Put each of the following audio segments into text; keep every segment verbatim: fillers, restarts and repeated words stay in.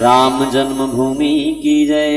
राम जन्मभूमि की जय।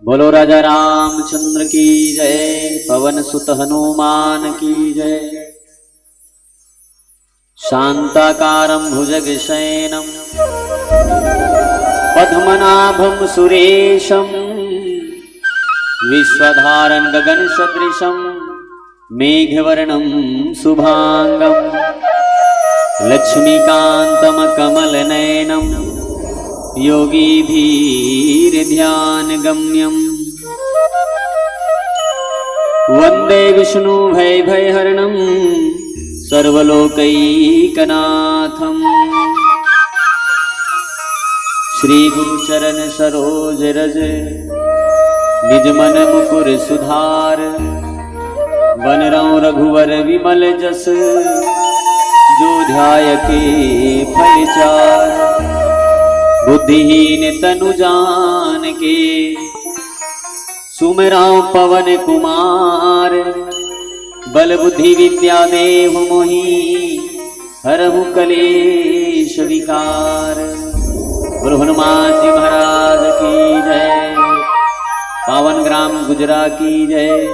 बोलो राजा रामचंद्र की जय, पवन सुत हनुमान की जय। शांताकारं भुजगशयनं पद्मनाभं सुरेशं विश्वधारं गगन सदृशं मेघवर्णं शुभांगं लक्ष्मीकांतमकमलनयनं योगिभिर्ध्यानगम्यं वंदे विष्णु भय भयहरणं सर्वलोकैकनाथं। श्री गुरु चरण सरोज रज निज मन मुकुर सुधार। बन रंउ रघुवर विमल जस जो ध्याय के फल चार। बुद्धिहीन तनु जान के सुमिरौं पवन कुमार। बल बुद्धि विद्या देहु मोहि हरहु कलेश विकार। बोलो हनुमान जी महाराज की जय। पावन ग्राम गुजरा की जय।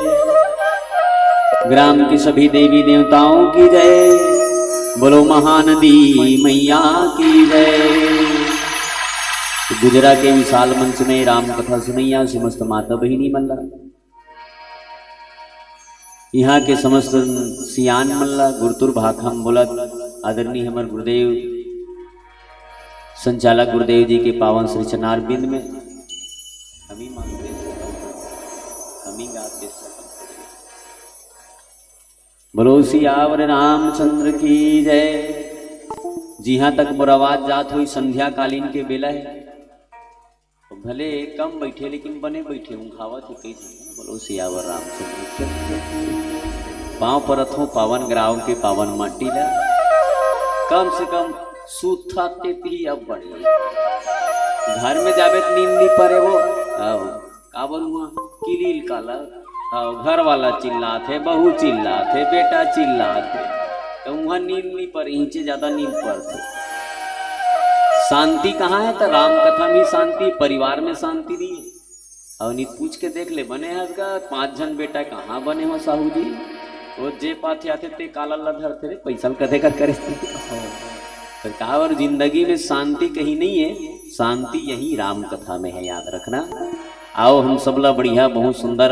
ग्राम की सभी देवी देवताओं की जय। बोलो महानदी मैया की जय। गुजरा के विशाल मंच में राम कथा सुनैया समस्त माता बहिनी मन ला, इहाँ के समस्त सियान मन ला गुरतुर भाखा म बोलत, आदरणीय हमर गुरुदेव संचालक गुरुदेव जी के पावन श्री चरणारविंद में हमी मांगते, हमी गाते। बोलो सियावर रामचंद्र की जय। जिहाँ तक मोर आवाज जात होई, संध्या कालीन के बेला हे, भले कम बैठे लेकिन बने बैठे हूँ, खावत हे कई झन। बोलो सियावर रामचंद्र की जय। पाँव परत हों पावन ग्राम के पावन माटी ला, कम से कम सूता ते ही अब बढ़िया। घर में जाबे त नींद नी परे वो। आओ, काबर हुआ? किलील काला। आओ, घर वाला चिल्लात हे, बहू चिल्लात हे, बेटा चिल्लात हे, त उहाँ नींद नी परे, इहिंचे ज्यादा नींद परथे। शांति कहाँ हे? त राम कथा में शांति, परिवार में शांति नहीं हे। अउ नी पूछ के देख ले, बने हस गा, पांच झन बेटा कहाँ बने हो साहू जी? वो जे पाथे आथे ते काला ला धरथे रे, पैसा ल कथे का करे। त काबर जिंदगी में शांति कहीं नहीं हे, शांति यही राम कथा में हे, याद रखना। आओ हम सबला बढ़िया, बहुत सुंदर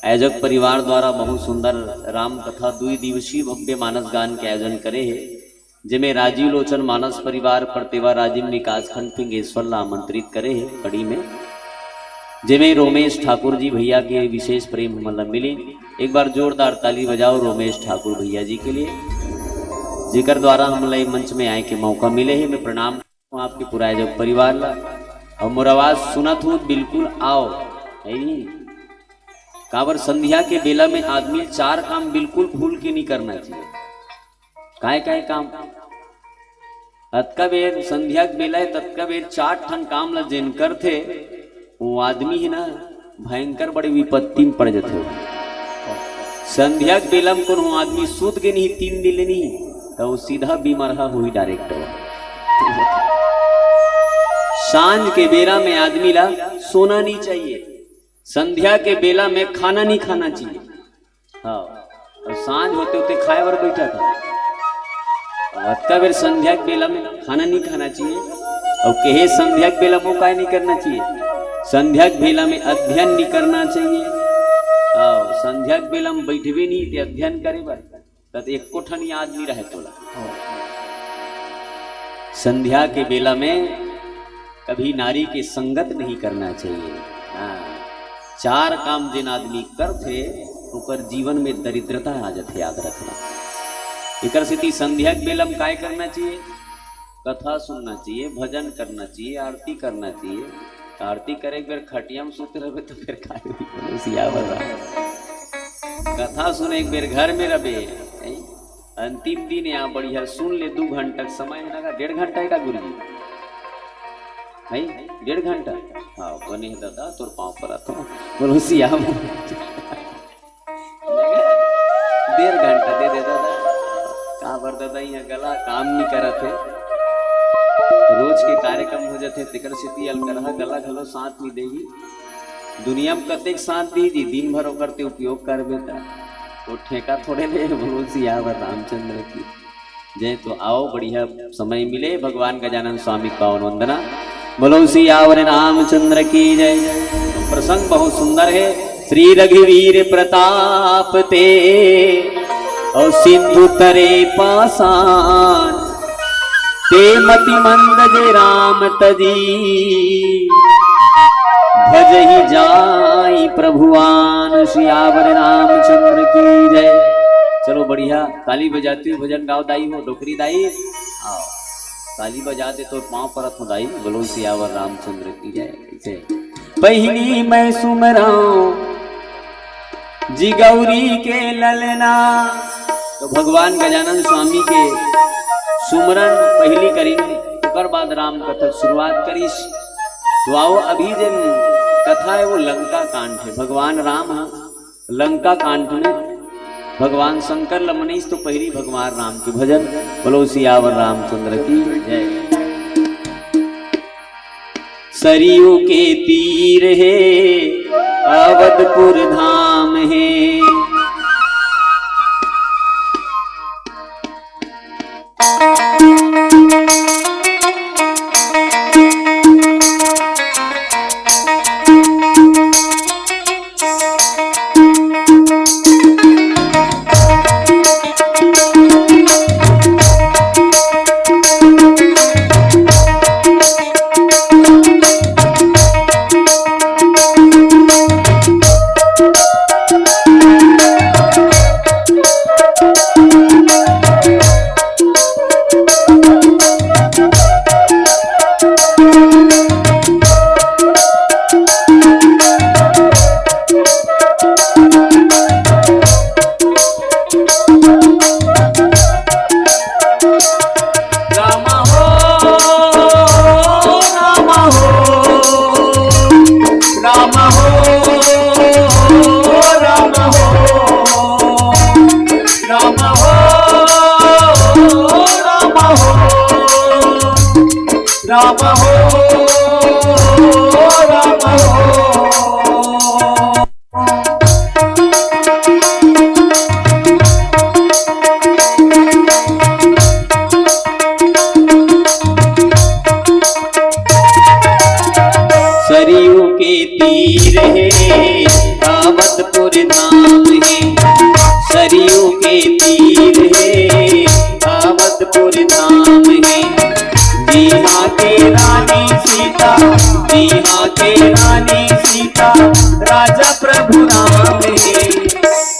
आयोजक परिवार द्वारा बहुत सुंदर राम कथा दुई दिवसीय भव्य मानस गान के आयोजन करे हे, जेमे राजीव लोचन मानस परिवार परतेवा राजिम विकासखंड फिंगेश्वर ला आमंत्रित करे हे कड़ी में, जेमे रोमेश ठाकुर जी भैया के विशेष प्रेम हमन ला मिलिन। एक बार जोरदार ताली बजाओ रोमेश ठाकुर भैया जी के लिए, जेकर द्वारा हमन ला ये मंच में आए के मौका मिले हे। मैं प्रणाम करथों आपके पूरा आयोजक परिवार ला, अउ मोर आवाज सुनत हो बिल्कुल आओ, हे नी? काबर संध्या के बेला में आदमी चार काम बिल्कुल भूल के नहीं करना चाहिए। काय काय काम? अतका बेर संध्या के बेला हे, ततका बेर चार ठन काम ला जेन करथे, वो आदमी हे ना, भयंकर बड़े विपत्ति में पड़ जथे। संध्या के बेला में कोनो आदमी सूत गे नहीं, तीन दिन ले नहीं, त वो सीधा बीमार हा होही direct। सांझ के बेरा में आदमी ला सोना नहीं चाहिए, संध्या के बेला में खाना नहीं खाना चाहिए। हाँ, अउ सांझ होते होते खाए बर बैठा था। अतका बेर संध्या के बेला में खाना नहीं खाना चाहिए। अउ कहे संध्या के बेला में काय नहीं करना चाहिए? संध्या के बेला में अध्ययन नहीं करना चाहिए। हाँ, संध्या के बेला में बैठबे नहीं ते अध्ययन करे बर, त एको ठन याद नहीं रहे तोला। संध्या के बेला में कभी नारी के संगत नहीं करना चाहिए। हाँ, चार काम जेन आदमी करथे, ओकर जीवन में दरिद्रता आ जाथे, याद रखना। एकर सेती संध्या के बेला में काय करना चाहिए? कथा सुनना चाहिए, भजन करना चाहिए, आरती करना चाहिए। आरती करे एक बेर खटिया में सुते रहबे तो फिर काय होही? बोलो सियावर राम। कथा सुने एक बेर घर में रहबे, हैं? अंतिम दिन यहाँ बढ़िया सुन ले, दू घंटा के समय हे ना, डेढ़ घंटा हे का गुरुजी? है डेढ़ घंटा? हाँ, बने हे दादा, तोर पाँव परत हों। बोलो सियावर। डेढ़ घंटा दे दे दादा। काबर दादा, यहाँ गला काम नहीं करत हे। रोज के कार्यक्रम हो जाथे, तेकर सेती अलकरहा गला घलो साथ नहीं देही। दुनिया में कतेक साथ दी जी, दिन भर ओकर ते उपयोग करबे त। वो ठेका थोड़े ले, बोलो सियावर रामचंद्र की जय। तो आओ, बढ़िया समय मिले, भगवान गजानन स्वामी पावन वंदना। बोलो सियावर रामचंद्र की जय। प्रसंग बहुत सुंदर हे। श्री रघुवीर प्रताप ते अउ सिंधु तरे पासान, ते मति मंद जे राम तजी, भजहि जाई प्रभुआन। सियावर रामचंद्र की जय। चलो बढ़िया, ताली बजाती हुई भजन गाओ दाई हो, डोकरी दाई, आओ। ताली बजा दे तो पाँव परत हों दाई, बोलो सियावर रामचंद्र की जय। जय। पहिली मैं सुमरौं जी गौरी के ललना, तो भगवान गजानन स्वामी के सुमरन पहिली करिन, ओकर बाद राम कथा के शुरुआत करिस। तो आओ, अभी जेन कथा हे वो लंका कांड हे। भगवान राम ह लंका कांड में भगवान शंकर ल मनाइस, तो पहिली भगवान राम के भजन। बोलो सियावर रामचंद्र की जय। सरयू के तीर हे, अवधपुर धाम हे। राम हो, राम हो, राम हो, राम हो, राम हो, राम हो, राम हो, राम हो। सरयू के तीर हे, अवधपुर धाम हे। सरयू के तीर हे, अवधपुर धाम हे। जिहाँ के रानी सीता, जिहाँ के रानी सीता, राजा प्रभु राम हे।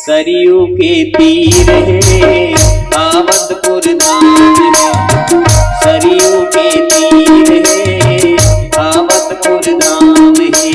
सरयू के तीर हे, अवधपुर धाम हे। सरयू के तीर हे, अवधपुर धाम हे।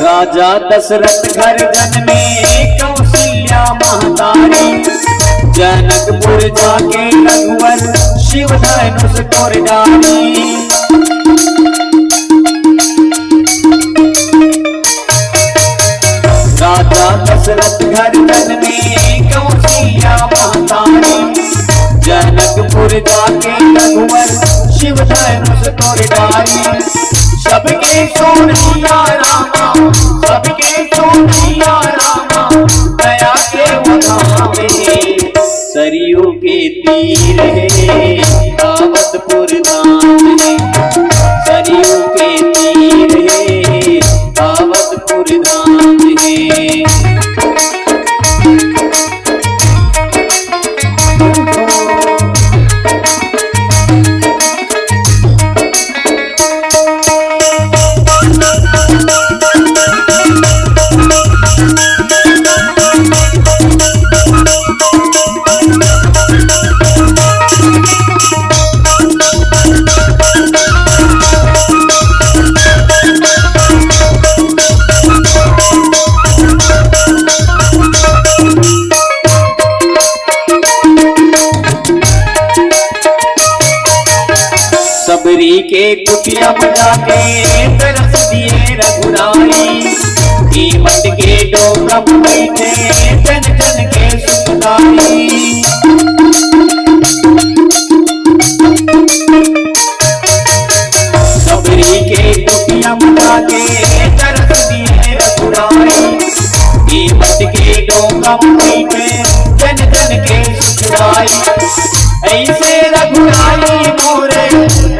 राजा दशरथ घर जनमे कौशल्या महतारी, जनकपुर जाके रघुवर शिव धनुष तोर डारी। राजा दशरथ घर जनमे कौशल्या महतारी, जनकपुर जाके रघुवर शिव धनुष तोर डारी। सबके सोनिया रामा, सबके सोनिया रामा, दया के उठावे। सरयू के तीर हे, अवधपुर धाम हे। सरयू के तीर हे, अवधपुर धाम हे। सबरी के कुटिया म जाके तरस दिए रघुराई, कीमत के डोकम बैठे जन जन के सुखदाई। सबरी के कुटिया म जाके तरस दिए रघुराई, कीमत के डोकम बैठे जन जन के सुखदाई। ऐसे रघुराई मोरे,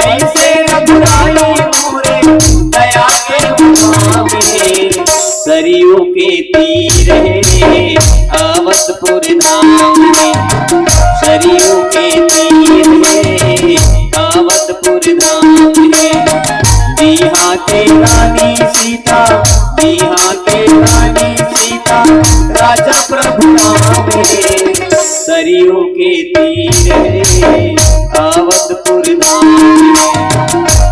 ऐसे रघुराई मोरे, हे अवधपुर धाम हे, सरयू के तीर हे अवधपुर धाम हे। बिहार के रानी सीता, बिहार के रानी सीता, राजा प्रभु राम हे। सरयू के तीर हे अवधपुर धाम हे,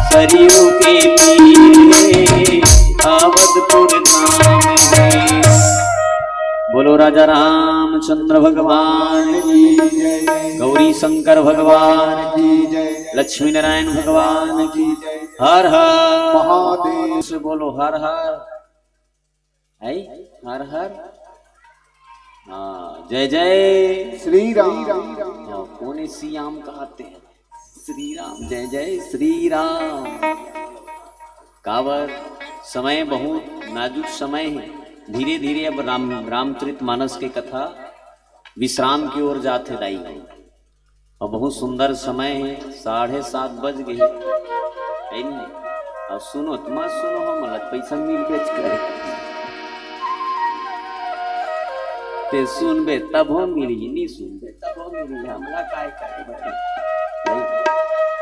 सरयू के तीर हे अवधपुर धाम हे। बोलो राजा रामचंद्र भगवान की, गौरी शंकर भगवान की, लक्ष्मी नारायण भगवान की। हर हर महादेव। से बोलो हर हर। है? हर हर। हाँ, जय जय श्री राम। हाँ, कोने सियाम कहते हैं? श्री राम, जय जय श्री राम। काबर समय बहुत नाजुक समय है। धीरे धीरे अब राम रामचरित मानस के कथा विश्राम की ओर जात हे दाई। और बहुत सुंदर समय है, साढ़े सात बज गए, है नी? अब सुनो, तुम सुनो, हम अलग पैसा मिल बेच कर। ते सुनबे तब हो मिली, नी सुनबे तब हो मिली, हमला काय करे भाई?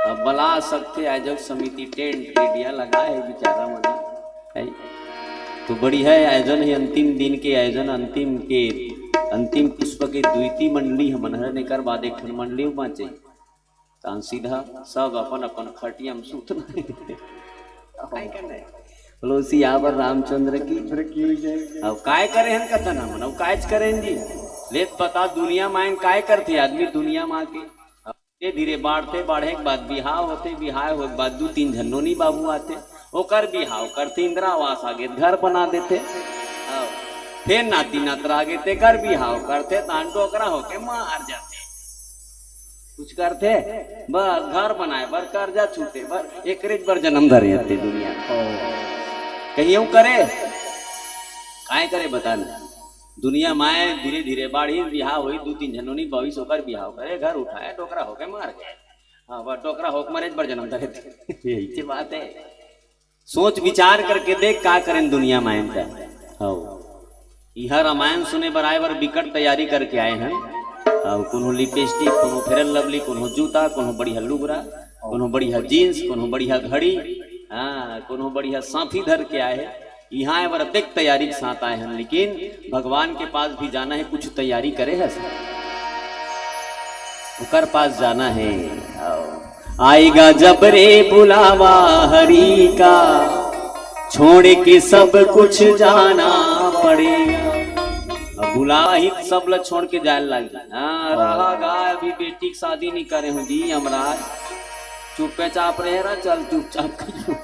अब बला सकते आयोजक समिति टेंट रेडिया लगा है बेचारा मना, है? तो बढ़िया आयोजन है, अंतिम दिन के आयोजन, अंतिम के, अंतिम पुष्प के द्वितीय मंडली हमन हरन, एकर बाद एक ठन मंडली बाँचे। तहन सीधा सब अपन अपन खटिया में सूतना। काय करना है? बोलो सियावर रामचंद्र की। चंद्र की जय। अब काय करे हन कथा ना मन, अब कायच करे हन जी। लेत बता दुनिया मायन काय करथे आदमी दुनिया मा के? धीरे धीरे बाढ़ते, बाढ़े के बाद बिहाव होते, बिहाव होए के बाद दू तीन झन नोनी बाबू आते, ओकर बिहाव करते, इंदिरा आवास आगे घर बना देते। हाँ। फिर नाती नतरा आगे तेकर बिहाव करते, तान डोकरा होके मार जाते। कुछ करते, बस घर बनाए बर, कर्जा छूटे बर, एकरेज बर जन्म धरे रहते दुनिया। कहीं यूं करे, काय करे बता ना। दुनिया माय धीरे धीरे बाढ़ी, बिहाव होई, दू तीन झन नोनी बाबू आइस, ओकर बिहाव करे, घर उठाए, डोकरा होके मार गए। हाँ, वह डोकरा होके मरेज बर जन्म धरे थे। यही से बात है। सोच विचार करके देख का करें दुनिया मायन का। हाँ। इहा रामायण सुने बर आए बर बिकट तैयारी करके आए हैं। हाँ, कोनो लिपस्टिक, कोनो फेयर लवली, कोनो जूता, कोनो बढ़िया लुगरा, कोनो बढ़िया जींस, कोनो बढ़िया घड़ी, हाँ, कोनो बढ़िया साफी धर के आए हैं। इहाँ आए बर अतेक तैयारी के साथ आए हन, लेकिन भगवान के पास भी जाना है, कुछ तैयारी करे है। ओकर पास जाना है। आओ। आएगा जब रे बुलावा हरि का, छोड़ के सब कुछ जाना पड़ेगा। अब बुलावा ही सब ल छोड़ के जाए लग जाए। हाँ, रहा गा, अभी बेटी की शादी नहीं करे हूँ जी यमराज। चुप्पे चाप रहे रहा, चल चुपचाप करियो।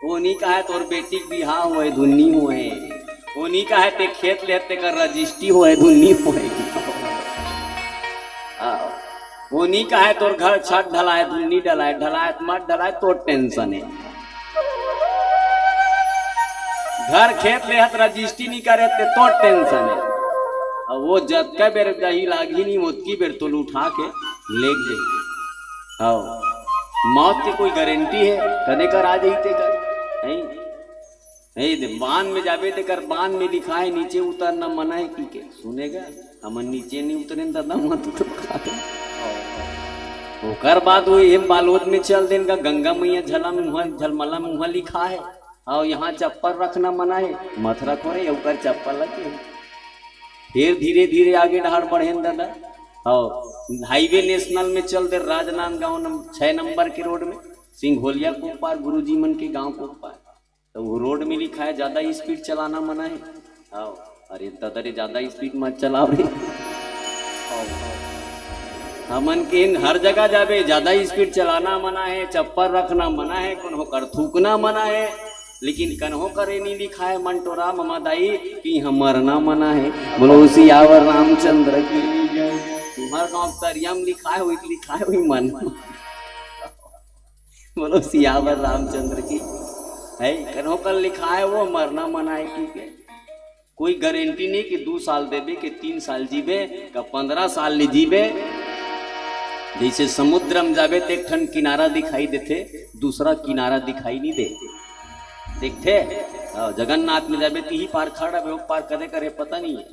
ओनी कहे तोर बेटी के बिहाव होए धुन नी होए, ओनी कहे ते खेत ले तेकर रजिस्ट्री होए धुन नी होए। हाँ। ओनी कहे तोर घर छत ढलाए धुन नी ढलाए, ढलाए त मत ढलाए, तोर टेंशन है। घर खेत लेहत रजिस्ट्री नी करे ते तोर टेंशन है। अब वो जतका बेर दही लागही नी ओतकी बेर तोल उठा के लेग दे। हाँ, मौत के कोई गारंटी है? कने कर आ जाई ते कर, नहीं? नहीं दे, बांध में जाबे ते कर, बांध में लिखा है नीचे उतरना मना है की के? सुनेगा, हमन नीचे नहीं उतरे दादा, मत उतर। ओकर बाद वो ये बालोद में चल देन का, गंगा मैया झला मुहा, झलमला मुहा लिखा है। और यहाँ चप्पल रखना मना है, मत रखो रे, ओकर चप्पल रखे। फिर धीरे धीरे आगे डहार बढ़ेन दादा। और हाईवे नेशनल में चल दे, राजनांदगांव नम-, छह नंबर के रोड में, सिंघोलिया कोपार, गुरुजी मन के गांव कोपार। तो वो रोड में लिखा है, ज्यादा स्पीड चलाना मना है। आओ, अरे दादा रे, ज्यादा स्पीड मत चलाओ रे। हमन के हर जगह जाबे, ज्यादा स्पीड चलाना मना है, चप्पल रखना मना है, कोनो कर थूकना मना है, लेकिन कन्हो करे नहीं लिखा है मंटोरा ममा दाई कि हम मरना मना है। बोलो सियावर रामचंद्र की। तुम्हार गांव तरिया में लिखा है, वही लिखा है, वही मन। बोलो सियावर रामचंद्र की। है, कन्हो कर लिखा है वो मरना मना है, ठीक है। कोई गारंटी नहीं कि दू साल देबे, कि तीन साल जीबे, कि पन्द्रह साल ले जीबे। जैसे समुद्र में जाबे तो एक ठन किनारा दिखाई देथे, दूसरा किनारा दिखाई नहीं दे। देखथे, हाँ, जगन्नाथ में जाबे, तीही पार खड़ा बे, ओ पार करे करे पता नहीं है।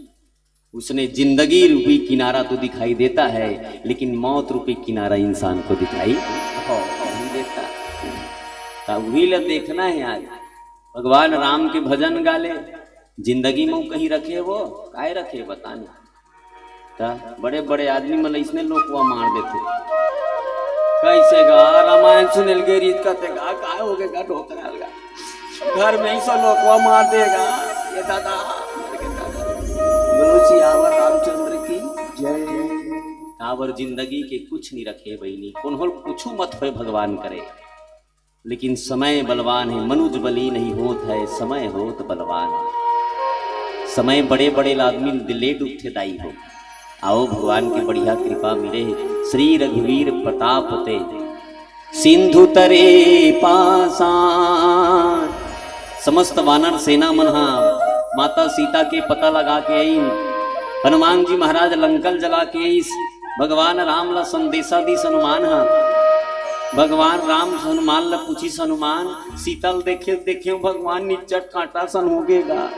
उसने जिंदगी रूपी किनारा तो दिखाई देता है, लेकिन मौत रूपी किनारा इंसान को दिखाई नहीं देता। त उही ला देखना है आज। भगवान राम के भजन गा ले, जिंदगी में कहीं रखे वो, काय रखे बता नहीं। त बड़े बड़े आदमी मन इसने लोकवा मार देथे। कैसे गा, रामायण सुने लगे रीत करते गा, काय हो गए गा, ढोकरा लगा। घर में ही सब लोकवा मार देगा। ये दादा, मर गए दादा। बोलो सियावर रामचंद्र की जय। काबर जिंदगी के कुछ नहीं रखे बहिनी, कोनो ल कुछु मत होय भगवान करे। लेकिन समय बलवान है, मनुज बली नहीं होत है, समय होत बलवान। समय बड़े बड़े ला आदमी दिले डूबथे दाई हो। आओ भगवान की बढ़िया कृपा मिले। श्री रघुवीर प्रताप ते सिंधु तरे पासान। समस्त वानर सेना मन हा माता सीता के पता लगा के आईन। हनुमान जी महाराज लंकल जला के आईस। भगवान राम ला संदेशा दीस हनुमान हा। भगवान राम हनुमान ला पूछिस, हनुमान, सीता ल देखे देखे भगवान निच्चट कांटा सन हो गे गा।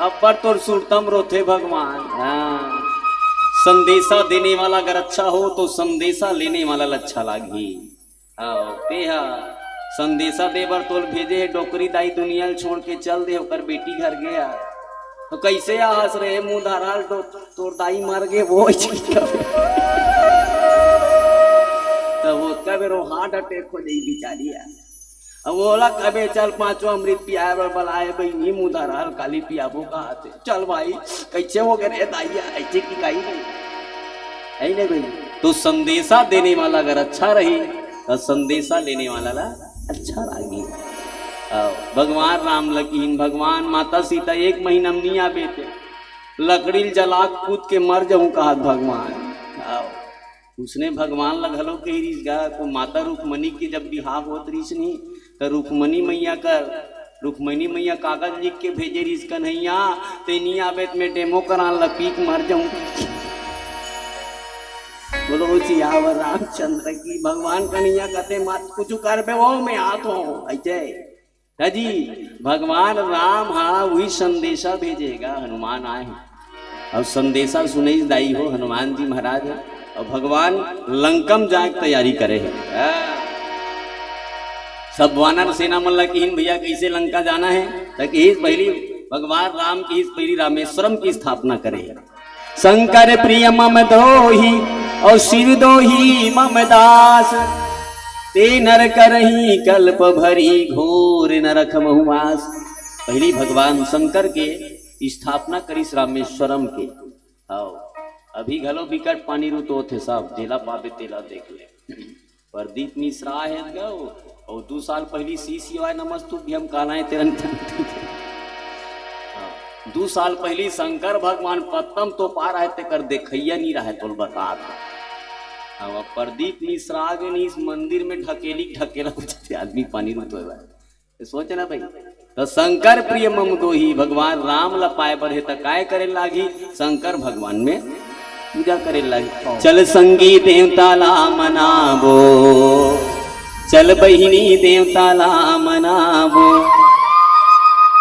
अब्बड़ तोर सुरतम रोथे भगवान। हाँ। संदेशा देने वाला अगर अच्छा हो तो संदेशा लेने वाला ला अच्छा लागही। आओ, तेहा संदेशा दे बर तोल भेजे हे, डोकरी दाई दुनिया ल छोड़ के चल दे, ओकर बेटी घर गया। तो कैसे आहस रे मुंह धराल, डो-, तोर दाई मर गे, वो चीज का। तब ओतका बेर वो heart attack हो जाई बिचारी यार। अब ओला कबे चल पांचवा अमृत पियाए बर बलाए, बहिनी मुंह धराल काली पियाबो कहा थे। चल भाई, कैसे हो गए रे दाइया, ऐसे की गाई नहीं। है नहीं भाई? तो संदेशा देने वाला अगर अच्छा रही, तो संदेशा लेने वाला ला अच्छा लागी। आओ, भगवान राम लकीन, भगवान माता सीता एक महीना में नहीं आबे थे, लकड़ी ल जला कूद के मर जाऊं कहा भगवान। आओ, उसने भगवान ला घलो कही रिस गा, को माता रुक्मणी के जब बिहाव होत रिस नहीं, तो रुक्मणी मैया कर, रुक्मणी मैया कागज लिख के भेजे रिस, कन्हैया, ते नहीं आबे त मैं demo करान ला पी के मर जाऊं। बोलो सियावर रामचंद्र की। भगवान कन्हैया कहते, मत कुछ कर बे, वो मैं हाथ हूँ ऐसे। जी, भगवान राम हा वही संदेशा भेजेगा, हनुमान आए हैं। और संदेशा सुनई दाई हो हनुमान जी महाराज, और भगवान लंकम जाए के तैयारी करे हैं। हाँ। सब वानर सेना मन ला किहिन, भैया कैसे लंका जाना है, तो किहिस पहली भगवान राम किहिस पहली रामेश्वरम की स्थापना करे हैं। शंकर प्रिय मम दोही और शिव दोही मम दास, ते नर करही कल्प भरी घोर नरक महुआस। पहली भगवान शंकर के स्थापना करिस रामेश्वरम के। आओ, अभी घलो बिकट पानी रुतोथे सब, जेला पाबे तेला देख ले। प्रदीप मिश्रा है गो, और दू साल पहली श्री शिवाय नमस्तुभ्यम कालाए तेरन। हाँ, दू साल पहली शंकर भगवान पत्तम तो पा रहे, तेकर देखैया नहीं रहे, तोल बता था। अब प्रदीप मिश्रा आगे नहीं, इस मंदिर में ढकेली ढकेला कुछ आदमी पानी रुतोए भाई। तो सोच ना भाई, तो शंकर प्रिय मम दोही, भगवान राम ला पाए बर हे, त काय करे लागी? शंकर भगवान में पूजा करे लागी। चल संगी देवता ला मनाबो, चल बहिनी देवता ला मनाबो,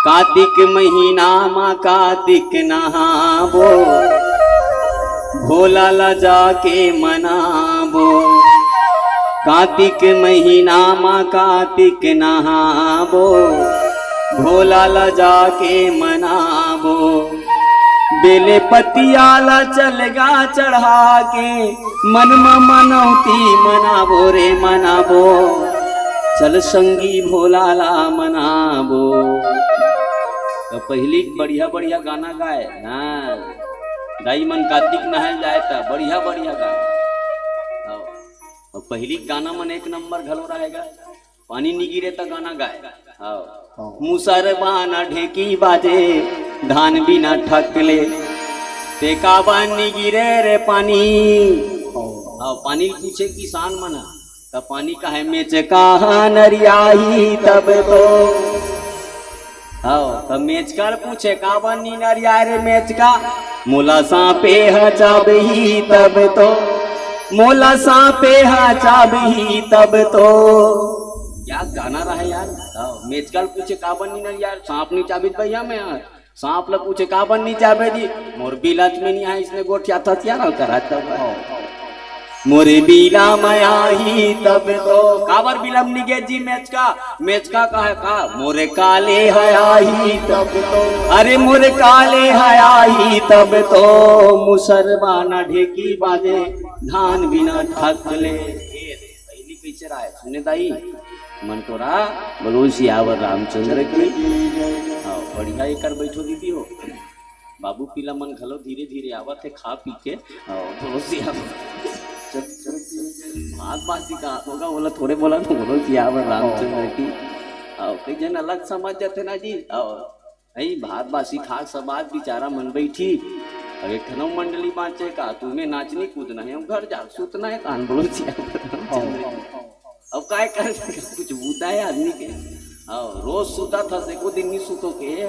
कार्तिक महीना मा कार्तिक नहाबो, भोला ला जाके मनाबो। कार्तिक महीना मा कार्तिक नहाबो, भोला ला जाके मनाबो। बेले पतिया ला चलगा चढ़ा के, मन म मनौती मनाबो रे मनाबो। चल संगी भोला ला मनाबो। तो पहली बढ़िया बढ़िया गाना गाए। हाँ, दाई मन कार्तिक नहाए जाए त बढ़िया बढ़िया गाना। हाँ। और पहली गाना मन एक नंबर घलो रहेगा। पानी निगिरे त गाना गाए। हाँ। हाँ। मुसर बाना ढेकी बाजे, धान बिना ठकले, ते काबर निगिरे रे पानी। हाँ। हाँ, पानी पूछे किसान मन ह, त पानी कहे मेचका नरियाही तब तो। हाँ, त मेचका पूछे काबर नी नरिया रे मेचका, मोला सांपे ह चाबही तब तो, मोला सांपे ह चाबही तब तो। क्या गाना रहा यार। हाँ, मेचका ल पूछे, "काबर नी नरियार? सांप नी चाबिस भैया मैं आज।" सांप ल पूछे, "काबर नी चाबे जी?" "मोर बिलच में नी आइस, इसने गोठियाथस यार, अउ करत हव।" "मोरे बिला में आही तब तो।" "काबर बिला में नी गे जी मेचका?" मेचका कहे का, "मोरे काले ह आही तब तो।" "अरे मोरे काले ह आही तब तो, मुसरबाना ढेकी बाजे, धान बिना थक ले।" ए, पहली कैसे रहा है? सुने दाई, मंटोरा, बोलो सियावर रामचंद्र की। हाँ, बढ़िया एकर बैठो दीदी हो। बाबू पीला मन घलो धीरे धीरे आवत हे खा पी के। हाँ, बोलो सियावर। भात बासी का होगा, बोला थोड़े बोला तो बोलो सियावर रामचंद्र की। हाँ, कई जन अलग समझ जाते ना जी। हाँ, भाई, भात बासी खा के सब आज बेचारा मन बैठी। अब एक ठन अउ मंडली बाँचे का, तुम्हें नाचनी कूदना है, हम घर जा सुतना है, कान बोलो सियावर रामचंद्र की। अब काय कर, कुछ बूता है आदमी के। हाँ, रोज सुता था, से को दिन नहीं सुतो के,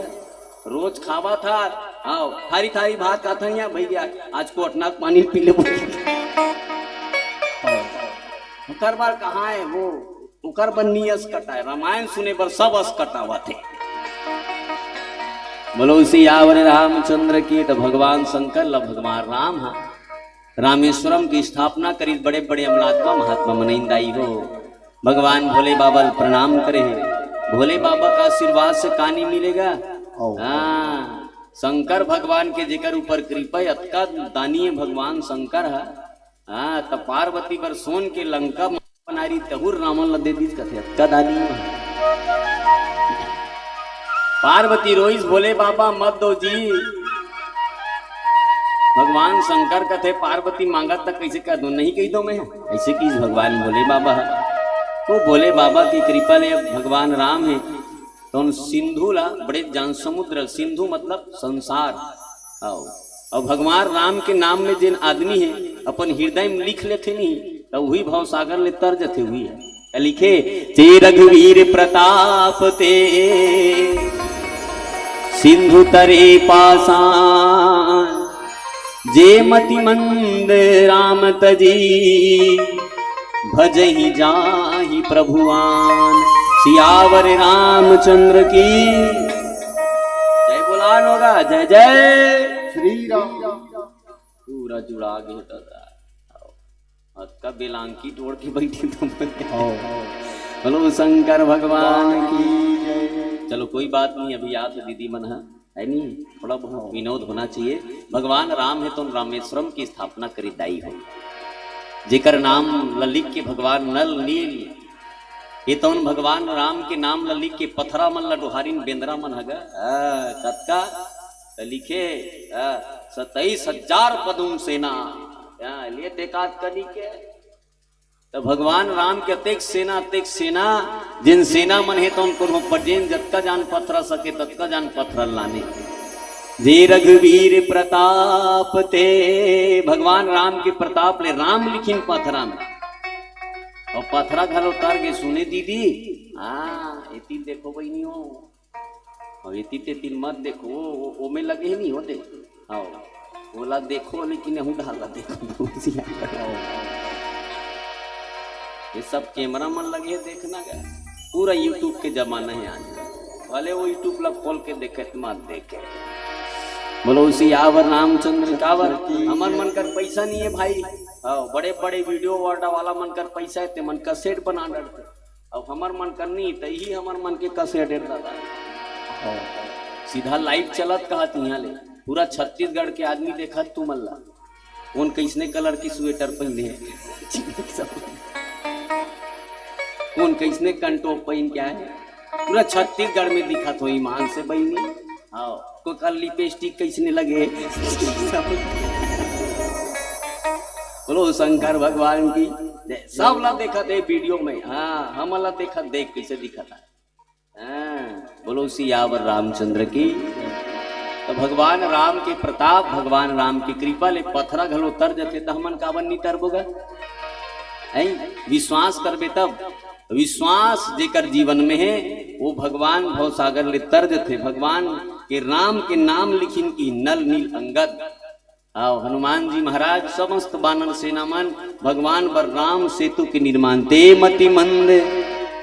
रोज खावा था। हाँ, थारी थारी भात का था यहाँ भैया, आज कोटना के पानी पी ले बोल। ओकर बर कहाँ है वो, ओकर बर नी अस कटाए, रामायण सुने बर सब अस कटावत हे। बोलो सियावर रामचंद्र की। तो भगवान शंकर ला भगवान राम हा रामेश्वरम की स्थापना करी, बड़े बड़े अमलात्मा महात्मा मनइन दाई हो। भगवान भोले बाबा ल प्रणाम करे हे। भोले बाबा का आशीर्वाद से का नी मिलेगा? हाँ, शंकर भगवान के जेकर ऊपर कृपा है, अतका दानी है भगवान शंकर है। हाँ, त पार्वती बर सोन के लंका बना रही, तहूर रावण ल दे दीस कथे, अतका दानी है। पार्वती रोइस, "भोले बाबा मत दो जी।" भगवान शंकर कथे, "पार्वती मांगत त कैसे कह दो, नहीं कही दो मैं।" ऐसे किस भगवान भोले बाबा। तो भोले बाबा की कृपा ले अब भगवान राम है, तो उन सिंधु ला बड़े जान समुद्र, सिंधु मतलब संसार। आओ, और भगवान राम के नाम में जिन आदमी है, अपन हृदय में लिख लेथे नहीं, तो वही भव सागर ले तर जथे हुई है। त लिखे, "जे रघुवीर प्रताप ते, सिंधु तरे पासान, जे मति मंद राम तजी, भजहि जाहि प्रभुआन।" सियावर रामचंद्र की जय। बोलान होगा, जय जय श्री राम। पूरा जुड़ा गए दादा। अतका बेलांकी जोड़ के बैठे तुम। बोलो शंकर भगवान की जय। चलो कोई बात नहीं, अभी याद है दीदी मन है, है नहीं, थोड़ा बहुत विनोद होना चाहिए। भगवान राम है तो रामेश्वरम की स्थापना करी दाई हो, जेकर नाम ल लिख के भगवान नल नील, ये तो भगवान राम के नाम ल लिख के पथरा मन ल डोहारिन बेंदरा मन हगा। आ, कतका त लिखे, आ, सत्ताईस हजार पदुम सेना। आ, ले ते कात कनी के। त भगवान राम के अतेक सेना, अतेक सेना, जिन सेना मन हे तौन कोनो पर जेन जतका जान पथरा सके ततका जान पथरा लाने। जे रघुवीर प्रताप ते, भगवान राम के प्रताप ले राम लिखिन पथरा में। और पथरा घलो तर के सुने दीदी, हाँ, एती देखो बहिनी हो, और एती तेती मत देखो, वो, वो, वो में लगे ही नहीं होते। हाँ, ओला देखो, लेकिन यहू डाल ला देखो। ये सब कैमरा मन लगे हे, देखना का, पूरा YouTube के जमाना है आज। भले वो YouTube ला खोल के देखे, मत देखे। बोलो सियावर रामचंद्र कावर। हमर मन कर पैसा नहीं है भाई। हाँ, बड़े बड़े वीडियो वाला, वाला मन कर पैसा है, ते मन कैसेट बना डरते। अब हमर मन कर नहीं, त यही हमर मन के कैसेट है दादा। हाँ, सीधा लाइव चलत कहा तिहाँ ले, पूरा छत्तीसगढ़ के आदमी देखत तुमन ला। कौन कैसने कलर की स्वेटर पहने है, कौन कैसने कंटोप पहन के आए, पूरा छत्तीसगढ़ में दिखत हो ईमान से बहिनी। हाँ, को कर लिपस्टिक कैसने लगे। बोलो शंकर भगवान की जय। सब ला देखत हे वीडियो में। हाँ, हमन ला देखत देख कैसे दिखत है। हाँ, बोलो सियावर रामचंद्र की। तो भगवान राम के प्रताप, भगवान राम की कृपा ले पथरा घलो तर जथे, त हमन काबर नी तरबो गा? हैं? विश्वास करबे तब। विश्वास जेकर जीवन में है, वो भगवान भवसागर ले तर जथे। भगवान के राम के नाम लिखिन की नल नील अंगद। आओ, हनुमान जी महाराज, समस्त बानर सेना मन, भगवान बर राम सेतु के निर्माण। ते मति मंद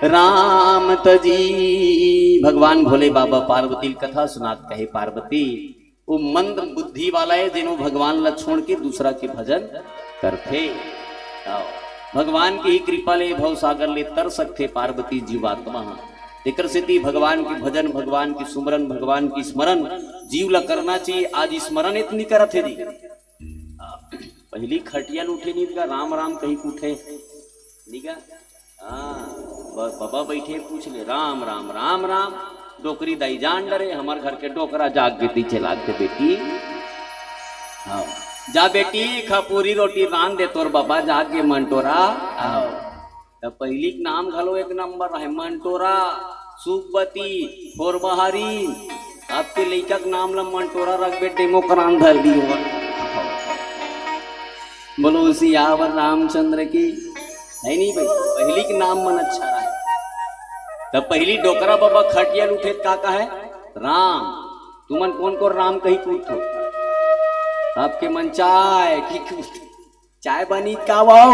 राम तजी भगवान भोले बाबा पार्वती ल कथा सुनात कहे, पार्वती, वो मंद बुद्धि वाला है, जेनो भगवान ला छोड़ के दूसरा के भजन करथे। आओ, भगवान की ही कृपा ले भव सागर ले तर सकथे पार्वती जीवात्मा हा। तेकर सेती भगवान के भजन, भगवान की सुमरन, भगवान की स्मरण जीव ला करना चाहिए। आज स्मरण इतनी करत है जी। आ, पहली खटिया ल उठे नहीं का, राम राम कही के उठे, नहीं का? हाँ, ब-, बाबा बैठे, पूछ ले, "राम राम, राम राम।" डोकरी दाई जान डरे, हमार घर के डोकरा जाग के पीछे लाग के, "बेटी, हाँ, जा बेटी, खा पूरी रोटी रांध दे तोर बाबा जाग के, मंटोरा।" आओ। त पहिली के नाम घलो एक नंबर रहे, मंटोरा, सुखबती, खोरबहारी। आपके लइका के नाम ला मंटोरा रखबे, डेमो करान धर दी होगा। बोलो सियावर रामचंद्र की, है नहीं भाई, पहिली के नाम मन अच्छा रहे। तब पहिली डोकरा बाबा खटिया ल उठे त का कहे, "राम।" तुमन कोन को राम कही के उठो? आपके मन चाय की उठ, चाय बनी का बाऊ?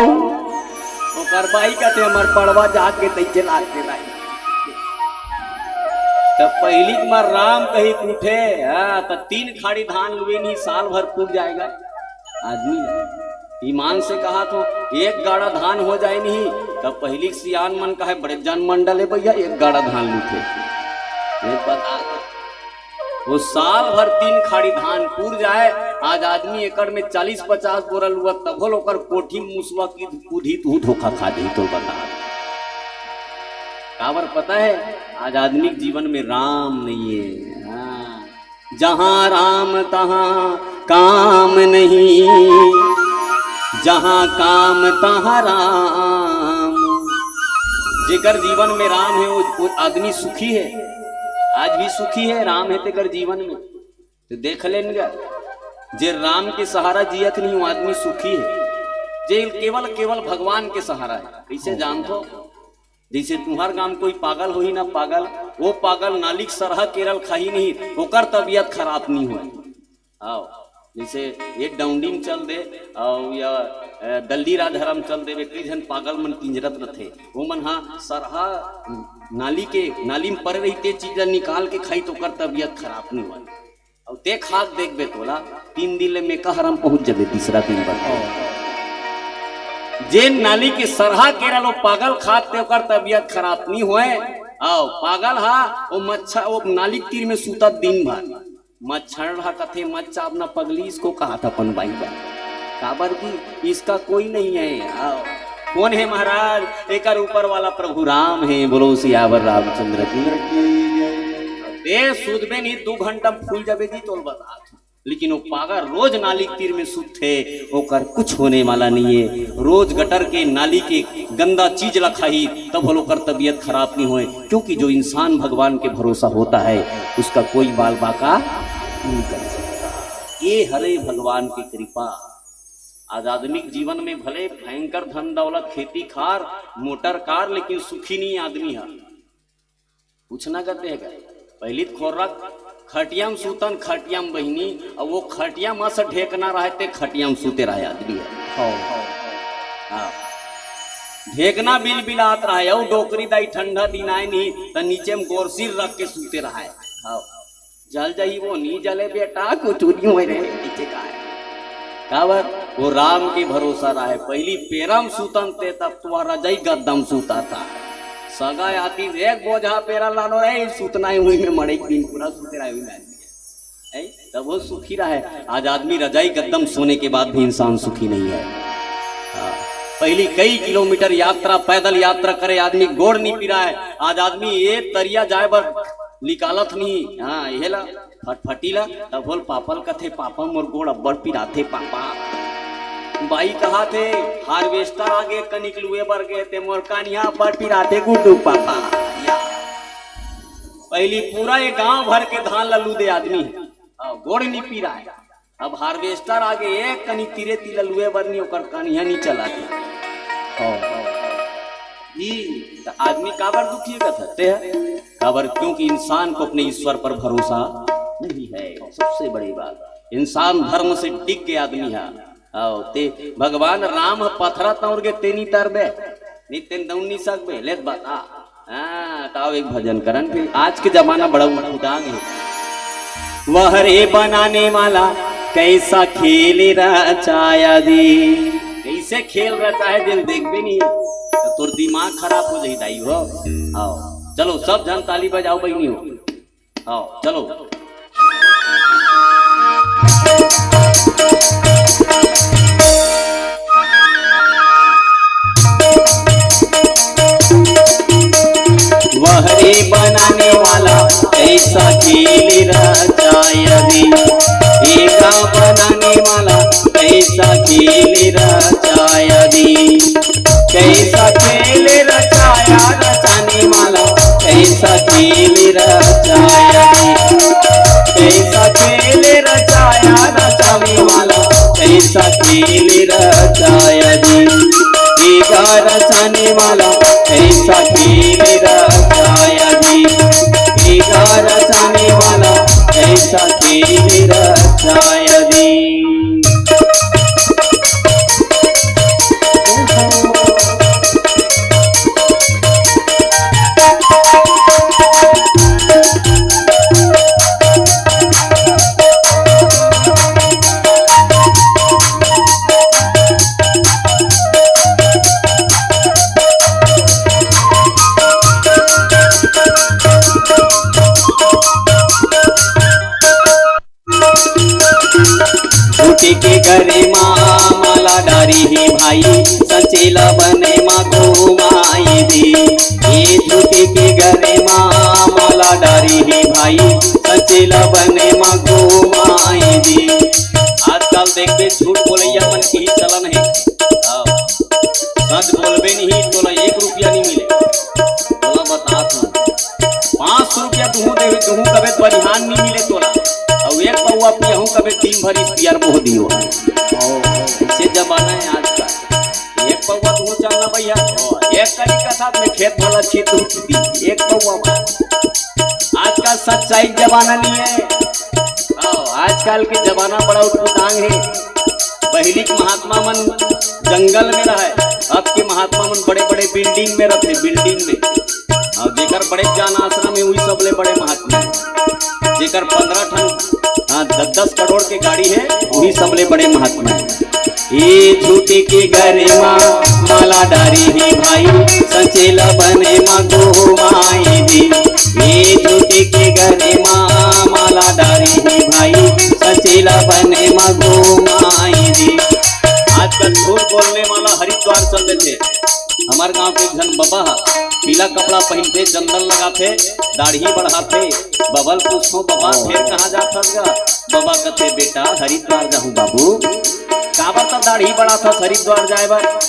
ओकर बाई कथे, "हमर पड़वा जाग के तइसे लाग के लाई।" तब पहिली के मार राम कही के उठे, हाँ, त तीन खाड़ी धान लुए नहीं, साल भर पूर जाएगा आदमी। ईमान से कहा तो एक गाड़ा धान हो जाए नहीं, तब पहिली के सियान मन कहे, "बड़े जनमंडल है भैया, एक गाड़ा धान लूथे।" ये बता, वो साल भर तीन खाड़ी धान पूर जाए, आज आदमी एकड़ में चालीस पचास बोरा लुआ, तभो ल ओकर कोठी मुसवा की कूदी, तू धोखा खा दे तो बता। काबर पता है, आज आदमी के जीवन में राम नहीं है। हाँ। जहाँ राम तहाँ काम नहीं, जहाँ काम तहाँ राम। जेकर जीवन में राम है, वो, वो आदमी सुखी है, आज भी सुखी है, राम है तेकर जीवन में। तो देख लेन गा, जे राम के सहारा जियत नहीं, वो आदमी सुखी है। जे केवल, केवल भगवान के सहारा है। कैसे जानथो? जैसे तुहर गांव कोई पागल होही ना, पागल, वो पागल नाली के सरहा केरा ल खाही नहीं, ओकर तबीयत खराब नहीं होए। आओ, जैसे ये डौंडी में चल दे, आओ, या, अ, दल्ली राजहरा में चल देवे, कई झन पागल मन किंजरत रथे, वो मन हा सरहा नाली के, नाली में परे रहिते चीज ला निकाल के खाही, तो ओकर तबीयत खराब नहीं होए। अउ ते खात देखबे तोला, तीन दिन ले मेका हरम पहुंच जाबे, तीसरा दिन बर। जे नाली के सरहा केरा ल पागल खात ते ओकर तबीयत खराब नहीं होए। आओ, पागल हा, वो मच्छर, वो नाली के तीर में सूतत दिन भर। मच्छर हा कथे, "मत चाब ना पगली, इसको कहा था अपन बाई बा।" काबर की इसका कोई नहीं है। आओ, कौन है महाराज? एकर ऊपर वाला प्रभु राम है। बोलो सियावर रामचंद्र की। ते सूतबे नहीं, दू घंटा में फूल जाबे जी, तोल बता। लेकिन वो पागल रोज नाली के तीर में सूतथे, ओकर कुछ होने वाला नहीं है। रोज गटर के नाली के गंदा चीज ला खाही, तब होल ओकर तबीयत खराब नहीं होए, क्योंकि जो इंसान भगवान के भरोसा होता है, उसका कोई बाल बाका नहीं कर सकता। ये हरे भगवान की कृपा। आज आदमी के जीवन में भले भयंकर धन दौलत, खेती खार, मोटर कार, लेकिन सुखी नहीं आदमी है। पूछना करते हैं क्या? पहली तो खोर रख, खटिया में सूतन, खटिया में बहिनी, अब वो खटिया में से ढेकना रहे ते खटिया में सूते रहे आदमी है। हाँ। हाँ। ढेकना बिल बिलात रहे, अउ डोकरी दाई ठंडा दिन आए नहीं, त नीचे में गोरसीर रख के सूते रहे। हाँ। जल जाही वो नहीं जले बेटा, कुछ नहीं होए रे, नीचे का है। काबर? वो राम के भरोसा रहे। पहली पेरा में सूतन ते, तब तो रजाई गद्दा में सूता था। सगा आती एक बोझा पेरा लानो रे, सूतना ही हुई में मड़े दिन पूरा सूते रहे हुई में। है? तब वो सुखी रहे। आज आदमी रजाई गद्दा में सोने के बाद भी इंसान सुखी नहीं है। हाँ। पहली कई किलोमीटर यात्रा, पैदल यात्रा करे, आदमी गोड़ नहीं पिराए। आज आदमी ये तरिया जाए बर निकालत नहीं। हाँ, ये ला फटफटी ला, तब होल पापा ल कथे, "पापा, मोर गोड़ अब्बड़ पिराथे पापा।" बाई कहाथे, "हार्वेस्टर आगे कनिक लुए बर गे ते मोर कनिहा अब्बड़ पिराथे गुड्डू पापा।" या। पहली पूरा ये गांव भर के धान ला लू दे आदमी, हाँ, गोड़ नी पिराए। अब हार्वेस्टर आगे एक कनी तीरे तिला लुए बर नी, ओकर कनिहा नी चलाथे। हाँ। ई त आदमी काबर दुखी हे कथस ते ह? काबर? क्योंकि इंसान को अपने ईश्वर पर भरोसा नहीं है। सबसे बड़ी बात, इंसान धर्म से डिग के आदमी है। आओ, ते भगवान राम ह पथरा तौर के ते नी तरबे, नी तेन दौड़ नी सकबे। ले त बता, हाँ, त आओ एक भजन करन फिर। आज के जमाना बड़ा उटपुटांग हे। वह रे बनाने वाला कैसा खेल रचाया दी। कैसे खेल रचा है, जेन देखबे नहीं, त तोर दिमाग खराब हो जाही दाई हो। आओ, चलो सब झन ताली बजाओ बहिनी हो। आओ, चलो। वह रे बनाने वाला कैसा खेल रचाया दी, हीरा बनाने वाला कैसा खेल रचाया दी, कैसा खेल रचाया रचाने वाला, कैसा खेल रचाया दी, कैसा खेल रचाया रचाने वाला, कैसा खेल रचाया दी, हीरा रचाने वाला, कैसा खेल रचाया दी, हीरा रचाने वाला, कैसा खेल रचाया दी। झूठे के घरे मा माला डारी हे भाई, सचेला बने मा घुमाई दी। ए झूठे के घरे मा माला डारी हे भाई, सचेला बने मा घुमाई दी। आजकल देखबे झूठ बोलैया मन के ही चलन हे। हाँ। सच बोलबे नहीं तोला एक रुपया नहीं मिले। तोला बता तू, पाँच सौ रुपया तुहूँ देवे, तुहूँ कबे बनिहान नहीं मिले तोला। अउ एक पौवा पियहूँ कबे दिन भर इस्पियर बोह दियो। ऐसे जमाना है आज का। एक पौवा तुहूँ चलना भैया, एक कली का साथ में खेत भला छित उठती, एक पौवा। आज का सच्चाई जमाना नहीं है। हाँ, आजकल के जमाना बड़ा उटपुटांग हे। पहिली के महात्मा मन जंगल में रहय, अब के महात्मा मन बड़े-बड़े building में रथे, building में। हाँ, जेकर बड़े जान आश्रम हे, उही सबले बड़े महात्मा हे। जेकर पन्द्रह ठन, हाँ, दस दस करोड़ के गाड़ी हे, उही सबले बड़े महात्मा हे। ए झूठे के घरे मा माला डारी हे भाई, सचेला बने मा घुमाई दी। ए झूठे के घरे मा माला डारी हे भाई, सचेला बने मा घुमाई दी। आजकल झूठ बोलने वाला हरिद्वार चल देथे। हमर गांव के एक झन बबा ह पीला कपड़ा पहिनथे, चंदन लगाथे, दाढ़ी बढ़ाथे। बबा ल पूछथों, "बबा, फेर कहाँ जात हस गा?" बबा कथे, "बेटा, हरिद्वार जाहूँ बाबू।" "काबर त दाढ़ी बढ़ाथस हरिद्वार जाए बर?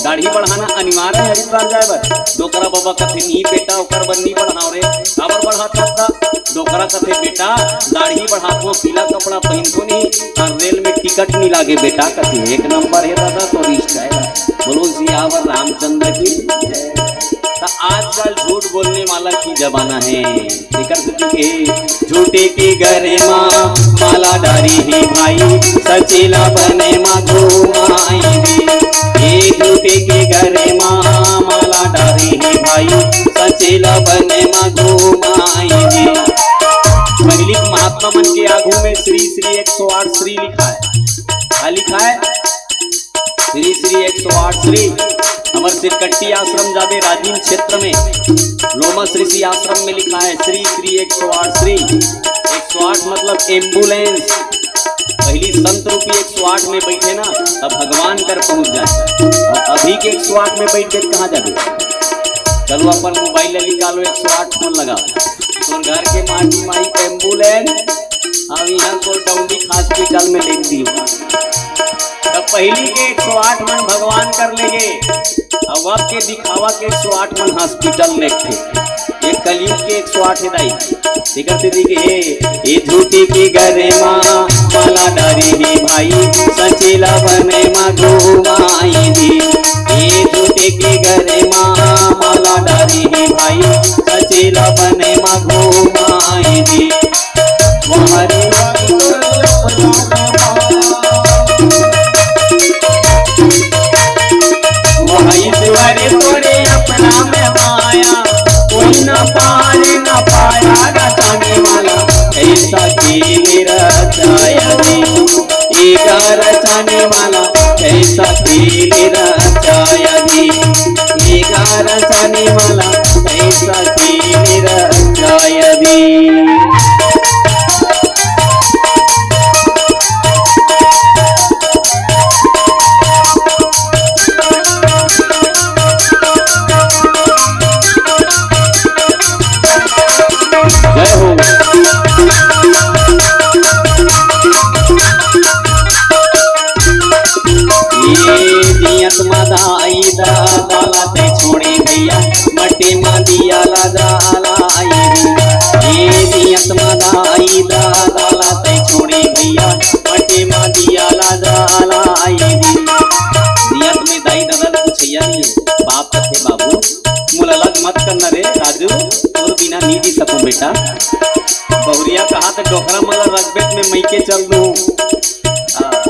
दाढ़ी बढ़ाना अनिवार्य हे हरिद्वार जाए बर?" डोकरा बबा कथे, "नी बेटा, ओकर बर नी बढ़ाव रे।" "काबर बढ़ाथस त?" डोकरा कथे, "बेटा, दाढ़ी बढ़ाथों, पीला कपड़ा पहिनथों नी, अउ रेल में टिकट नी लागे बेटा," कथे। एक नंबर हे दादा तोर style। बोलो सियावर रामचंद्र की जय। त आजकल झूठ बोलने वाला की जमाना हे। एकर सेती के झूठे के घरे मा माला डारी हे भाई, सचेला बने मा घुमाई दे। ए झूठे के घरे मा माला डारी हे भाई, सचेला बने मा घुमाई दे। पहिली महात्मा मन के आगू में श्री श्री एक सौ आठ श्री लिखाय। का लिखाय? श्री श्री एक सौ आठ श्री, हमर सिरकट्टी आश्रम जाबे राजिम क्षेत्र में, लोमस ऋषि आश्रम में लिखाय श्री श्री एक सौ आठ श्री। एक सौ आठ मतलब ambulance। पहिली संत रूपी एक सौ आठ में बइठे ना, त भगवान कर पहुंच जाय। अउ अभी के एक सौ आठ में बइठ के कहाँ जाबे? चलो अपन mobile ले निकालो, एक सौ आठ phone लगाओ। तोर घर के माटी माई ambulance, अब इहाँ को डौंडी hospital में लेग दियो। त पहिली के एक सौ आठ मन भगवान कर लेगे, अउ अब के दिखावा के एक सौ आठ मन hospital लेगथे। ये कलयुग के एक सौ आठ हे दाई। एकर सेती के ए झूठे के घरे मा माला डारी हे भाई, सचेला बने मा घुमाई दे। ए झूठे के घरे मा माला डारी हे भाई, सचेला बने मा घुमाई दे। वहाँ ईश्वर तोरे अपना में माया, एगारह चाने वाला कैसा खेल रचाया जी, एगारह चाने वाला कैसा खेल रचाया जी। जय हो। ए जियत मा दाई ददा ला तैं छोड़े भैया, मटे मा दिया ला जलाई। ए जियत मा दाई ददा ला तैं छोड़े भैया, मटे मा दिया ला जलाई। जियत में दाई ददा ला कुछ याद नहीं, बाप कथे बाबू, मोला अलग मत करना रे राजू, तोर बिना नी जी सकूं बेटा। बहुरिया कहा त डोकरा मन ला रखबे त मैं मइके चल दूं। हाँ,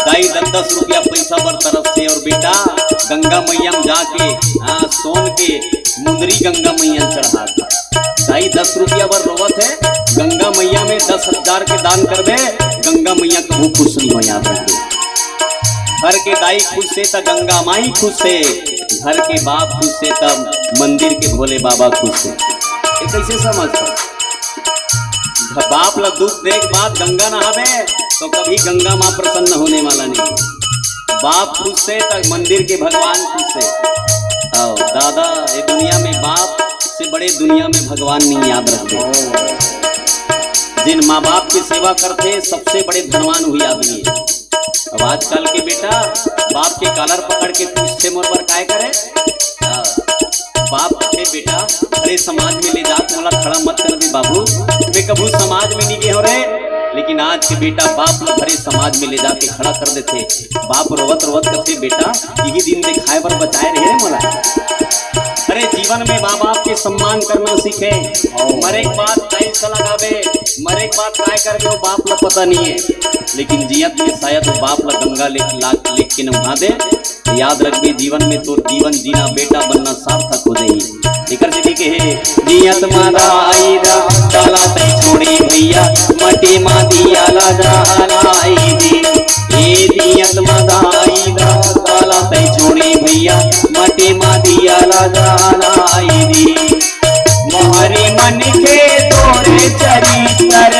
दाई दस दस रुपया पैसा बर तरस थे और बेटा गंगा मैया में जाके, हाँ, सोन के मुंदरी गंगा मैया में चढ़ा था। दाई दस रुपया बर रोवत है, गंगा मैया में दस हजार के दान करबे, गंगा मैया कभू खुश नहीं हो, याद रखबे। घर के दाई खुश से त गंगा माई खुश से, घर के बाप खुश से तब मंदिर के भोले बाबा खुश से। ये कैसे समझ सकते? बाप ला दुख देख बाद गंगा नहावे तो कभी गंगा माँ प्रसन्न होने वाला नहीं। बाप खुश से तब मंदिर के भगवान खुश से। आओ दादा, ये दुनिया में बाप से बड़े दुनिया में भगवान नहीं, याद रखबे। जिन माँ बाप की सेवा करते सबसे बड़े धनवान हुई आदमी है। अब आजकल के बेटा बाप के कॉलर पकड़ के पूछथे मोर बर काय करे। हाँ, बाप कथे बेटा भरे समाज में ले जाके मोला खड़ा मत कर दे बाबू, मैं कभू समाज में नहीं गए हो रे। लेकिन आज के बेटा बाप ला भरे समाज में ले जाके खड़ा कर देथे। बाप रोवत रोवत कथे बेटा यही दिन में खाए बर बचाए रहे रे मोला। अरे जीवन में माँ बाप के सम्मान करना सीखे। मरे के बाद टाइल्स लगावे, मरे के बाद काय करबे वो बाप ला पता नहीं है। लेकिन जियत में शायद वो बाप ला गंगा लेके ला लेके नहा दे। याद रखबे जीवन में तोर जीवन जीना बेटा बनना सार्थक हो जाही। एकर से भी कहे जियत मा दाई ददा ला तैं छोड़े भैया, मटे मा दिया ला जलाई दी। ए जियत मा दाई ददा ला तैं छोड़े भैया, मटे मा दिया ला जलाई दी। महरी मन के तोरे चरित्र,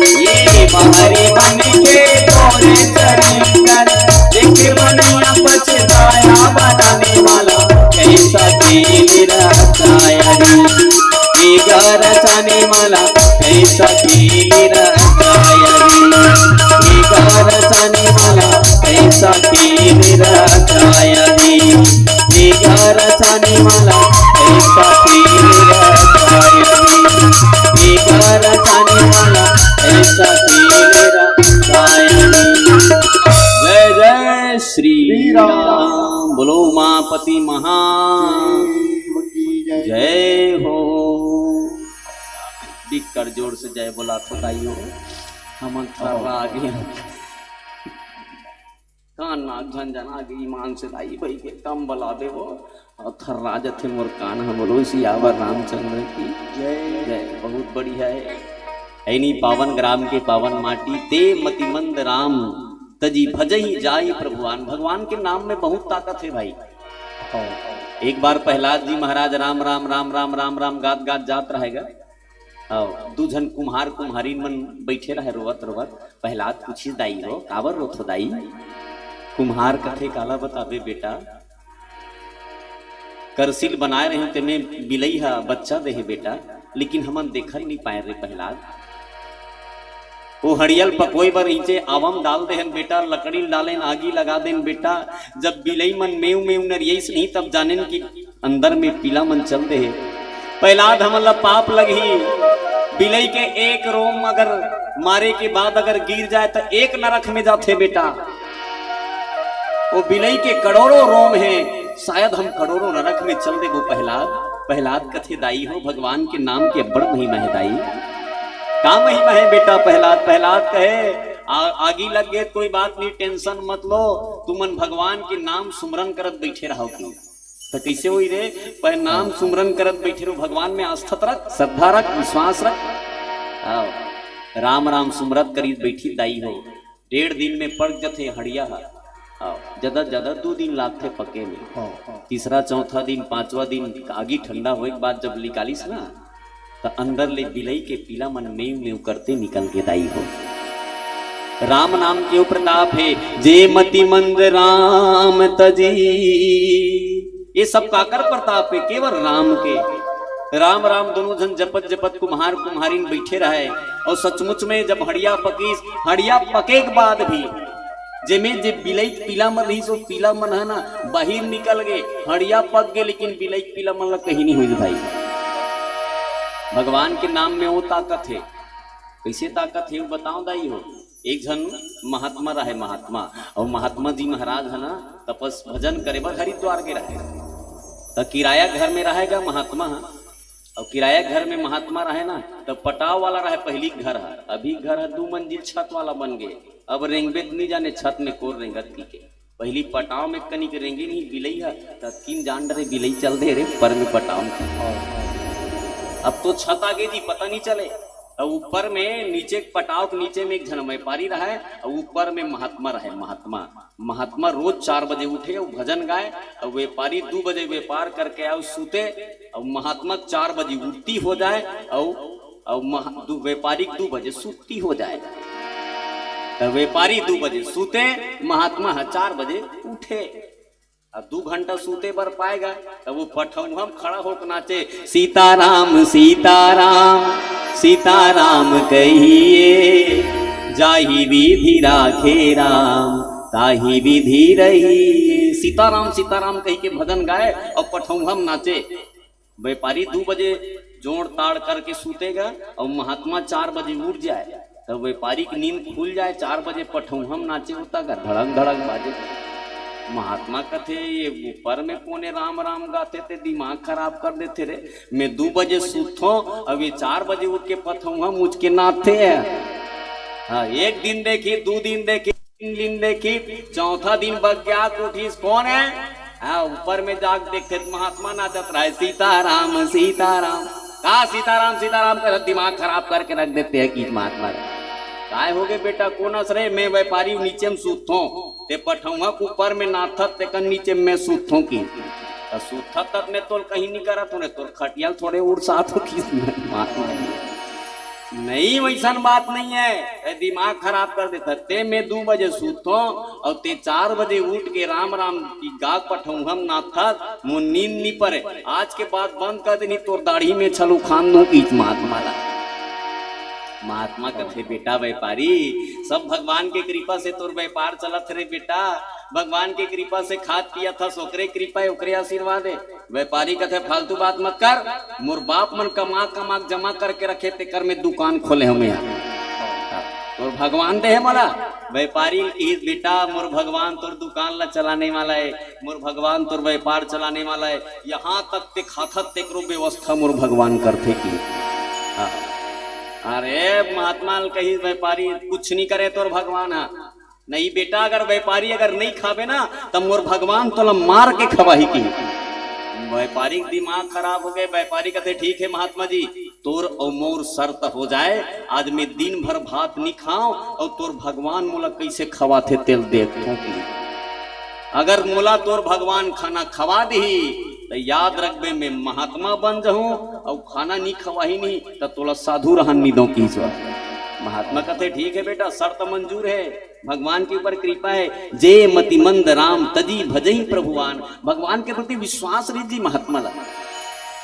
ये महरी मन के तोरे चरित्र, देखे बनैया पछताया बनाने वाला, कैसा खेल रचाया रे। एगारह चाने वाला, कैसा खेल रचाया रे। एगारह चाने वाला, कैसा खेल रचाया रे। एगारह चाने वाला, कैसा खेल रचाया रे। एगारह चाने वाला, कैसा खेल रचाया रे। जय जय श्री श्री राम। राम। बोलो उमापति महादेव की जय। जय हो। बिक्कट जोर से जय बोला तो दाई हो। हमन थर्रा गे। कान नाक झन झना गे ईमान से दाई भाई के कम बला देवो। अउ थर्रा जथे मोर कान ह। बोलो सियावर रामचंद्र की जय। जय। बहुत बढ़िया है। ऐनी पावन ग्राम के पावन माटी ते मतिमंद राम तजी भजही जाई प्रभुआन। भगवान के नाम में बहुत ताकत है भाई। हाँ। एक बार प्रहलाद जी महाराज राम राम राम राम राम राम गात गात जात रहेगा। हाँ, दू झन कुम्हार कुम्हारिन मन बैठे रहे रोवत रोवत। प्रहलाद पूछिस, "दाई हो, काबर रोथो दाई?" कुम्हार कथे, "काला बताबे बेटा, करसील बनाए रहे तेमे बिलई ह बच्चा देहे बेटा, लेकिन हमन देखन नहीं पाए रे प्रहलाद। वो हड़ियल पकोई बर नीचे आवा म डाल देहन बेटा, लकड़ी ल डालेन, आगी लगा देन बेटा। जब बिलई मन मेव मेव नरियस नहीं तब जानेन कि अंदर में पीला मन चल देहे। प्रहलाद हमन ला पाप लगही। बिलई के एक रोम अगर मारे के बाद अगर गिर जाए त एक नरक में जाथे बेटा। वो बिलई के करोड़ों रोम है, शायद हम करोड़ों नरक में चल देबो प्रहलाद।" प्रहलाद कथे, "दाई हो, भगवान के नाम के अब्बड़ महिमा है दाई।" "का महिमा है बेटा प्रहलाद?" प्रहलाद कहे, "आ-, आगी लग गए, कोई बात नहीं, टेंशन मत लो, तुमन भगवान के नाम सुमरन करत बैठे रहो।" की त कैसे होई रे? पर नाम सुमरन करत बैठे रहो, भगवान में आस्था त रख, श्रद्धा रख, विश्वास रख। आओ। राम राम सुमरत करीत बइठिस दाई हो। डेढ़ दिन में पक जथे हड़िया ह। हाँ, जदा जदा दू दिन लागथे पके में। हाँ। तीसरा चौथा दिन, पांचवा दिन आगी ठंडा होए के बाद जब निकालिस ना, त अंदर ले बिलई के पिला मन मेव मेव करते निकल गे दाई हो। राम नाम के प्रताप हे, जे मति मंद राम तजी। ये सब काकर प्रताप हे? केवल राम के। राम राम दोनों झन जपत जपत कुम्हार कुम्हारिन बइठे रहय, अउ सचमुच में जब हड़िया पकिस, हड़िया पके के बाद भी जेमे जे बिलई के पिला मन रहिस, वो पिला मन ह ना बाहिर निकल गे, हड़िया पक गे, लेकिन बिलई के पिला मन ला कहीं नहीं होइस भाई। भगवान के नाम में वो ताकत हे। कइसे ताकत हे, वो बताओ दाई हो। एक झन महात्मा रहय, महात्मा, अउ महात्मा जी महाराज ह ना तपस भजन करे बर हरिद्वार गे रहय। त किराया घर में रहय गा महात्मा ह, अउ किराया घर में महात्मा रहय ना, त पटाव वाला रहय पहिली के घर ह। अभी घर ह दू मंजिल छत वाला बन गे। अब रेंगबे त नहीं जाने छत में कोन रेंगत कहिके। पहिली पटाव में कनिक रेंगे नहीं बिलई ह, त किन जान डरे बिलई चल दे रे ऊपर में पटाव में। अब तो छत आगे जी, पता नहीं चले। अउ ऊपर में नीचे पटाव के नीचे में एक झन व्यापारी रहय, अउ ऊपर में महात्मा रहय, महात्मा। महात्मा रोज चार बजे उठे अउ भजन गाय, अउ व्यापारी दू बजे व्यापार करके आय अउ सूते, अउ महात्मा चार बजे उठती हो जाय, अउ, अउ महा-, दू, व्यापारी दू बजे सूती हो जाय। त व्यापारी दू बजे सूते, महात्मा ह चार बजे उठे। अब दू घंटा सूते बर पाय गा, तब वो पठौहा म खड़ा होके नाचे, "सीताराम, सीताराम, सीताराम कहिए, जाहि विधि राखे राम, ताहि विधि रहिए।" सीताराम, सीताराम कहिके भजन गाय अउ पठौहा म नाचे। व्यापारी दू बजे जोड़ ताड़ करके सूते गा अउ महात्मा चार बजे उठ जाय, तब व्यापारी के नींद खुल जाय, चार बजे पठौहा म नाचे होता गा, धड़क धड़क बाजे। महात्मा कथे, "ये ऊपर में कोने राम राम गाथे, ते दिमाग खराब कर देथे रे। मैं दू बजे सूतथों, अब ये चार बजे उठ के पठौहा म उठ के नाचथे।" हाँ, एक दिन देखी, दू दिन देखी, तीन दिन देखी, चौथा दिन बग्या के उठिस, "कोन हे?" हाँ, ऊपर में जाके देखथे त महात्मा नाचत रहय, "सीताराम, सीताराम।" का सीताराम, सीताराम कर दिमाग खराब करके रख देथे कि महात्मा रे। "काय होगे बेटा, कोन अस रे?" "मैं व्यापारी नीचे म सूतथों, ते पठौहा के ऊपर में नाचथस, तेकर नीचे में सूतथों कि।" "त सूतथस त मैं तोल कहीं नहीं करत हों रे, तोर खटिया ल थोड़े उड़सात हों कि।" महात्मा रे, नहीं, वइसन बात नहीं हे, ए, दिमाग खराब कर देथस। ते मैं दू बजे सूतथों अउ ते चार बजे उठ के राम राम की गा के पठौहा म नाचथस, मोर नींद नी परे। आज के बाद बंद कर दे, नहीं तोर दाढ़ी में छल उखान दूं कि महात्मा ला। महात्मा कथे, "बेटा व्यापारी, सब भगवान के कृपा से तोर व्यापार चलत रे बेटा, भगवान के कृपा से खात पियत हस, ओकरे कृपा हे, ओकरे आशीर्वाद हे।" व्यापारी कथे, "फालतू बात मत कर, मोर बाप मन कमा कमा के जमा करके रखे, तेकर में दुकान खोले हंव मैं हा। तोर भगवान दे हे मोला।" व्यापारी ल किहिस, "बेटा, मोर भगवान तोर दुकान ला चलाने वाला हे, मोर भगवान तोर व्यापार चलाने वाला हे, यहाँ तक ते खाथस तेकरो व्यवस्था मोर भगवान करथे" कि। हाँ। अरे महात्मा ल कहिस व्यापारी, "कुछ नहीं करे तोर भगवान हा।" "नहीं बेटा, अगर व्यापारी अगर नहीं खाबे ना, त मोर भगवान तोला मार के खवाही" कि। व्यापारी के दिमाग खराब होगे। व्यापारी कथे, "ठीक हे महात्मा जी, तोर अउ मोर शर्त हो जाय, आज मैं दिन भर भात नहीं खांव अउ तोर भगवान मोला कइसे खवाथे तेल देखथों" कि। "अगर मोला तोर भगवान खाना खवा दिही, त याद रखबे, मैं महात्मा बन जहूं अउ खाना नहीं खवाही नहीं, त तोला साधु रहन नहीं दंव" किहिस। महात्मा कथे, "ठीक हे बेटा, शर्त मंजूर हे।" भगवान के ऊपर कृपा हे, "जे मति मंद राम तजी भजहि प्रभुवान।" भगवान के प्रति विश्वास रहिस जी महात्मा ला।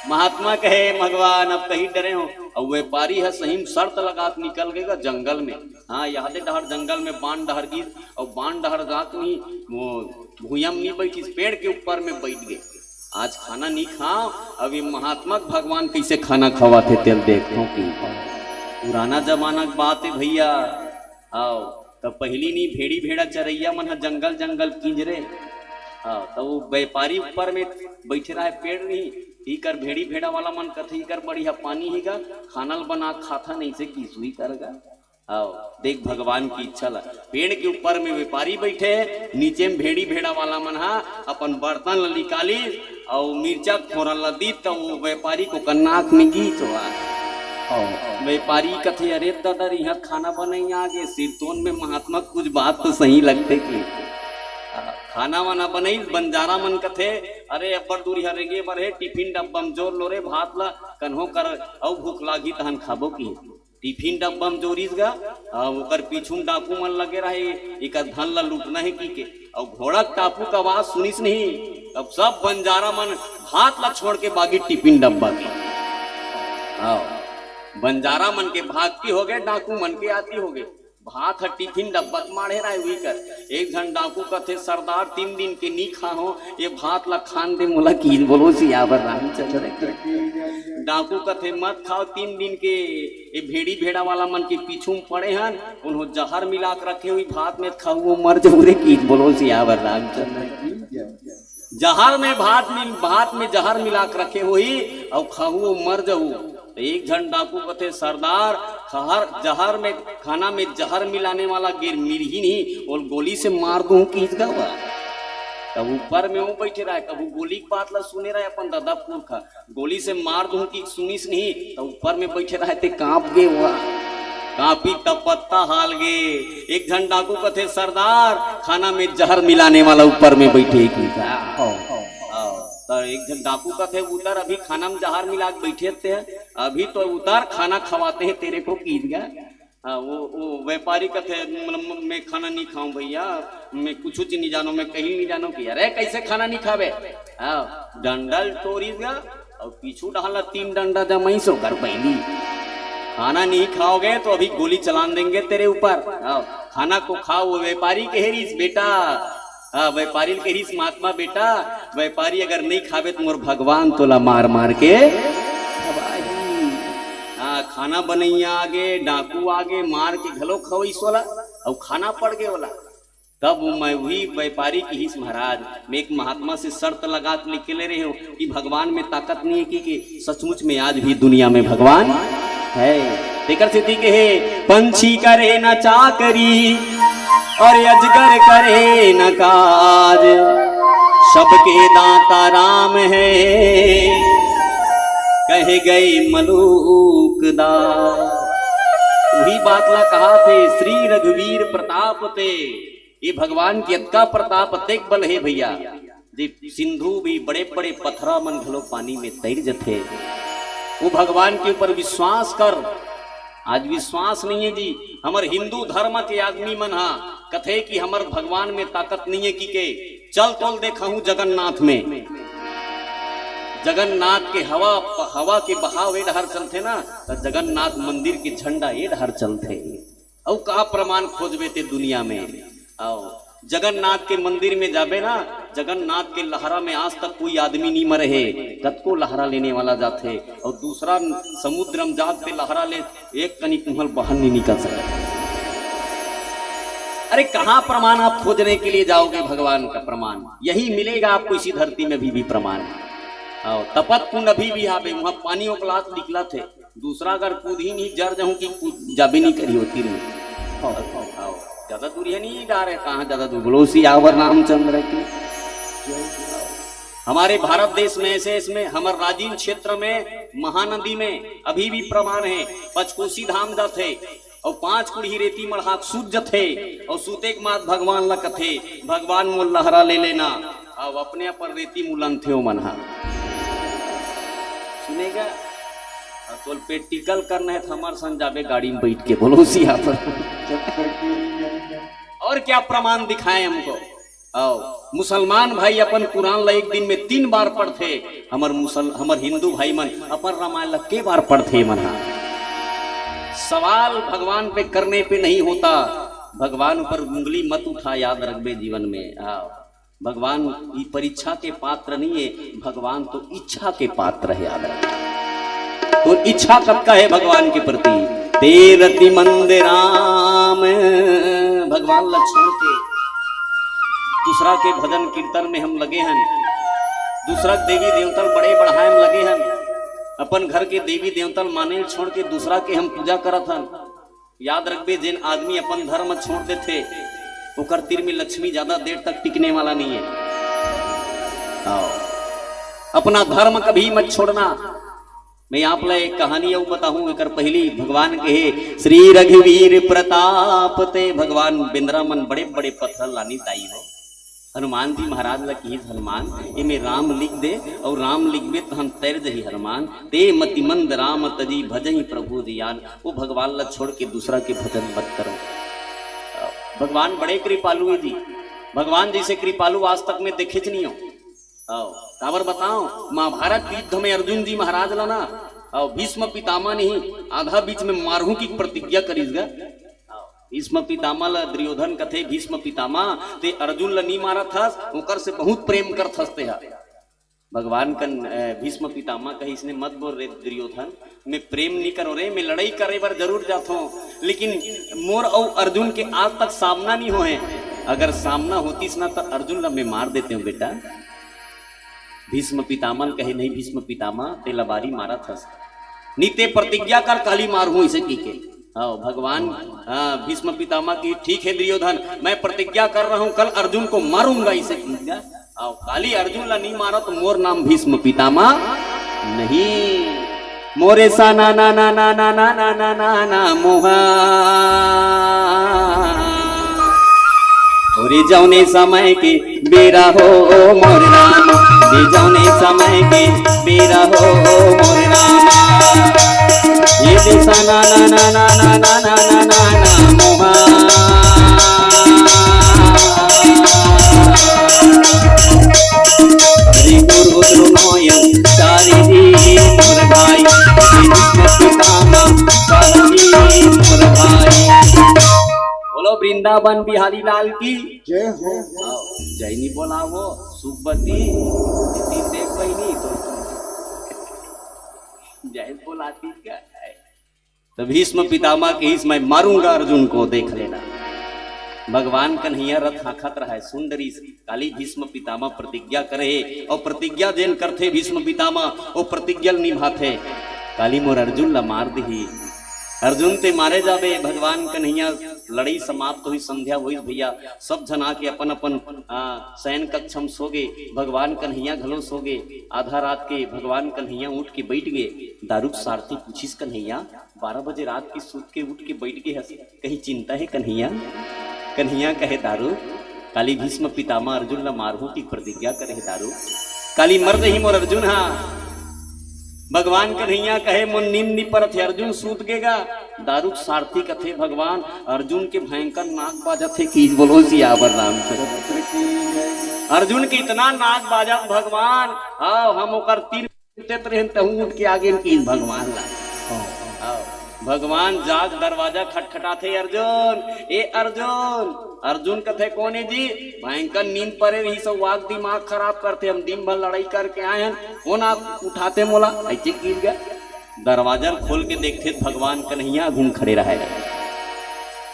महात्मा कहे, "भगवान, अब कहीं डरे हों।" अउ व्यापारी ह सही म शर्त लगा के निकल गे गा जंगल में। हाँ, यादे डहर जंगल में बान डहर गिस, अउ बान डहर जाके नहीं, वो भुइयां म नहीं बइठिस, पेड़ के ऊपर में बइठ गे। "आज खाना नहीं खांव, अब ये महात्मा के भगवान कइसे खाना खवाथे तेल देखथों" कि। पुराना जमाना के बात हे भइया। हाँ, त पहिली नहीं भेड़ी भेड़ा चरइया मन ह जंगल जंगल किंजरे। हाँ, त वो व्यापारी ऊपर में बइठे रहय पेड़ नहीं, इकर भेड़ी भेड़ा वाला मन कथे, "इकर बढ़िया पानी हे गा, खाना ल बना खाथन, अइसे किसुई कर गा।" हाँ, देख भगवान की इच्छा ला। पेड़ के ऊपर में व्यापारी बइठे हे, नीचे में भेड़ी भेड़ा वाला मन हा अपन बर्तन ला निकालिस अउ मिर्चा के फोरन ला दिस, त वो व्यापारी के नाक में गिस। व्यापारी कथे, "अरे दादा, इहाँ खाना बनई आगे, सिरतोन में महात्मा कुछ बात तो सही लगथे कि।" आ, खाना वाना बनई, बंजारा मन कथे, "अरे अब्बड़ दूर इहाँ रेंगे बर हे, टिफिन डब्बा म जोर लो रे भात ला, कन्हो कर अउ भूख लागही तहन खाबो कि।" टिफिन डब्बा म जोरिस गा, आ, ओकर पीछू म डाकू मन लगे रहे, एकर धन ला लूटना हे कि के। अउ घोड़क टापू का आवाज सुनिस नहीं, तब सब बंजारा मन भात ला छोड़ के बागी टिफिन डब्बा के। आओ, बंजारा मन के भागती होगे, डाकू मन के आती होगे। भात ह टिफिन डब्बा के माढ़े रहे उही कर। एक झन डाकू कथे, "सरदार, तीन दिन के नी खाहो, ये भात ला खान दे मोला।" कीज बोलो सियावर रामचंद्र के। डाकू कथे, "मत खाओ, तीन दिन के ये भेड़ी भेड़ा वाला मन के पीछू म पड़े हन, उन्हों जहर मिला के रखे हुई भात में, खाऊ वो मर जाऊ रे।" कीज बोलो सियावर रामचंद्र के। जहर में भात मिल, भात में जहर मिला के रखे हुई अउ खाऊ वो मर जाऊ। तो एक झन डाकू कथे, "सरदार, खहर, जहर में, खाना में जहर मिलाने वाला गिर मिलही नहीं, ओल गोली से मार दूं कीज गा।" तब ऊपर में वो बैठे रहे, कभू गोली के बात ला सुने रहे अपन दादा पुरखा, गोली से मार दूं कि सुनिस नहीं, तो ऊपर में बैठे रहे ते कांप गे हुआ, कांपी तब पत्ता हाल गे। एक झन डाकू कथे, "सरदार, खाना में जहर मिलाने वाला ऊपर में बैठे कीज गा।" तो एक झन डाकू कथे, "उतर, अभी खाना में जहर मिला के बैठे ते हैं, अभी तो उतर, खाना खवाते हैं तेरे को कीज गा।" हाँ, वो, वो व्यापारी कथे, "मतलब, मैं खाना नहीं खाऊं भैया, मैं कुछ चीज नहीं जानूं, मैं कहीं नहीं जानूं।" कि, "अरे, कैसे खाना नहीं खावे?" हाँ, डंडल टोरिस गा, अउ पीछू डाला तीन डंडा जमई सो कर बैली। "खाना नहीं खाओगे तो अभी गोली चलान देंगे तेरे ऊपर। आओ, खाना को खाओ।" वो व्यापारी कहे रिस, "बेटा," हाँ, व्यापारी ल कहे रिस, "महात्मा बेटा, व्यापारी अगर नहीं खाबे तो मोर भगवान तोला मार मार के खवाही।" हाँ, खाना बनैया आगे, डाकू आगे, मार के घलो खवई सोला, अउ खाना पड़ गे ओला। तब मैं वही व्यापारी किहिस, "महाराज, मैं एक महात्मा से शर्त लगा के लिखे ले रहे हो कि भगवान में ताकत नहीं है कि, कि सचमुच में आज भी दुनिया में भगवान है।" तेकर सेती कहे, "पंछी करे न चाकरी और अजगर करे न काज, सबके दाता राम है, कहे गए मलूक दास।" वही बात ला कहा थे श्री रघुवीर प्रताप ते। ये भगवान के अतका प्रताप, अतेक बल हे भैया, जे सिंधु भी बड़े-बड़े पथरा मन घलो पानी में तैर जथे। वो भगवान के ऊपर विश्वास कर। आज विश्वास नहीं है जी। हमर हिंदू धर्म के आदमी मन हा कथे कि हमर भगवान में ताकत नहीं है कि के, चल तोल देखाहूं जगन्नाथ में। जगन्नाथ के हवा, हवा के बहाव ए डहर चलथे ना, त जगन्नाथ मंदिर के झंडा ए डहर चलथे। अउ का प्रमाण खोजबे ते दुनिया में? आओ, जगन्नाथ के मंदिर में जाबे ना, जगन्नाथ के लहरा में आज तक कोई आदमी नहीं मरे हे। कतको लहरा लेने वाला जाथे अउ दूसरा समुद्र में जात के लहरा ले, एक कनिक उहल बाहर नहीं निकल सके। अरे, कहाँ प्रमाण आप खोजने के लिए जाओगे? भगवान का प्रमाण यही मिलेगा आपको, इसी धरती में अभी भी प्रमाण है। आओ, तपत कुंड अभी भी आबे, वहां पानी ओकलात निकलत हे। दूसरा अगर कूदही नहीं, जर जहूं कि कूद जाबे नहीं करी होती रही। आओ, आओ, ज्यादा दूर ये नहीं डारे, कहाँ ज्यादा दूर? बोलो सियावर रामचंद्र की। हमारे भारत देश में ऐसे, इसमें हमर राजीव क्षेत्र में महानदी में अभी भी प्रमाण है, पचकोसी धाम जाथे अउ पांच कुड़ही रेती मढ़ा के सूत जथे अउ सूते के बाद भगवान ला कथे, "भगवान मोर लहरा ले लेना।" अब अपने अपन रेती मुलंथे ओ मन हा। सुनेगा? अब तोल practical करना है तो हमारे संग जाबे गाड़ी में बैठ के, बोलो सियावर। और क्या प्रमाण दिखाएं हमको? आओ, मुसलमान भाई अपन कुरान ला एक दिन में तीन बार पढ़थे, हमर मुसल-, हमर हिंदू भाई मन अपन रामायण ला के बार पढ़थे मन हा? सवाल भगवान पे करने पे नहीं होता, भगवान ऊपर उंगली मत उठा, याद रखबे जीवन में। आओ, भगवान ई परीक्षा के पात्र नहीं है, भगवान तो इच्छा के पात्र है, याद रख। तो इच्छा कतका है भगवान के प्रति? ते रति मंद राम, भगवान ला छोड़ के दूसरा के भजन कीर्तन में हम लगे हन, दूसरा के देवी देवता ल बड़े बढ़ाए में लगे हन, अपन घर के देवी देवता ल माने ल छोड़ के दूसरा के हम पूजा करत हन। याद रखबे, जेन आदमी अपन धर्म छोड़ देथे, ओकर तीर में लक्ष्मी ज्यादा देर तक टिकने वाला नहीं है। आओ, अपना धर्म कभी मत छोड़ना। मैं आप ला एक कहानी अउ बताहूं, एकर पहिली भगवान कहे, "श्री रघुवीर प्रताप ते।" भगवान बेंदरा मन बड़े-बड़े पत्थर लानी दाई हो। हनुमान जी महाराज ला किहिस, "हनुमान, एमे राम लिख दे, अउ राम लिखबे तहन तैर जही हनुमान, ते मतिमंद राम तजी भजही प्रभु जियान।" वो भगवान ला छोड़ के दूसरा के भजन मत करो। भगवान बड़े कृपालु हे जी, भगवान जैसे कृपालु आज तक में देखेच नहीं हो। आओ, काबर बताओ, महाभारत युद्ध में अर्जुन जी महाराज ला ना, आओ, भीष्म पितामह नहीं, आधा बीच में मारहूं की प्रतिज्ञा करिस गा। आओ, भीष्म पितामह ला दुर्योधन कथे, "भीष्म पितामह, ते अर्जुन ला नी मारत हस, ओकर से बहुत प्रेम करत हस तेहा।" भगवान कन, अ, भीष्म पितामह कहिस ने, "मत बोल रे दुर्योधन, मैं प्रेम नी करो रे, मैं लड़ाई करे बर जरूर जाथों, लेकिन मोर अउ अर्जुन के आज तक सामना नी होहे। अगर सामना होतिस ना, त अर्जुन ला मैं मार देते हूं बेटा।" भीष्म पितामह कहे, "नहीं भीष्म पितामह, ते लबारी मारत हस, नी ते प्रतिज्ञा कर, काली मारहूं इसे," कहिके। हाँ, भगवान, हाँ, भीष्म पितामह की, "ठीक है दुर्योधन, मैं प्रतिज्ञा कर रहा हूं, कल अर्जुन को मारूंगा इसे," कहिके। आओ, काली अर्जुन ला नी मारत, मोर नाम भीष्म पितामह नहीं। मोरे सा ना ना ना ना ना ना ना ना ना ना मोहा। ओरे जौने समय के बेरा हो मोर राम, रे जौने समय के बेरा हो मोर राम। ये दे सा ना ना ना ना ना ना ना ना ना ना मोहा। हरि गुरु नयन चारि दी मोर भाई, हरि पितामह चारि दी मोर भाई। बोलो वृंदावन बिहारी लाल की। जय हो। आओ, जय नी बोलावो, सुखवती, नीति देव बहिनी, तो जय बोलाती क्या है? तो भीष्म पितामह कहिस, "मैं मारूंगा अर्जुन को, देख लेना।" भगवान कन्हैया रथ हाँकत रहय, सुन डरिस, काली भीष्म पितामह प्रतिज्ञा करे, अउ प्रतिज्ञा जेन करथे भीष्म पितामह, वो प्रतिज्ञा ल निभाथे। काली मोर अर्जुन ला मार दिही, अर्जुन ते मारे जाबे। भगवान कन्हैया, लड़ाई समाप्त होइस, संध्या होइस भैया, सब झन आके अपन अपन, आ, शयन कक्ष म सो गे। भगवान कन्हैया घलो सो गे। आधा रात के भगवान कन्हैया उठ के बैठ गे। दारुक सारथी पूछिस, "कन्हैया, बारह बजे रात के सूत के उठ के बैठ गे हस, कहीं चिंता हे कन्हैया?" कन्हैया कहे, "दारुक, काली भीष्म पितामह अर्जुन ला मारहूं की प्रतिज्ञा करे हे दारुक, काली मर जही मोर अर्जुन हा।" भगवान कन्हैया कहे, "मोर नींद नी परत हे, अर्जुन सूत गेगा।" दारुक सारथी कथे, "भगवान, अर्जुन के भयंकर नाक बाजत हे," कहिस। बोलो सियावर रामचंद्र। अर्जुन के इतना नाक बाजत भगवान, आओ हम ओकर तीर देत रहेन, तहूं उठ के आगे न कहिस भगवान ला। आओ, भगवान जाग दरवाजा खटखटाथे, "अर्जुन, ए अर्जुन।" अर्जुन कथे, "कोन हे जी?" भयंकर नींद परे रहिस, सब वाक दिमाग खराब करथे, "हम दिन भर लड़ाई करके आए हन, कोन आ उठाथे मोला?" ऐसे गिर गया। दरवाजा खोल के देखथे त भगवान कन्हैया घूम खड़े रहय।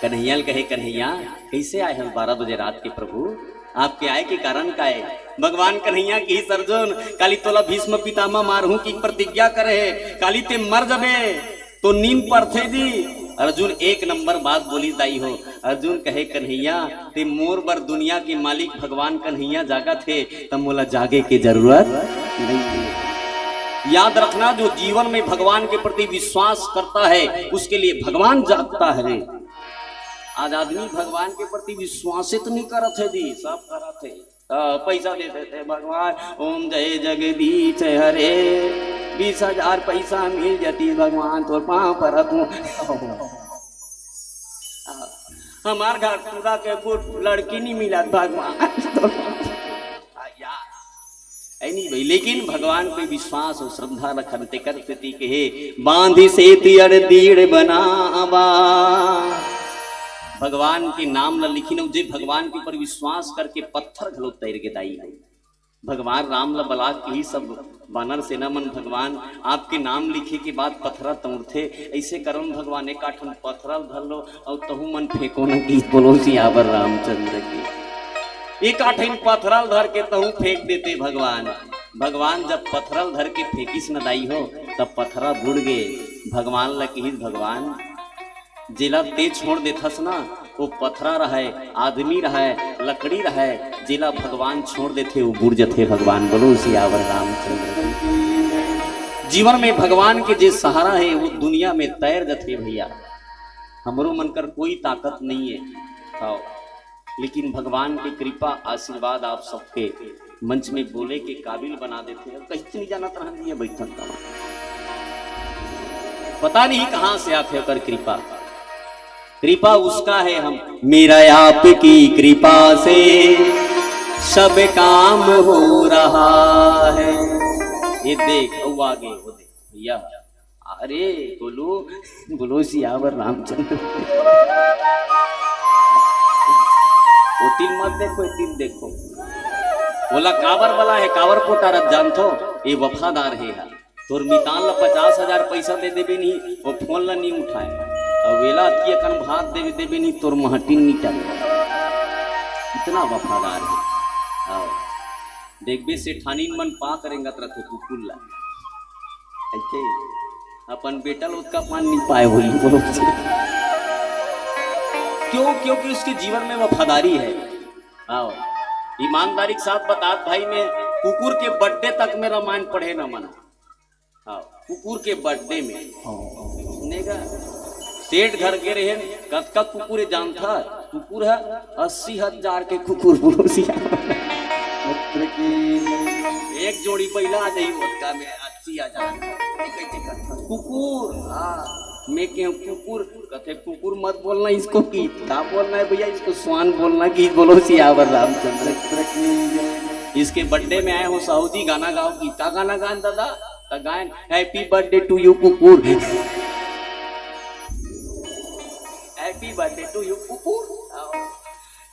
कन्हैया ल कहे, "कन्हैया, कैसे आए हस बारह बजे रात के प्रभु? आपके आए के कारण का हे?" भगवान कन्हैया कहिस, "अर्जुन, काली तोला भीष्म पितामह मारहूं की प्रतिज्ञा करे हे, काली ते मर जबे, तो नींद परथे जी।" अर्जुन एक नंबर बात बोलिस दाई हो। अर्जुन कहे, "कन्हैया, ते मोर बर दुनिया के मालिक भगवान कन्हैया जागत हे, त मोला जागे के जरूरत नहीं है।" याद रखना, जो जीवन में भगवान के प्रति विश्वास करता है, उसके लिए भगवान जागता है। आज आदमी भगवान के प्रति विश्वास ही तो नहीं करत है जी, सब करत है। हाँ, पैसा दे देथे भगवान, "ओम जय जगदीश हरे।" बीस हजार पैसा मिल जाती भगवान, तोर पाँव परत हूँ। हमार घर पूरा के गुट लड़की नहीं मिलत भगवान। आ, यार। ऐ नहीं भाई, लेकिन भगवान पे विश्वास अउ श्रद्धा रखन तेकर सेती कहे, "बांधी सेती अड़ दीड़ बनावा।" भगवान के नाम ल लिखिन, जे भगवान के ऊपर विश्वास करके पत्थर घलो तैर के दाई हो। भगवान राम ल बला के ही सब बानर सेना मन, "भगवान, आपके नाम लिखे के बाद पथरा तौड़थे, ऐसे करन भगवान, एक आठन पथरा ल धर लो अउ तहू मन फेंको न," कहिस। बोलो सियावर रामचंद्र की। एक आठन पथरा ल धर के तहू फेंक देते भगवान। भगवान जब पथरा ल धर के फेंकिस न दाई हो, तब पथरा बुड़ गे। भगवान ल कहिस, "भगवान, जेला ते छोड़ देथस ना, वो पथरा रहय, आदमी रहय, लकड़ी रहय, जेला भगवान छोड़ देथे, वो बुड़ जथे।" भगवान बोलो सियावर रामचंद्र की। जीवन में भगवान के जे सहारा हे, वो दुनिया में तैर जथे भैया। हमरो मन कर कोई ताकत नहीं है। हाँ, लेकिन भगवान के कृपा, आशीर्वाद आप सबके मंच में बोले के काबिल बना देथे। कहीं नहीं जाना तरह नहीं है बैठन का, पता नहीं कहाँ से आथे ओकर कृपा। कृपा उसका है, हम मेरा आपकी कृपा से सब काम हो रहा है। ये देख, वो आगे, वो देख भैया। अरे बोलो, बोलो सियावर रामचंद्र। वो तीन मत देखो, ये तीन देखो। बोला काबर बला है, काबर पोटारत जानथो, ये वफादार है यार। तोर मितान ला पचास हजार पैसा दे देबे नहीं, वो फोन ला नहीं उठाए। और वेला अतिया कन भात देबे देबे नहीं, तोर महटिन नहीं टले। इतना वफादार है। हाँ। देखबे सेठानीन मन पाक रेंगत रथे कुकुर ला। ऐसे अपन बेटा ला ओतका पान नहीं पाए होही, बोलो। क्यों? क्योंकि उसके जीवन में वफादारी है। हाँ, ईमानदारी के साथ बतात भाई, मैं कुकुर के बर्थडे तक में रामायण पढ़े न मन। हाँ, कुकुर के बर्थडे में। हाँ। सुनेगा? सेठ घर के रहे, कतका कुकुर हे जानथा? कुकुर है अस्सी हजार के कुकुर, बोलो सिया। एक जोड़ी बैला आ जाई ओतका में अस्सी हजार। कुकुर, हाँ, मैं कहूँ कुकुर, कथे कुकुर मत बोलना इसको, कि का बोलना है भैया, इसको स्वान बोलना, कि बोलो सियावर रामचंद्र की। इसके बर्थडे में आए हो साहू जी, गाना गाओ, कि का गाना गान दादा? त गायन Happy birthday to you कुकुर, Happy birthday to you कुकुर।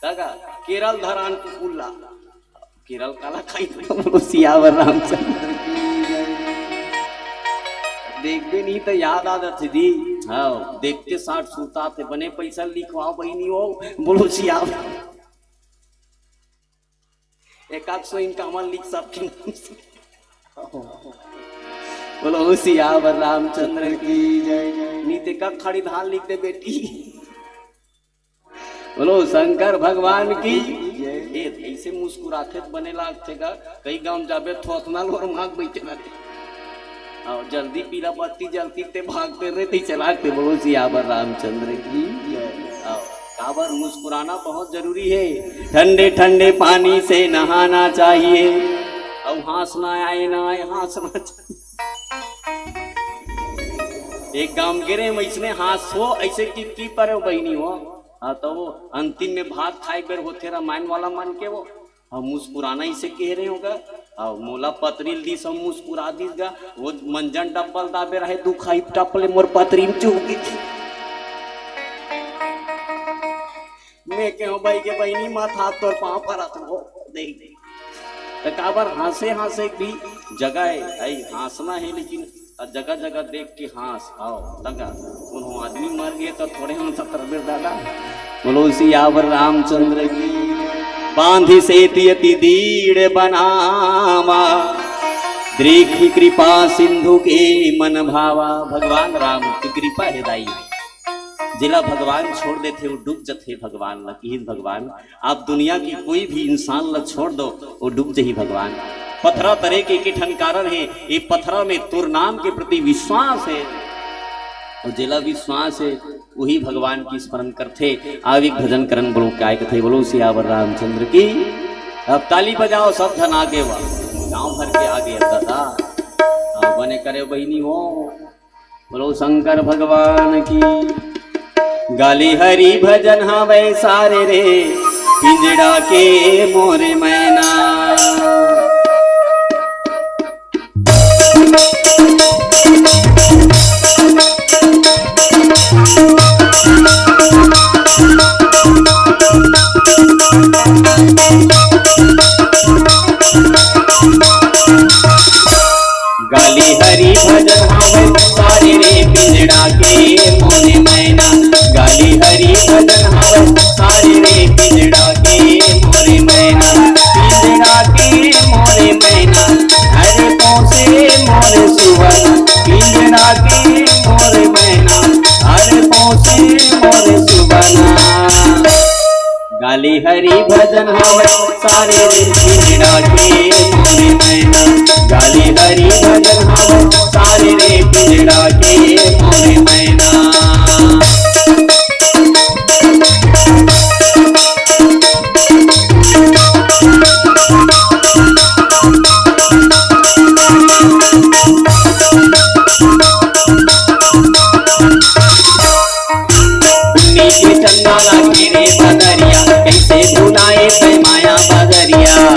तगा केरल धरान कुकुर ला, केरल काला खाई, बोलो सियावर रामचंद्र की। देखबे नहीं तो याद आ जाथे जी। हाँ, देखते साठ सुरता थे, बने पैसा लिखवाओ बहिनी हो, बोलो सियावर। एक आध सौ इनका हमार लिख सबके नाम से। बोलो सियावर रामचंद्र की जय। नीते का खड़ी धान लिख दे बेटी। बोलो शंकर भगवान की। ए, ऐसे मुस्कुराथे त बने लागथे गा। कई गांव जाबे थोथना लोर माग बैठे ना। आओ जल्दी पीला बत्ती जलती ते भागते रे ते चलाते। बोलो सियावर रामचंद्र की। आओ काबर मुस्कुराना बहुत जरूरी है। ठंडे ठंडे पानी से नहाना चाहिए। अब हंसना आए ना आए, हंसना चाहिए। एक गांव गे रहे, वैसने हंस हो, ऐसे की, की परे हो बहिनी हो। हाँ, तो वो अंतिम में भात खाए बेर होथे रामायण वाला मन के वो। हम मुस्कुराना इसे कह रहे होगा। हाँ, मोला पतरी दिस, हम मुस्कुरा दिस गा। वो मंजन डब्बल दाबे रहे, दू खाई टपले मोर पतरी में चुभ गई। मैं कहूँ भाई के बहिनी मत हाथ तोर पाँव परत हो। देख, देख। त काबर हंसे हंसे भी जगह है, आई हंसना है, लेकिन जगह जगह देख के हंस। आओ तंगा कोनो आदमी मर गए तो थोड़े हंसत रहे दादा। बोलो सियावर रामचंद्र की। बांधी सेती अति दीड़ बनावा, दृघ कृपा सिंधु के मन भावा। भगवान राम की कृपा है दाई, जेला भगवान छोड़ देथे वो डूब जथे। भगवान ल किहिन, भगवान आप दुनिया की कोई भी इंसान ल छोड़ दो, वो डूब जही भगवान। पथरा तरे के एक ठन कारण है, ये पथरा में तोर नाम के प्रति विश्वास है, और जेला विश्वास है वही भगवान की स्मरण करथे। आविक भजन करन बोलो, काय कथे बोलो सियावर रामचंद्र की। अब ताली बजाओ सब झन आगे वा, गांव भर के आगे अब दादा। हाँ, बने करे बहिनी हो। बोलो शंकर भगवान की। गाली हरि भजन हवै सारे रे, पिंजड़ा के मोरे मैना। गाली हरि भजन हवै सारे रे पिंजड़ा के मोरे मैना। गाली हरि भजन हवै सारे रे पिंजड़ा के मोरे मैना। पिंजड़ा के मोरे मैना, अरे पोसे मोरे सुवन। पिंजड़ा के मोरे मैना, अरे पोसे मोरे सुवन। गाली हरि भजन हवै सारे रे पिंजड़ा के मोरे मैना। गाली हरि भजन हवै के चंदा लागे रे बदरिया, कैसे भुलाए तै माया बदरिया।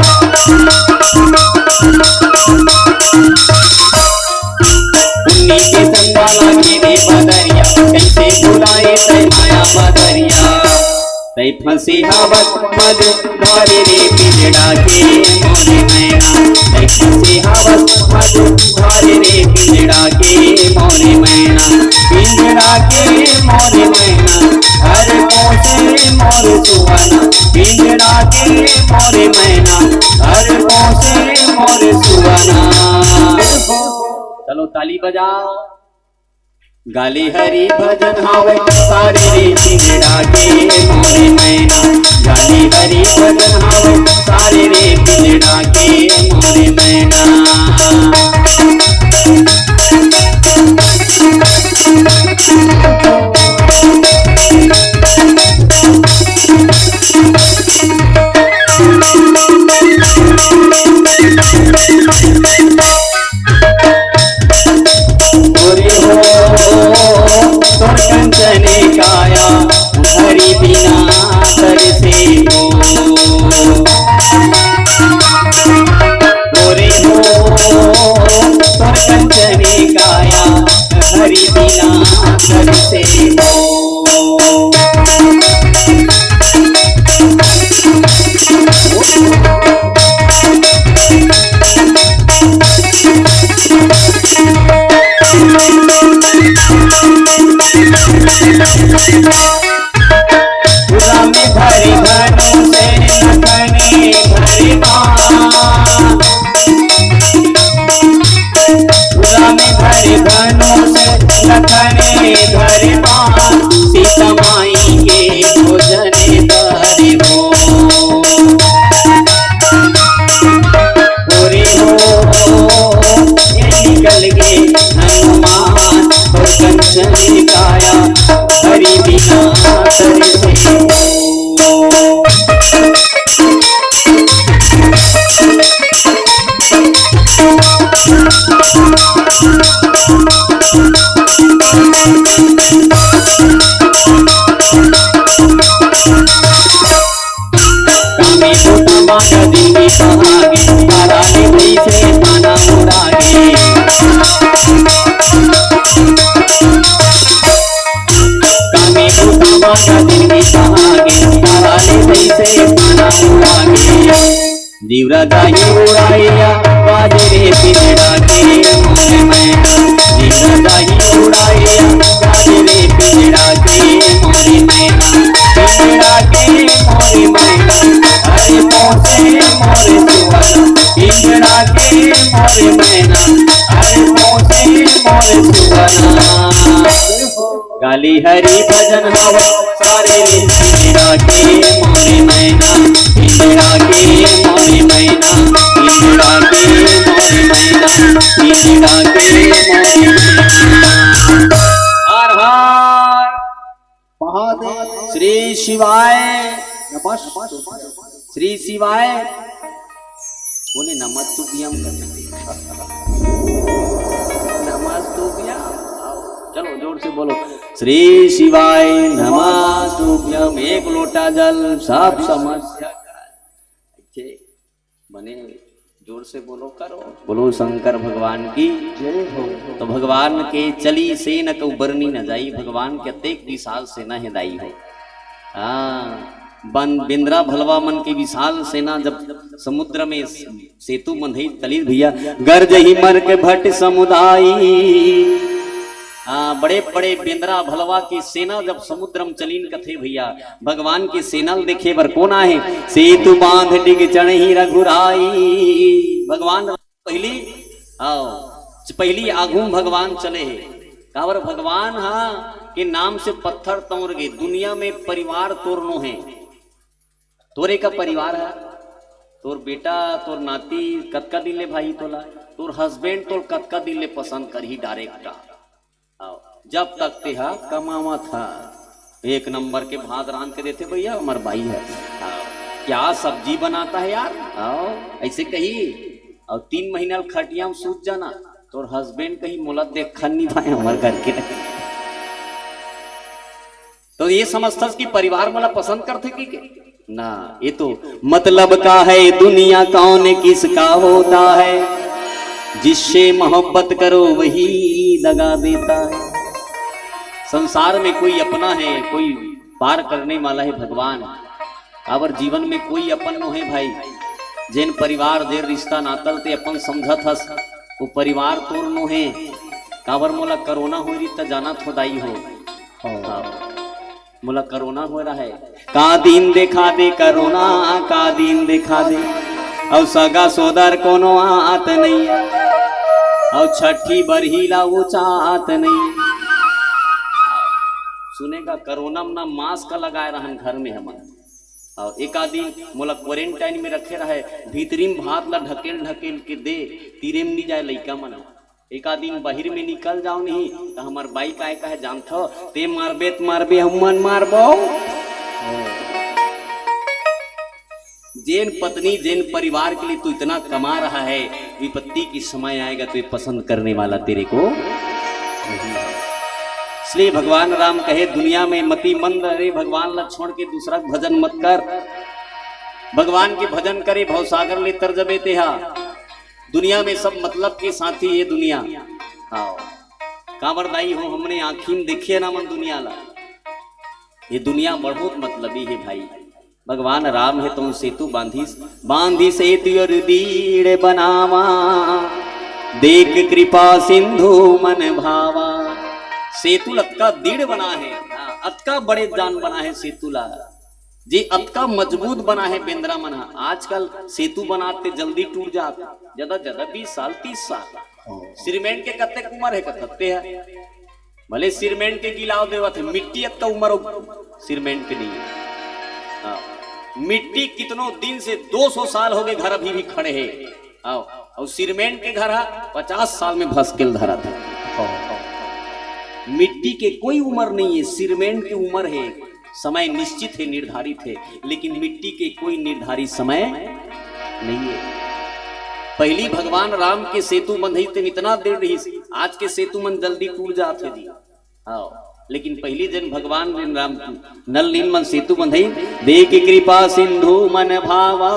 उन्नी के चंदा लागे रे बदरिया, कैसे भुलाए तै माया बदरिया। तै फंसी हवस मझधारे रे पिंजड़ा के मोरे मैना, तै फंसी हवस मझधारे रे पिंजड़ा के मोरे मैना, पिंजड़ा के मोरे मैना, घर पोसे मोर सुअना, पिंजड़ा के मोरे मैना, घर पोसे मोर सुअना। चलो ताली बजाओ। गाली हरी भजन हावय सारे रे पिंजड़ा के मोरे मैना, गाली हरी भजन हावय सारे रे पिंजड़ा के मोरे मैना। ओरे हो तोर कंचन काया, हरि बिना तरसे हो। ओरे हो तोर कंचन काया, हरि बिना तरसे हो। उड़ामी भरी धनु से नथनी भरी बाण। उड़ामी भरी धनु से नथनी भरी बाण। सीता माई के भोजन करी हो। ओरे हो, ये निकल गे हनुमान, हो कंचन काया, हरि बिना तरसे हो। कामे तो तमाशा दिल में बहागे, पराने जैसे पाना उड़ागे। कामे तो तमाशा दिल में बहागे, पराने जैसे पाना उड़ागे। जीवरा जाही उड़ाइया, बाजे रे पिंजड़ा के मोरे मैना। जीवरा जाही उड़ाइया, बाजे रे पिंजड़ा के मोरे मैना। पिंजड़ा के मोरे मैना, अरे पोसे मोरे सुअना। पिंजड़ा के मोरे मैना, अरे पोसे मोरे सुअना। गाली हरी भजन हवा सारे रे पिंजड़ा के मोरे मैना, पिंजड़ा के मोरे मैना, पिंजड़ा के मोरे मैना, पिंजड़ा के मोरे मैना। हर हर महादेव। श्री शिवाय। नमः। श्री शिवाय। बोले नमस्तुभ्यम करके। नमस्तुभ्यम। आओ, चलो जोर से बोलो, श्री शिवाय नमस्तुभ्यम। एक लोटा जल, सब समस्या का। ठीक, बने जोर से बोलो करो। बोलो शंकर भगवान की। जय हो। तो भगवान के चली सेना कहूँ बरनी न जाई, भगवान के अतेक विशाल सेना हे दाई हो। हाँ, बन-, बेंदरा भलवा मन के विशाल सेना जब समुद्र में सेतु बंधई तली भैया, गरजही मर्ग भट समुदाई। हाँ, बड़े बड़े बेंदरा भलवा के सेना जब समुद्र में चलीन कथे भैया, भगवान के सेना ल देखे बर कोन आहे? सेतु बांध डिग चढ़ही रघुराई। भगवान पहली, आओ, पहली आगू म भगवान चले हे। काबर भगवान हा के नाम से पत्थर तौर गे, दुनिया में परिवार तोर नो हे। तोरे का परिवार है, तोर बेटा, तोर नाती कतका दिन ले भाई तोला, तोर हस्बैंड तोल कतका दिन ले पसंद करही डायरेक्ट। आओ, जब तक तेहा कमावत हा, एक नंबर के भात रांध के देथे भैया, हमर बाई है। आओ, क्या सब्जी बनाता है यार? आओ, ऐसे कही, और तीन महीना ल खटिया में सूत जाना, तोर हस्बैंड कही, "मोला देखन नहीं पाए हमर घर के।" तो ये समझथस कि परिवार मोला पसंद करथे कि के? ना, ये तो मतलब का है दुनिया, कौन किसका होता है, जिससे मोहब्बत करो वही दगा देता है। संसार में कोई अपना है, कोई पार करने वाला है भगवान। काबर जीवन में कोई अपन नो है भाई, जेन परिवार, जेन रिश्ता नातल ते अपन समझत हस, वो परिवार तोर नो है। काबर मोला कोरोना होय रही त जानत हो दाई हो। हाँ। मोला कोरोना हो रहा है। का दिन देखा दे कोरोना, का दिन देखा दे। अउ सगा सोदर कोनो आत नहीं, अउ छठी बरही ला उचात नहीं। सुनेगा, कोरोना में ना मास्क लगाए रहन घर में हमन। अउ एक आध दिन मोला क्वारंटाइन में रखे रहे, भीतरी में भात ला ढकेल ढकेल के दे, तीरे में नहीं जाए लइका मन। एक आध दिन बाहिर में निकल जाओ नहीं, त हमर बाई काय कहे जानथो, ते मारबे त मारबे, हमन मारबो। जेन पत्नी, जेन परिवार के लिए तू इतना कमा रहा है, विपत्ति की समय आएगा तो ये पसंद करने वाला तेरे को नहीं है। इसलिए भगवान राम कहे, दुनिया में मति मंद, अरे भगवान ला छोड़ के दूसरा भजन मत कर। भगवान के भजन करे, भवसागर ले तर जबे तेहा। दुनिया में सब मतलब के साथी ये दुनिया। हाँ, काबर दाई हो, हमने आँखी में देखे ना मन दुनिया ला। ये दुनिया बहुत मतलबी है भाई। भगवान राम है तो सेतु बांधिस, बांधी सेतु अउर दीड़ बनावा, देख कृपा सिंधु मन भावा। सेतु ल अतका दीड़ बना है, हाँ, अतका बड़े जान बना है सेतु ला, जी अतका मजबूत बना है बेंदरा मन हा। आजकल सेतु बनाते जल्दी टूट जात, ज्यादा ज्यादा बीस साल, तीस साल। सीमेंट के कतेक उम्र है, कतकते है, भले सीमेंट के गिलाव देवत है, मिट्टी अतका उम्र हो, सीमेंट के नहीं है। हाँ। मिट्टी कितनो दिन से, दो सौ साल हो गए, घर अभी भी खड़े है। आओ, अउ सीमेंट के घर हा पचास साल में भसकेल धरत है। मिट्टी के कोई उम्र नहीं है, सीमेंट की उम्र है। समय निश्चित है, निर्धारित है, लेकिन मिट्टी के कोई निर्धारित समय नहीं है। पहली भगवान राम के सेतु बंधई ते इतना दृढ़ रहिस, आज के सेतु मन जल्दी टूट जात है जी। हाँ, लेकिन पहली जन भगवान जन राम नल नीन मन सेतु बंधई, देख कृपा सिंधु मन भावा।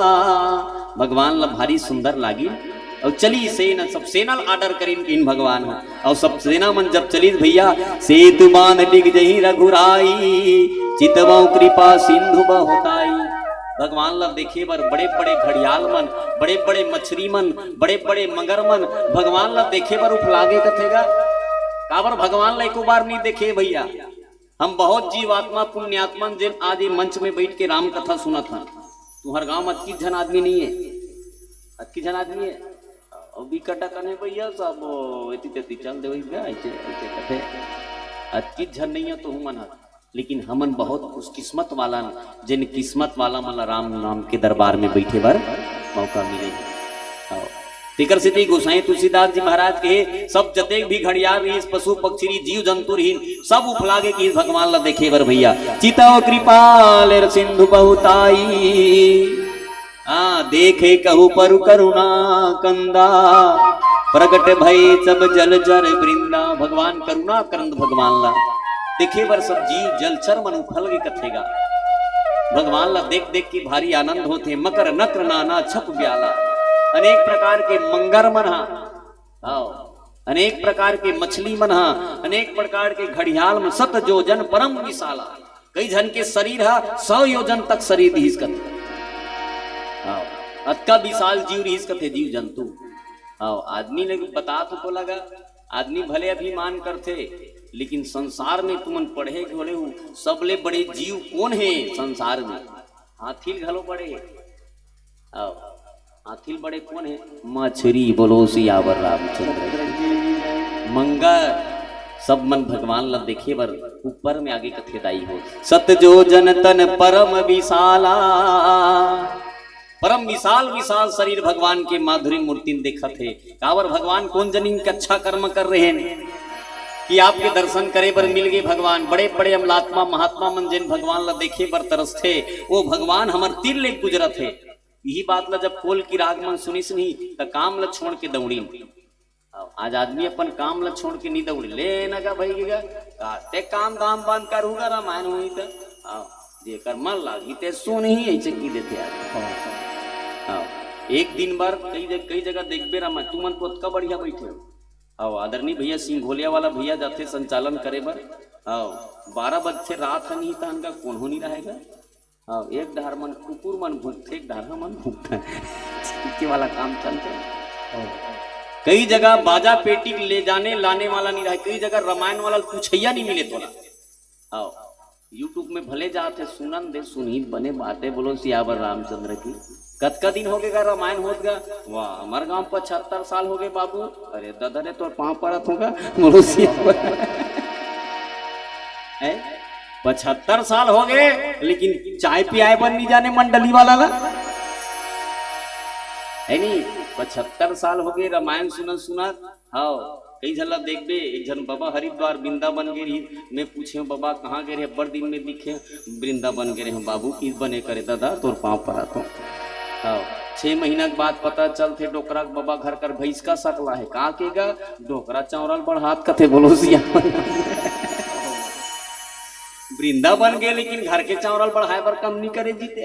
भगवान ला भारी सुंदर लागी। अउ चली सेना, सब सेना ला ऑर्डर करिन किन भगवान ह। अउ सब सेना मन जब चलिस भैया, सेतु बांध डिग जही रघुराई, चितवउ कृपा सिंधु बहुताई। भगवान ला देखे बर बड़े बड़े घड़ियाल मन, बड़े बड़े मछरी मन, बड़े बड़े मगर मन भगवान ला देखे बर उफलागे कथेगा। काबर भगवान ला एको बार नहीं देखे भैया। हम बहुत जीवात्मा पुण्यात्मा जेन आज ये मंच में बैठ के राम कथा सुनत हन। तुहर गांव में अतकी झन आदमी नहीं है, अतकी झन आदमी है। अउ बिकट अकन है भैया, सब एती तेती चल देवे भैया, ऐसे ऐसे कथे। अतकी झन नहीं है तो हूँ मन ह। लेकिन हमन बहुत खुशकिस्मत वाला न, जिन किस्मत वाला मन ला राम नाम के दरबार में बैठे बर मौका मिले। आओ। तेकर सेती गोसाई तुलसीदास जी महाराज के सब जतेक भी घड़ियाल रहिस, पशु पक्षी रहिस, जीव जंतु रहिन, सब उफलागे कि भगवान ला देखे बर भैया। चितव कृपाल सिंधु बहुताई, हाँ, देखे कहु परु करुणा कंदा, प्रगट भई सब जलचर वृंदा। भगवान करुणा करंद भगवान ला देखे बर सब जीव जलचर मन उफलगे कथेगा। भगवान ला देख देख के भारी आनंद होथे। मकर नक्र नाना छप ब्याला, अनेक प्रकार के मंगर मन हा, हाँ, अनेक प्रकार के मछली मन हा, अनेक प्रकार के घड़ियाल मन, सत जोजन परम विशाला। कई झन के शरीर हा सौ योजन तक शरीर रिहिस कथे। हाँ, अतका विशाल जीव रिहिस कथे, जीव जंतु। हाँ, आदमी ने बतात तो लगा, आदमी भले अभिमान करथे, लेकिन संसार में तुमन पढ़े घलो हो, सबले बड़े जीव कोन हे संसार में? हाथी ल घलो बड़े हे। आओ, हाथी ल बड़े कोन हे? मछरी। बोलो सियावर रामचंद्र की। मंगर, सब मन भगवान ला देखे बर ऊपर में आगे कथे दाई हो। सत जोजन तन परम विशाला। परम विशाल विशाल शरीर भगवान के माधुरी मूर्ति में देखत हे। काबर भगवान कोन जनिन के अच्छा कर्म कर रहे हैं कि आपके दर्शन करे बर मिल गए भगवान। बड़े बड़े अमलात्मा महात्मा मन जेन भगवान ला देखे बर तरसथे, वो भगवान हमर तीर ले गुजरत हे। यही बात ला जब कोल की राग मन सुनिस नहीं, त काम ला छोड़ के दौड़िन। आज आदमी अपन काम ला छोड़ के नहीं दौड़े, ले ना गा भाई गा, काते काम धाम बंद करहूँ गा, रामायण होही त। हाँ, जेकर मन लागी ते सुनही, ऐसे की देथे आज। हाँ, एक दिन बर कई जग-, कई जगह देखबे रामायण, तुमन तो अतका बढ़िया बैठे हो। हाँ, आदरणीय भैया सिंघोलिया वाला भैया जाथे संचालन करे बर। हाँ, बारह बजथे रात ह, नहीं तहन का कोनो नहीं रहेगा। हाँ, एक डहर मन कुकुर मन भूंकथे, एक डहर हमन भूंकथे। इके वाला काम चलथे। कई जगह बाजा पेटी ले जाने लाने वाला नहीं रहे, कई जगह रामायण वाला पूछैया नहीं मिले तोला। हाँ, YouTube में भले जात हे, सुनन दे, सुनही बने बातें, बोलो सियावर रामचंद्र की। कतका दिन हो गए गा रामायण होत गा? वाह, हमार गांव पचहत्तर साल हो गए बाबू। अरे दादा रे, तोर पांव परत होगा, बोलो सियावर। हैं? पचहत्तर साल हो गए, लेकिन चाय पियाए बर नहीं जाने मंडली वाला ला, है नहीं? पचहत्तर साल हो गए रामायण सुनत सुनत। हाँ, कई झन ला देखबे, एक झन बाबा हरिद्वार वृंदावन गे रही, मैं पूछे, "बाबा कहाँ गे रहे, अब्बड़ दिन में दिखे?" "वृंदावन गे रहे बाबू।" "की बने करे दादा, तोर पांव परत हों।" हाँ, छह महीना के बाद पता चलथे डोकरा के बाबा घर कर भैंस का सकला है, का के गा? डोकरा चौरल बढ़ात कथे, बोलो सिया। वृंदावन गए लेकिन घर के चौरल बढ़ाए बर कम नहीं करे जीते,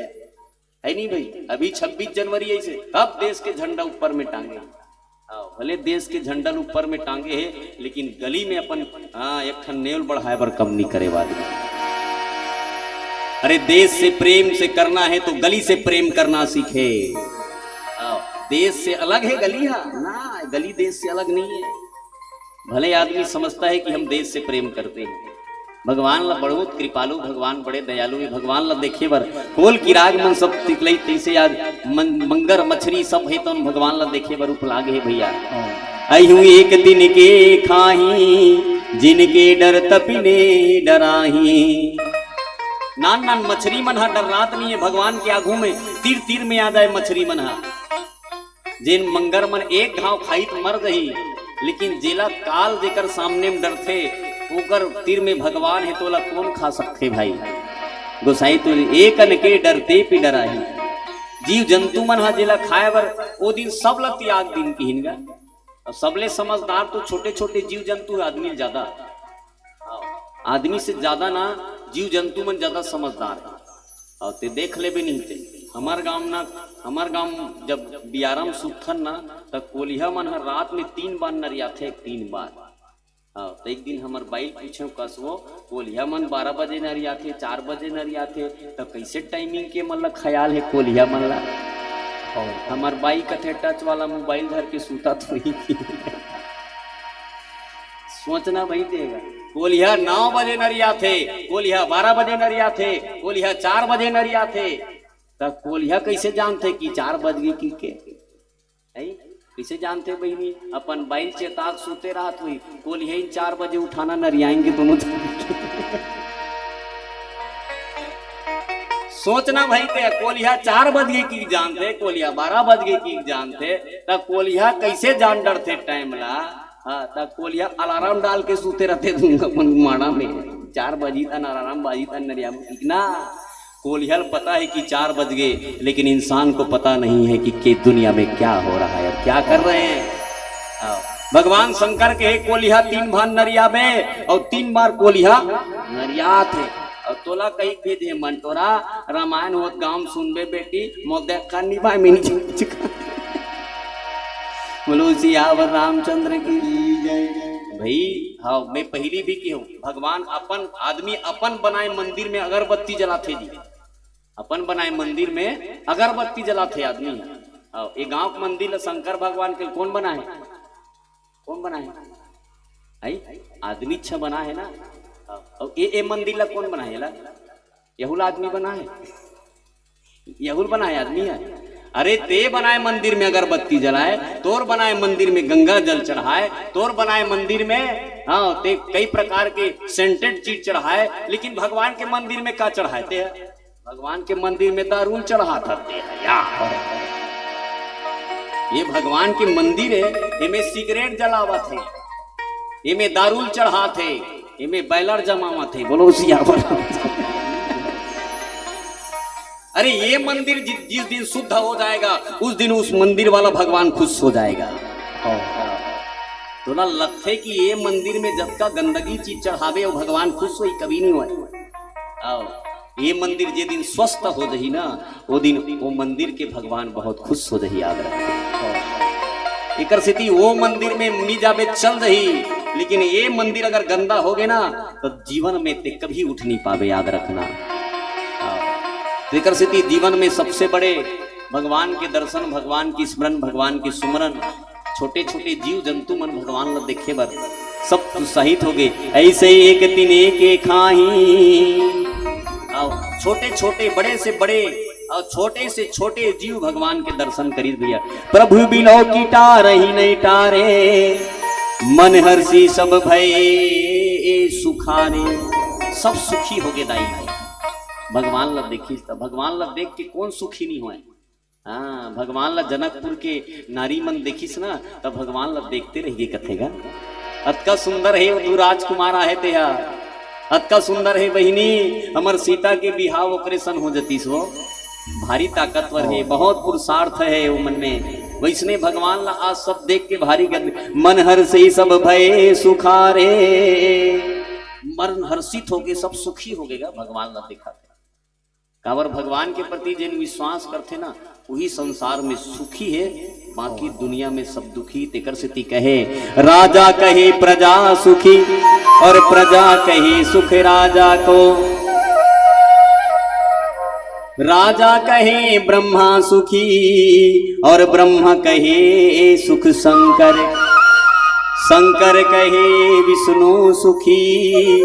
है नहीं भाई? अभी छब्बीस जनवरी ऐसे तब देश के झंडा ऊपर में टांगे। हाँ, भले देश के झंडा ऊपर में टांगे है, लेकिन गली में अपन, हाँ, एक ठन नेवल बढ़ाए बर कम नहीं करे वाले। अरे, देश से प्रेम से करना है तो गली से प्रेम करना सीखे। हाँ, देश से अलग है गली, हाँ ना, गली देश से अलग नहीं है। भले आदमी समझता है कि हम देश से प्रेम करते हैं, भगवान ला बहुत कृपालु, भगवान बड़े दयालु हे। भगवान ला देखे बर कोल किराग मन सब तिकलई तैसे आज मन, मंगर मछरी सब हे, तौन भगवान ला देखे बर उपलागे हे भैया। अहू एक दिन के खाही, जिनके डर तपिने डराही। नान नान मछरी मन हा डर्रात नहीं है, भगवान के आगू में तीर तीर में आ जाए मछरी मन हा। जेन मंगर मन एक घाव खाई त मर जही, लेकिन जेला काल जेकर सामने में डरथे, ओकर तीर में भगवान हे, तोला कौन खा सकथे भाई? गोसाई तो एक अन के डरते पी डराही। जीव जंतु मन हा जेला खाए बर ओ दिन सब ला त्याग दिन किहिन गा। अउ सबले समझदार तो छोटे छोटे जीव जंतु हे, आदमी ले ज्यादा। आदमी से ज्यादा ना जीव जंतु मन ज्यादा समझदार हे। अउ ते देख लेबे नहीं ते, हमार गांव ना, हमार गांव जब बियारम सुखन ना, त कोलिहा मन हर रात में तीन बार नरियाथे, तीन बार। हाँ, त एक दिन हमर बाई पूछे, "कसवो, कोलिहा मन बारह बजे नरियाथे, चार बजे नरियाथे, त कैसे टाइमिंग के मन ला ख्याल हे कोलिहा मन ला?" हमर बाई कथे, "टच वाला मोबाइल धर के सूता थोड़ी थी।" सोचना भाई तेगा, कोलिहा नौ बजे नरियाथे, कोलिहा बारह बजे नरियाथे, कोलिहा चार बजे नरियाथे, त कोलिहा कैसे जानथे कि चार बज गई कि के? हैं? कैसे जानथे बहिनी? अपन बाई ल चेता के सूते रहत होही, कोलिहा चार बजे उठाना, नरियाएंगे दोनों जने। सोचना भाई ते, कोलिहा चार बज गई कि जानथे, कोलिहा बारह बज गई कि जानथे, त कोलिहा कैसे जान डरथे टाइम ला? हाँ, त कोलिहा अलार्म डाल के सूते रहथे दूंगा अपन माड़ा में, चार बजी तन अलार्म बाजी तन नरिया में, ठीक ना? कोलिहा ल पता है कि चार बज गए, लेकिन इंसान को पता नहीं है कि, कि दुनिया में क्या हो रहा है और क्या कर रहे हैं। हाँ, भगवान शंकर के हे कोलिहा तीन बार नरियाबे, अउ तीन बार कोलिहा नरियात हे। अउ तोला कही भेजे मन, तोरा रामायण होत गांव में सुनबे बेटी, मोर देखा निभाए में नहीं चुका। बोलो सियावर रामचंद्र की जय। भाई, हाँ, मैं पहली भी की हूँ, भगवान अपन, आदमी अपन बनाए मंदिर में अगरबत्ती जलाथे जी, अपन बनाए मंदिर में अगरबत्ती जलाथे आदमी। हाँ, ये गांव के मंदिर ला शंकर भगवान के कौन बनाए? कौन बनाए? आई, आदमी अच्छा बना है ना। हाँ, अउ ये, ये मंदिर ला कौन बनाए ला? यहू ला आदमी बनाए, यहू ला बनाए आदमी है। अरे, ते बनाए मंदिर में अगरबत्ती जलाए, तोर बनाए मंदिर में गंगा जल चढ़ाए, तोर बनाए मंदिर में, हाँ, ते कई प्रकार के सेंटेड चीज चढ़ाए, लेकिन भगवान के मंदिर में का चढ़ाए ते है? भगवान के मंदिर में दारू ल चढ़ात हते या। ये भगवान के मंदिर है, एमे सिगरेट जलावत है, एमे दारू ल चढ़ात है, एमे बैलर जमावत है। बोलो सियावर। अरे, ये मंदिर जि-, जिस दिन शुद्ध हो जाएगा, उस दिन उस मंदिर वाला भगवान खुश हो जाएगा। तोला लगथे कि ये मंदिर में जतका गंदगी चीज चढ़ावे, वो भगवान खुश होही, कभी नहीं होय। आओ, ये मंदिर जे दिन स्वस्थ हो जही ना, वो दिन वो मंदिर के भगवान बहुत खुश हो जही, याद रख। एकर सेती वो मंदिर में नी जाबे, चल जही, लेकिन ये मंदिर अगर गंदा होगे ना, तो जीवन में ते कभी उठ नहीं पाबे, याद रखना। आओ, तो एकर सेती जीवन में सबसे बड़े भगवान के दर्शन, भगवान के स्मरण, भगवान के सुमरन। छोटे छोटे जीव जंतु मन भगवान ला देखे बर सब उत्साहित हो गए। ऐसे एक तिने के खाही। आओ, छोटे छोटे, बड़े से बड़े और छोटे से छोटे जीव भगवान के दर्शन करिस भैया। प्रभु बिलो की टारही नहीं टारे, मन हर्षी सब भय सुखारे। सब सुखी हो गए दाई भाई। भगवान ला देखिस त, भगवान ला देख के कौन सुखी नहीं होय? हाँ, भगवान ला जनकपुर के नारी मन देखिस ना, तब भगवान ला देखते रह गए, कथे गा, "अतका सुंदर हे वो तू राजकुमार आहे ते हा, अतका सुंदर हे बहिनी, हमर सीता के बिहाव ओकरे सन हो जतीस वो।" भारी ताकतवर हे, बहुत पुरुषार्थ हे वो मन में। वैसने भगवान ला आज सब देख के भारी गद, मन हर्षी सब भय सुखारे, मन हर्षित हो गए, सब सुखी हो गए गा भगवान ला देखा थे। काबर भगवान के प्रति जेन विश्वास करथे ना, वही संसार में सुखी हे, बाकी दुनिया में सब दुखी। तेकर सेती कहे, "राजा कहे प्रजा सुखी और प्रजा कहे सुख राजा को।" राजा कहे ब्रह्मा सुखी और ब्रह्मा कहे सुख शंकर। शंकर कहे विष्णु सुखी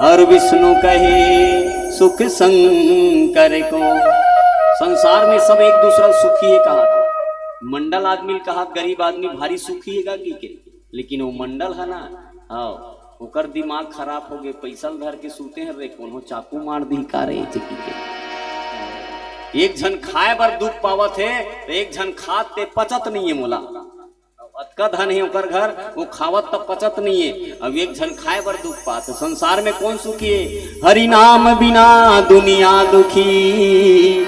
और विष्णु कहे सुख शंकर को। संसार में सब एक दूसरा सुखी हे कहा, मंडल आदमी कहा, गरीब आदमी भारी सुखी हे गा कि के, लेकिन वो मंडल है ना, हाँ, ओकर दिमाग खराब हो गए, पैसा ल धर के सूते हैं रे, कोनो चाकू मार दी का रे, ऐसे की के। एक झन खाए बर दुख पावत हे, तो एक झन खात ते पचत नहीं है मोला। अतका धन हे ओकर घर, वो खावत त पचत नहीं है। अब एक झन खाए बर दुख पात, तो संसार में कौन सुखी है? हरि नाम बिना दुनिया दुखी,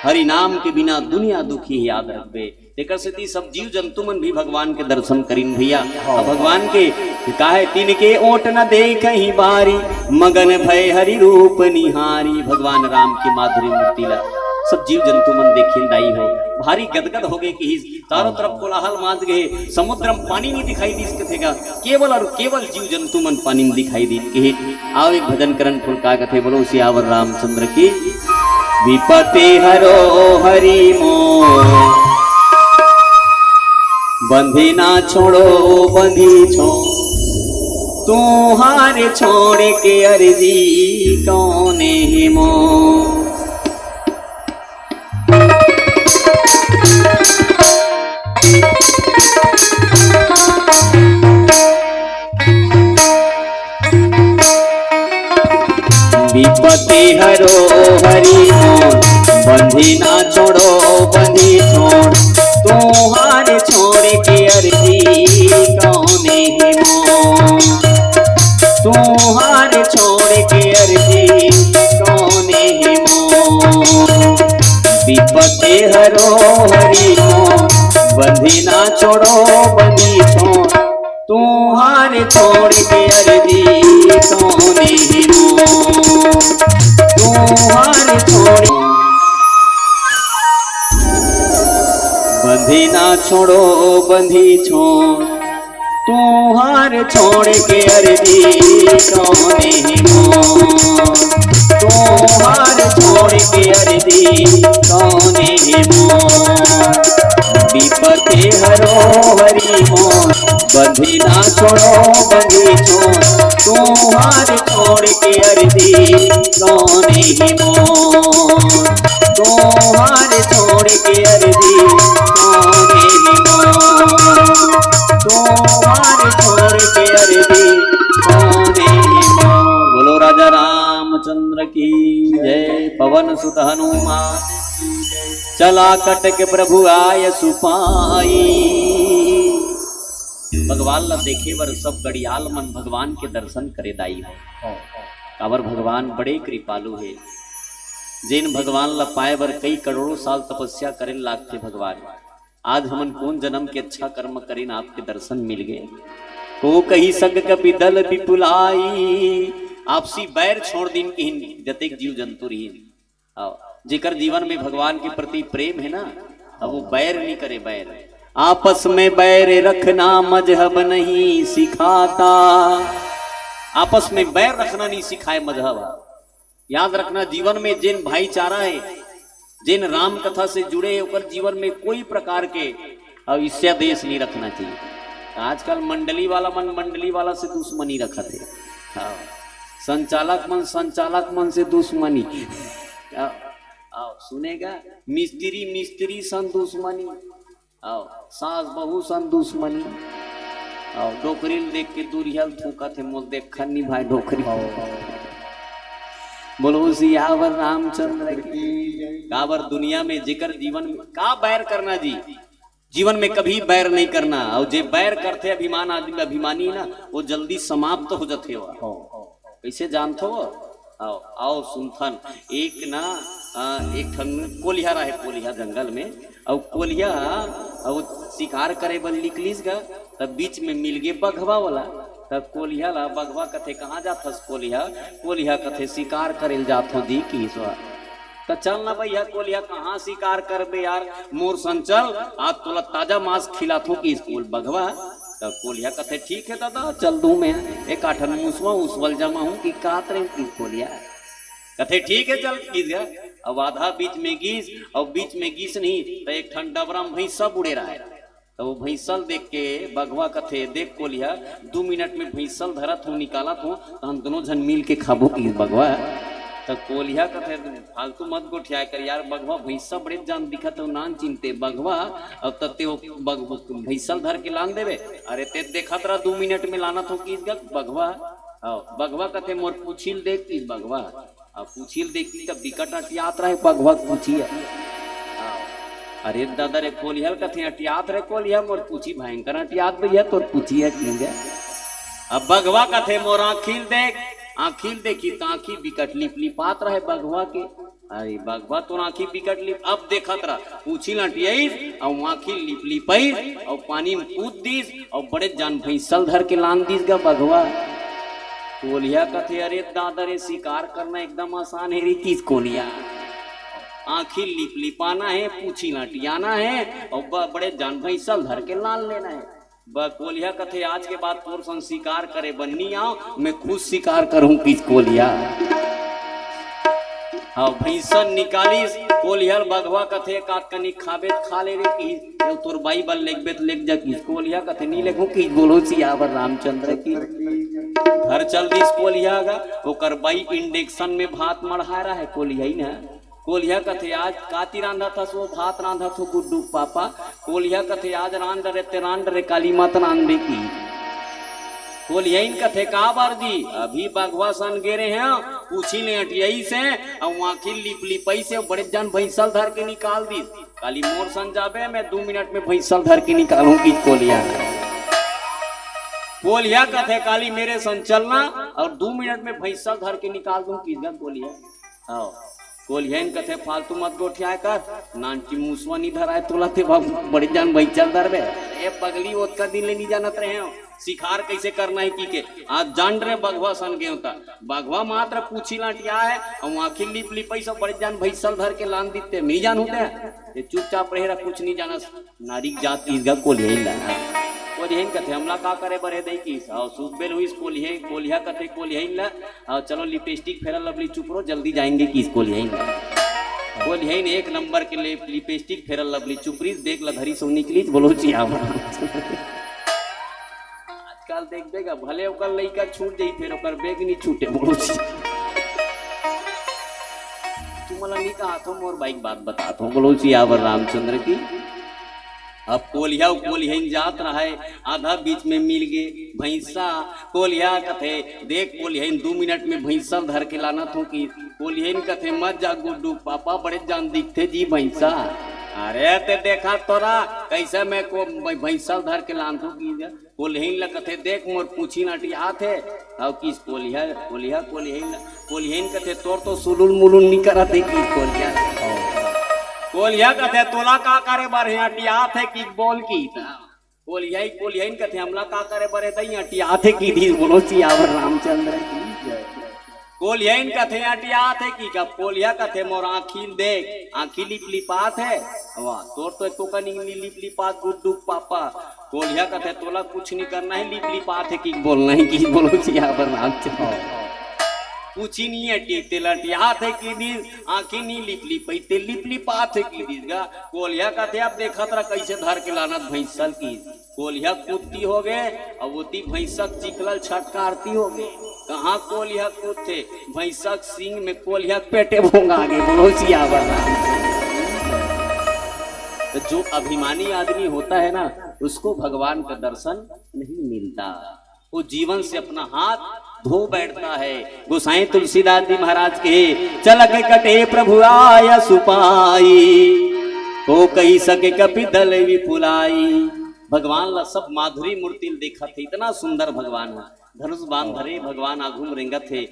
हरि नाम के बिना दुनिया दुखी है, याद रखबे। तेकर सेती सब जीव जंतु मन भी भगवान के दर्शन करिन भैया। हाँ। अब भगवान के काहे, "तिनके ओट न देखहि बारी, मगन भय हरि रूप निहारी।" भगवान राम के माधुरी मूर्ति ला सब जीव जंतु मन देखेन दाई हो, भारी गदगद हो गए कि चारों तरफ कोलाहल माज गए, समुद्र में पानी नहीं दिखाई दीस कथे गा, केवल और केवल जीव जंतु मन पानी में दिखाई दीस कहे। आओ एक भजन करन फुल का कथे, बोलो सियावर रामचंद्र की। विपत्ति हरो हरि मो, बंधी ना छोड़ो बंधी छो, तुम्हारे छोड़ के अर्जी कौन ही मो। विपत्ति हरो हरि मोर, बंधी ना छोड़ो बंधी छोड़, तुम्हारे छोड़ के अर्जी कौन है मोर, तुम्हारे छोड़ के अर्जी कौन है मोर। विपत्ति हरो हरि मोर, बंधी ना छोड़ो बंधी छोड़, तुम्हारे छोड़ के अर्जी कौन ही मोर, तुम्हारे छोड़, बंधी ना छोड़ो बंधी छोड़, तुम्हार छोड़ के अर्जी कौन ही मोर, तुम्हार छोड़ के अर्जी कौन ही मोर। विपत्ति हरो हरि मोर, बंधी ना छोड़ो बंधी छोड़, तुम्हार छोड़ के अर्जी कौन ही मोर, तुम्हार छोड़ के अर्जी कौन ही मोर, तुम्हार छोड़ के अर्जी कौन ही मोर। बोलो राजा रामचंद्र की जय, पवन सुत हनुमान की जय। चला कटक प्रभु आय सुपाई। भगवान ला देखे बर सब गड़ियाल मन भगवान के दर्शन करे दाई हो। काबर भगवान बड़े कृपालु हे। जेन भगवान ला पाए बर कई करोड़ों साल तपस्या करेन लागथे भगवान। आज हमन कोन जन्म के अच्छा कर्म करेन, आपके दर्शन मिल गए। को कही सग कपि दल बिपुलाई, आपसी बैर छोड़ दिन किहिन जतेक जीव जंतु रहिन। आओ, जेकर जीवन में भगवान के प्रति प्रेम है ना, अब वो बैर नहीं करे, बैर। आपस में बैर रखना मजहब नहीं सिखाता, आपस में बैर रखना नहीं सिखाए मजहब। याद रखना, जीवन में जेन भाईचारा है, जेन राम कथा से जुड़े है, ओकर जीवन में कोई प्रकार के अविश्या देश नहीं रखना चाहिए। आजकल मंडली वाला मन मंडली वाला से दुश्मनी रखत है। हाँ। संचालक मन संचालक मन से दुश्मनी। आओ, आओ, सुनेगा, मिस्त्री मिस्त्री सन दुश्मनी। आओ, सास बहू सन दुश्मनी। आओ, डोकरी ल देख के दूरिहा ल थूकत हे, मोल देखन नहीं भाई डोकरी। बोलो सियावर रामचंद्र की। काबर दुनिया में जेकर जीवन में का बैर करना जी, जीवन में कभी बैर नहीं करना। और जे बैर करथे अभिमान आदमी, अभिमानी ना, वो जल्दी समाप्त हो जाथे। वो कैसे जानथो? आओ, आओ सुनथन। एक ना, आ, एक ठन कोलिहा रहे, कोलिहा जंगल में। अउ कोलिहा, अउ शिकार करे बर निकलिस गा, तब बीच में मिल गे बघवा वाला। तब कोलिहा ला बघवा कथे, "कहाँ जाथस कोलिहा?" कोलिहा कथे, "शिकार करे ल जाथो जी," किहिस वा। "त चल ना भैया कोलिहा, कहाँ शिकार करबे यार, मोर संग चल, आज तोला ताजा मांस खिलाथो," किहिस कोल बघवा। त कोलिहा कथे, "ठीक है दादा, चल दूं मैं, एक आठन मुसवा उसवल जमा हूँ कि कात रहे," किहिस कोलिहा। कथे, "ठीक है चल," किहिस गा। अब आधा बीच में गिस, अउ बीच में गिस नहीं त एक ठन डबरा में भैंसा बूड़े रहे। त वो भैंसा ल देख के बघवा कथे, "देख कोलिहा, दू मिनट में भैंसा ल धरत हूँ, निकालत हूँ, त हम दोनों झन मिल के खाबो," किहिस बघवा। त कोलिहा कथे, "फालतू मत गोठियाए कर यार बघवा, भैंसा बड़े जान दिखत हो, नान चिनते बघवा, अब त ते वो बघ-, भैंसा ल धर के लान देबे, अरे ते देखत रह, दू मिनट में लानत हूँ," किहिस गा बघवा। आओ, बघवा कथे, "मोर पूछी ल देख," किहिस बघवा। अब पूछी ल देखी त बिकट अटियात रहे बघवा के पूछी ह। अरे दादा रे कोलिहा ल कथे, "अटियात रे कोलिहा, मोर पूछी भयंकर अटियात भैया, तोर पूछी ह," किहिस गा। अब बघवा कथे, "मोर आँखी ल देख," आँखी ल देखी त आँखी बिकट लिपलिपात रहे बघवा के। अरे बघवा तोर आँखी बिकट लिप, अब देखत रह, पूछी ल अटियाइस, अउ आँखी लिपलिपाइस, अउ पानी में कूद दिस, अउ बड़े जान भैंसा ल धर के लान दिस गा बघवा। कोलिहा कथे, "अरे दादा रे, शिकार करना एकदम आसान है रे," किहिस कोलिहा। आँखी लिपलिपाना है, पूछी ल अटियाना है, अउ ब-, बड़े जान भैंसा ल धर के लान लेना है। ब-, कोलिहा कथे, "आज के बाद तोर संग शिकार करे बर नी आंव, मैं खुद शिकार करहूं," किहिस कोलिहा। हाँ, भैंसा ल निकालिस, कोलिहा ल बघवा कथे, "कात कनी खाबे त खा ले रे," किहिस। "तोर बाई बर लेगबे त लेग जा," किहिस। कोलिहा कथे, "नी लेगहूं," किहिस। बोलो सियावर रामचंद्र की। घर चल दिस कोलिहा गा, ओकर बाई induction में भात मढ़ाए रहे कोलिहा ही ना। कोलिहा कथे, "आज काती रांधत हस वो भात रांधत हो गुड्डू पापा?" कोलिहा कथे, "आज रांध डरे ते रांध डरे, काली मत रांधबे," किहिस। कोलिहाइन कथे, "काबर जी, अभी बघवा सन गे रहे हैं, पूछी ले अटियाइस हे, अउ आँखी लिपलिपाइस हे, बड़े जान भैंसा ल धर के निकाल दिस। काली मोर सन जाबे, मैं दू मिनट में भैंसा ल धर के निकालहूं," किहिस कोलिहा। कोलिहा कथे, "काली मेरे संग चलना अउ दू मिनट में भैंसा ल धर के निकाल दूं," किहिस गा कोलिहा। हाँ, कोलिहाइन कथे, "फालतू मत गोठियाए कर, नानकी मुसवा नी धराए तोला ते बाबू, बड़े जान भैंसा ल धरबे।" ए पगली, ओतका दिन ले नी जानत रहे हो शिकार कैसे करना है किहिके, आज जान डरे बघवा सन गेंव त। बघवा मात्र पूछी ल अटियाए हे, अउ आँखी लिपलिपाइस हे, बड़े जान भैंसा ल धर के लान दिस ते, नी जानहूं ते। ये चुपचाप रहे रह, कुछ नी जानस। नारी के जात किहिस गा कोलिहाइन ला। कोलिहाइन कथे, "हमला का करे बर हे दई," किहिस। अउ सुबेल होइस कोलिहे, कोलिहा कथे कोलिहाइन ला, "अउ चलो lipstick Fair Lovely, चुप रहो, जल्दी जाएंगे," किहिस कोलिहाइन ला। कोलिहाइन एक नंबर के ले-, lipstick Fair Lovely चुपरिस, bag ला धरिस अउ निकलिस, बोलो सियावर। आजकल देखबे गा, भले ओकर लइका छूट जाई, फेर ओकर bag नी छूटे, बोलो सियावर। तुमला नी कहत हो, मोर बाई के बात बतात हो, बोलो सियावर रामचंद्र की। अब कोलिहा अउ कोलिहाइन जात रहे, आधा बीच में मिल गे भैंसा। कोलिहा कथे, "देख कोलिहाइन, दू मिनट में भैंसा ल धर के लानत हो," किहिस। कोलिहाइन कथे, "मत जा गुड्डू पापा, बड़े जान दिखथे जी भैंसा।" अरे ते देखा तोरा, कैसे मैं को भैंसा ल धर के लानत हो किहिस। कोलिहाइन ल कथे, "देख मोर पूछी ल अटियात हे।" अउ किहिस कोलिहा, कोलिहा, कोलिहाइन ल, कोलिहाइन कथे, "तोर तो सुलुल मुलुल नी करत हे," किहिस कोलिहा। कोलिहा कथे, "तोला का करे बर हे, अटियात हे कि?" बोल की। कोलिहा ही, कोलिहा ही कथे, "हमला का करे बर हे दई, अटियात हे कि?" दिस बोलो सियावर रामचंद्र की जय। कोलिहा ही कथे, "अटियात हे कि?" का कोलिहा कथे, "मोर आँखी देख, आँखी लिपलिपात हे।" वाह, तोर तो एको कनी नी लिपलिपात, गुड्डू पापा। कोलिहा कथे, "तोला कुछ नहीं करना है, लिपलिपात हे कि?" बोलना ही कि बोलो सियावर रामचंद्र। कुछ ही नहीं है, टी-, तेला अटियात हे कि दिस, आँखी नी लिपलिपई, ते लिपलिपात हे कि दिस गा। कोलिहा कथे, "अब देखत रह कैसे धर के लानत भैंसल की।" कोलिहा कुत्ती हो गे, अब ओती भैंसक चिखलल छटकारती हो गे। कहाँ कोलिहा कुत्ते, भैंसक सींग में कोलिहा पेटे भोंगा गे। बोलो सियावर राम। तो जो अभिमानी आदमी होता है ना, उसको भगवान का दर्शन नहीं मिलता। वो जीवन से अपना हाथ धो बैठता है। गोसाई तुलसीदास जी महाराज के, "चल के कटे प्रभु आयस उपाई, को कहि सके कपि दल विपुलाई।" भगवान ला सब माधुरी मूर्ति ल देखत हे, इतना सुंदर भगवान हे। धनुष बाण धरे भगवान आघू म रेंगत हे।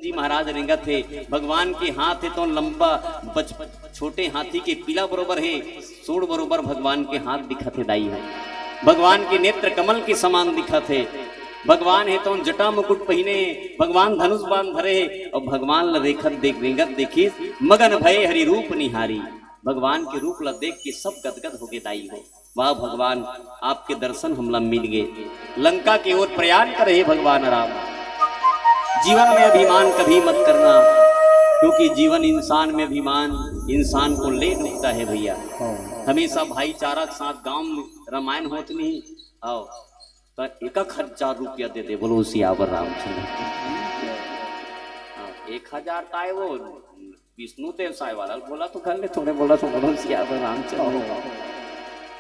जी महाराज रेंगत हे, भगवान के हाथ हे तो लंबा, बच-, छोटे हाथी के पीला बरोबर हे, सूंड़ बरोबर भगवान के हाथ दिखत हे दाई हो। भगवान के नेत्र कमल के समान दिखत हे। भगवान हे तो जटा मुकुट पहिने, भगवान धनुष बाण धरे हे, अउ भगवान ल रेखत देख, रेंगत देखिस, मगन भये हरि रूप निहारी। भगवान के रूप ल देख के सब गदगद हो गे दाई हो। वाह भगवान, आपके दर्शन हमला मिल गे। लंका के ओर प्रयाण करे हे भगवान राम। जीवन में अभिमान कभी मत करना, क्योंकि जीवन इंसान में अभिमान इंसान को ले डूबता है भैया। हमेशा भाईचारा के साथ गांव में रामायण होत नहीं। आओ, तो एक एक हजार रुपया दे दे, बोलो सियावर रामचंद्र की। हाँ, एक हजार ताय वो विष्णु देव साय वाला बोला तो घर ले थोड़े बोला तो बोलो सियावर रामचंद्र।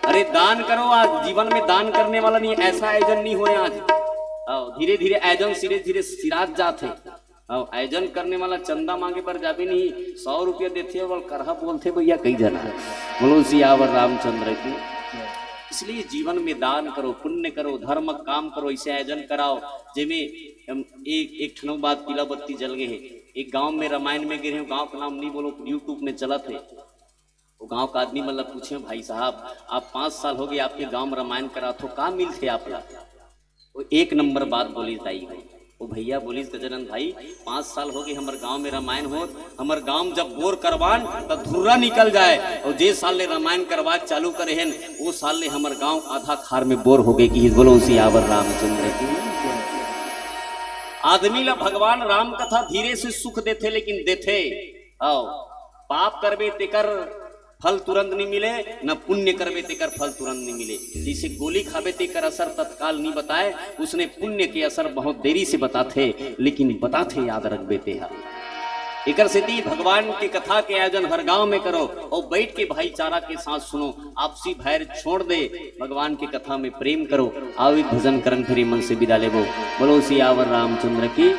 अरे दान करो, आज जीवन में दान करने वाला नहीं, ऐसा आयोजन नहीं होय आज। आओ, धीरे धीरे आयोजन धीरे धीरे सिरात जात हे। आओ, आयोजन करने वाला चंदा मांगे बर जाबे नहीं, सौ रुपया देथे, बोल करहा बोलथे भैया कई जना। बोलो सियावर रामचंद्र की। इसलिए जीवन में दान करो, पुण्य करो, धर्म काम करो, ऐसे आयोजन कराओ, जेमे हम एक, एक ठनो बात पीला बत्ती जल गए हे। एक गांव में रामायण में गे रहेंव, गांव का नाम नहीं बोलो, YouTube में चलत हे। वो गांव का आदमी मन ला पूछेंव, "भाई साहब, आप पाँच साल हो गए आपके गांव में रामायण करात हो, का मिलथे आप ला?" वो एक नंबर बात बोलिस दाई हो। वो भैया बोलिस, "गजानन भाई, पाँच साल हो गए हमर गांव में रामायण होत, हमर गांव में जब बोर करवान त धुर्रा निकल जाए, अउ जे साल ले रामायण करवा चालू करे हेन, वो साल ले हमर गांव आधा खार में बोर हो गए।" कि बोलो सियावर रामचंद्र की। आदमी ला भगवान राम कथा धीरे से सुख देथे, लेकिन देथे। आओ, पाप करबे तेकर फल तुरंत नहीं मिले, न पुण्य करबे तेकर फल तुरंत नहीं मिले। जैसे गोली खाबे तेकर असर तत्काल नहीं बताए, उसने पुण्य के असर बहुत देरी से बताथे, लेकिन बताथे याद रखबे तेहा। एकर सेती भगवान के कथा के आयोजन हर गांव में करो और बैठ के भाईचारा के साथ सुनो। आपसी बैर छोड़ दे, भगवान के कथा में प्रेम करो। आओ एक भजन करन फिर मन से विदा लेबो। बोलो सियावर रामचंद्र की।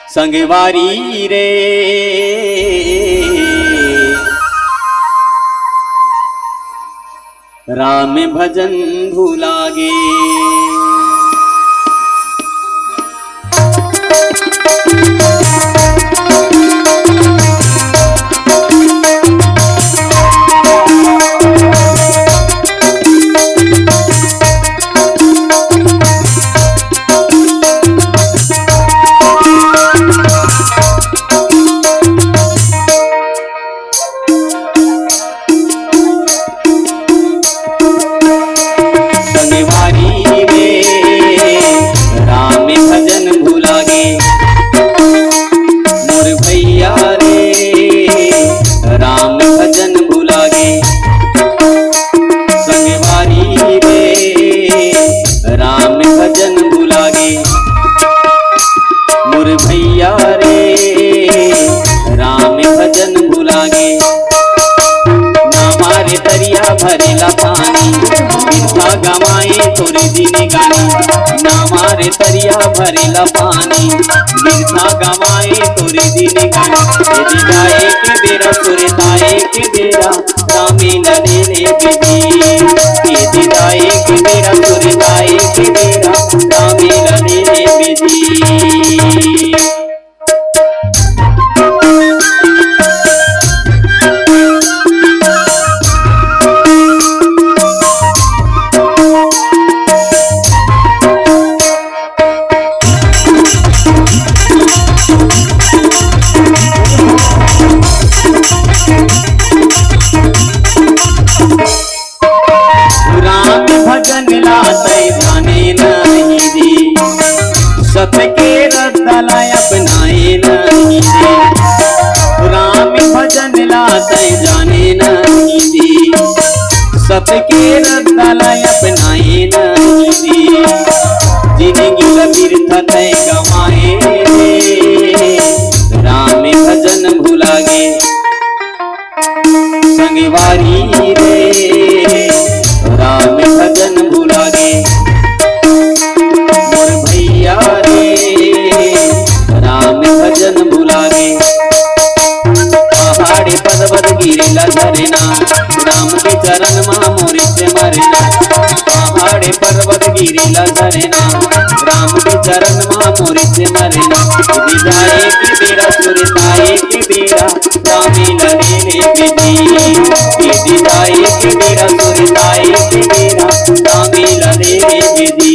संगवारी रे, राम भजन भुलागे। संगवारी रे, राम भजन भुलागे। मोर भैया रे, राम भजन भुलागे। संगवारी रे, राम भजन भुलागे। मोर भैया रे, राम भजन भुलागे। ना मारे तरिया भरेला पानी, बिरथा गवाए तोरे जिनगानी। ना मारे तरिया भरेला पानी, बिरथा गवाए तोरे जिनगानी। तेरी जाए के बेरा, तोरे ताए के बेरा, रामे ला ले ले बिजी। तेरी जाए के बेरा, तोरे ताए के बेरा, रामे ला ले ले बिजी। के रद्दा ला अपनाए नहीं जी, जिंदगी ला बिरथा तै गंवाए रे। राम भजन भुला गे संगवारी रे, राम भजन भुला गे मोर भैया रे, राम भजन भुला गे। पहाड़ पर्वत गिरेला झरना, राम के चरण मा मोरे से मरना। पहाड़ पर्वत गिरेला झरना, राम के चरण मा मोरे से मरना। यदि जाए के बेरा सुरताए के बेरा, तामिल रे रे विधि। यदि जाए के बेरा सुरताए के बेरा, तामिल रे रे विधि।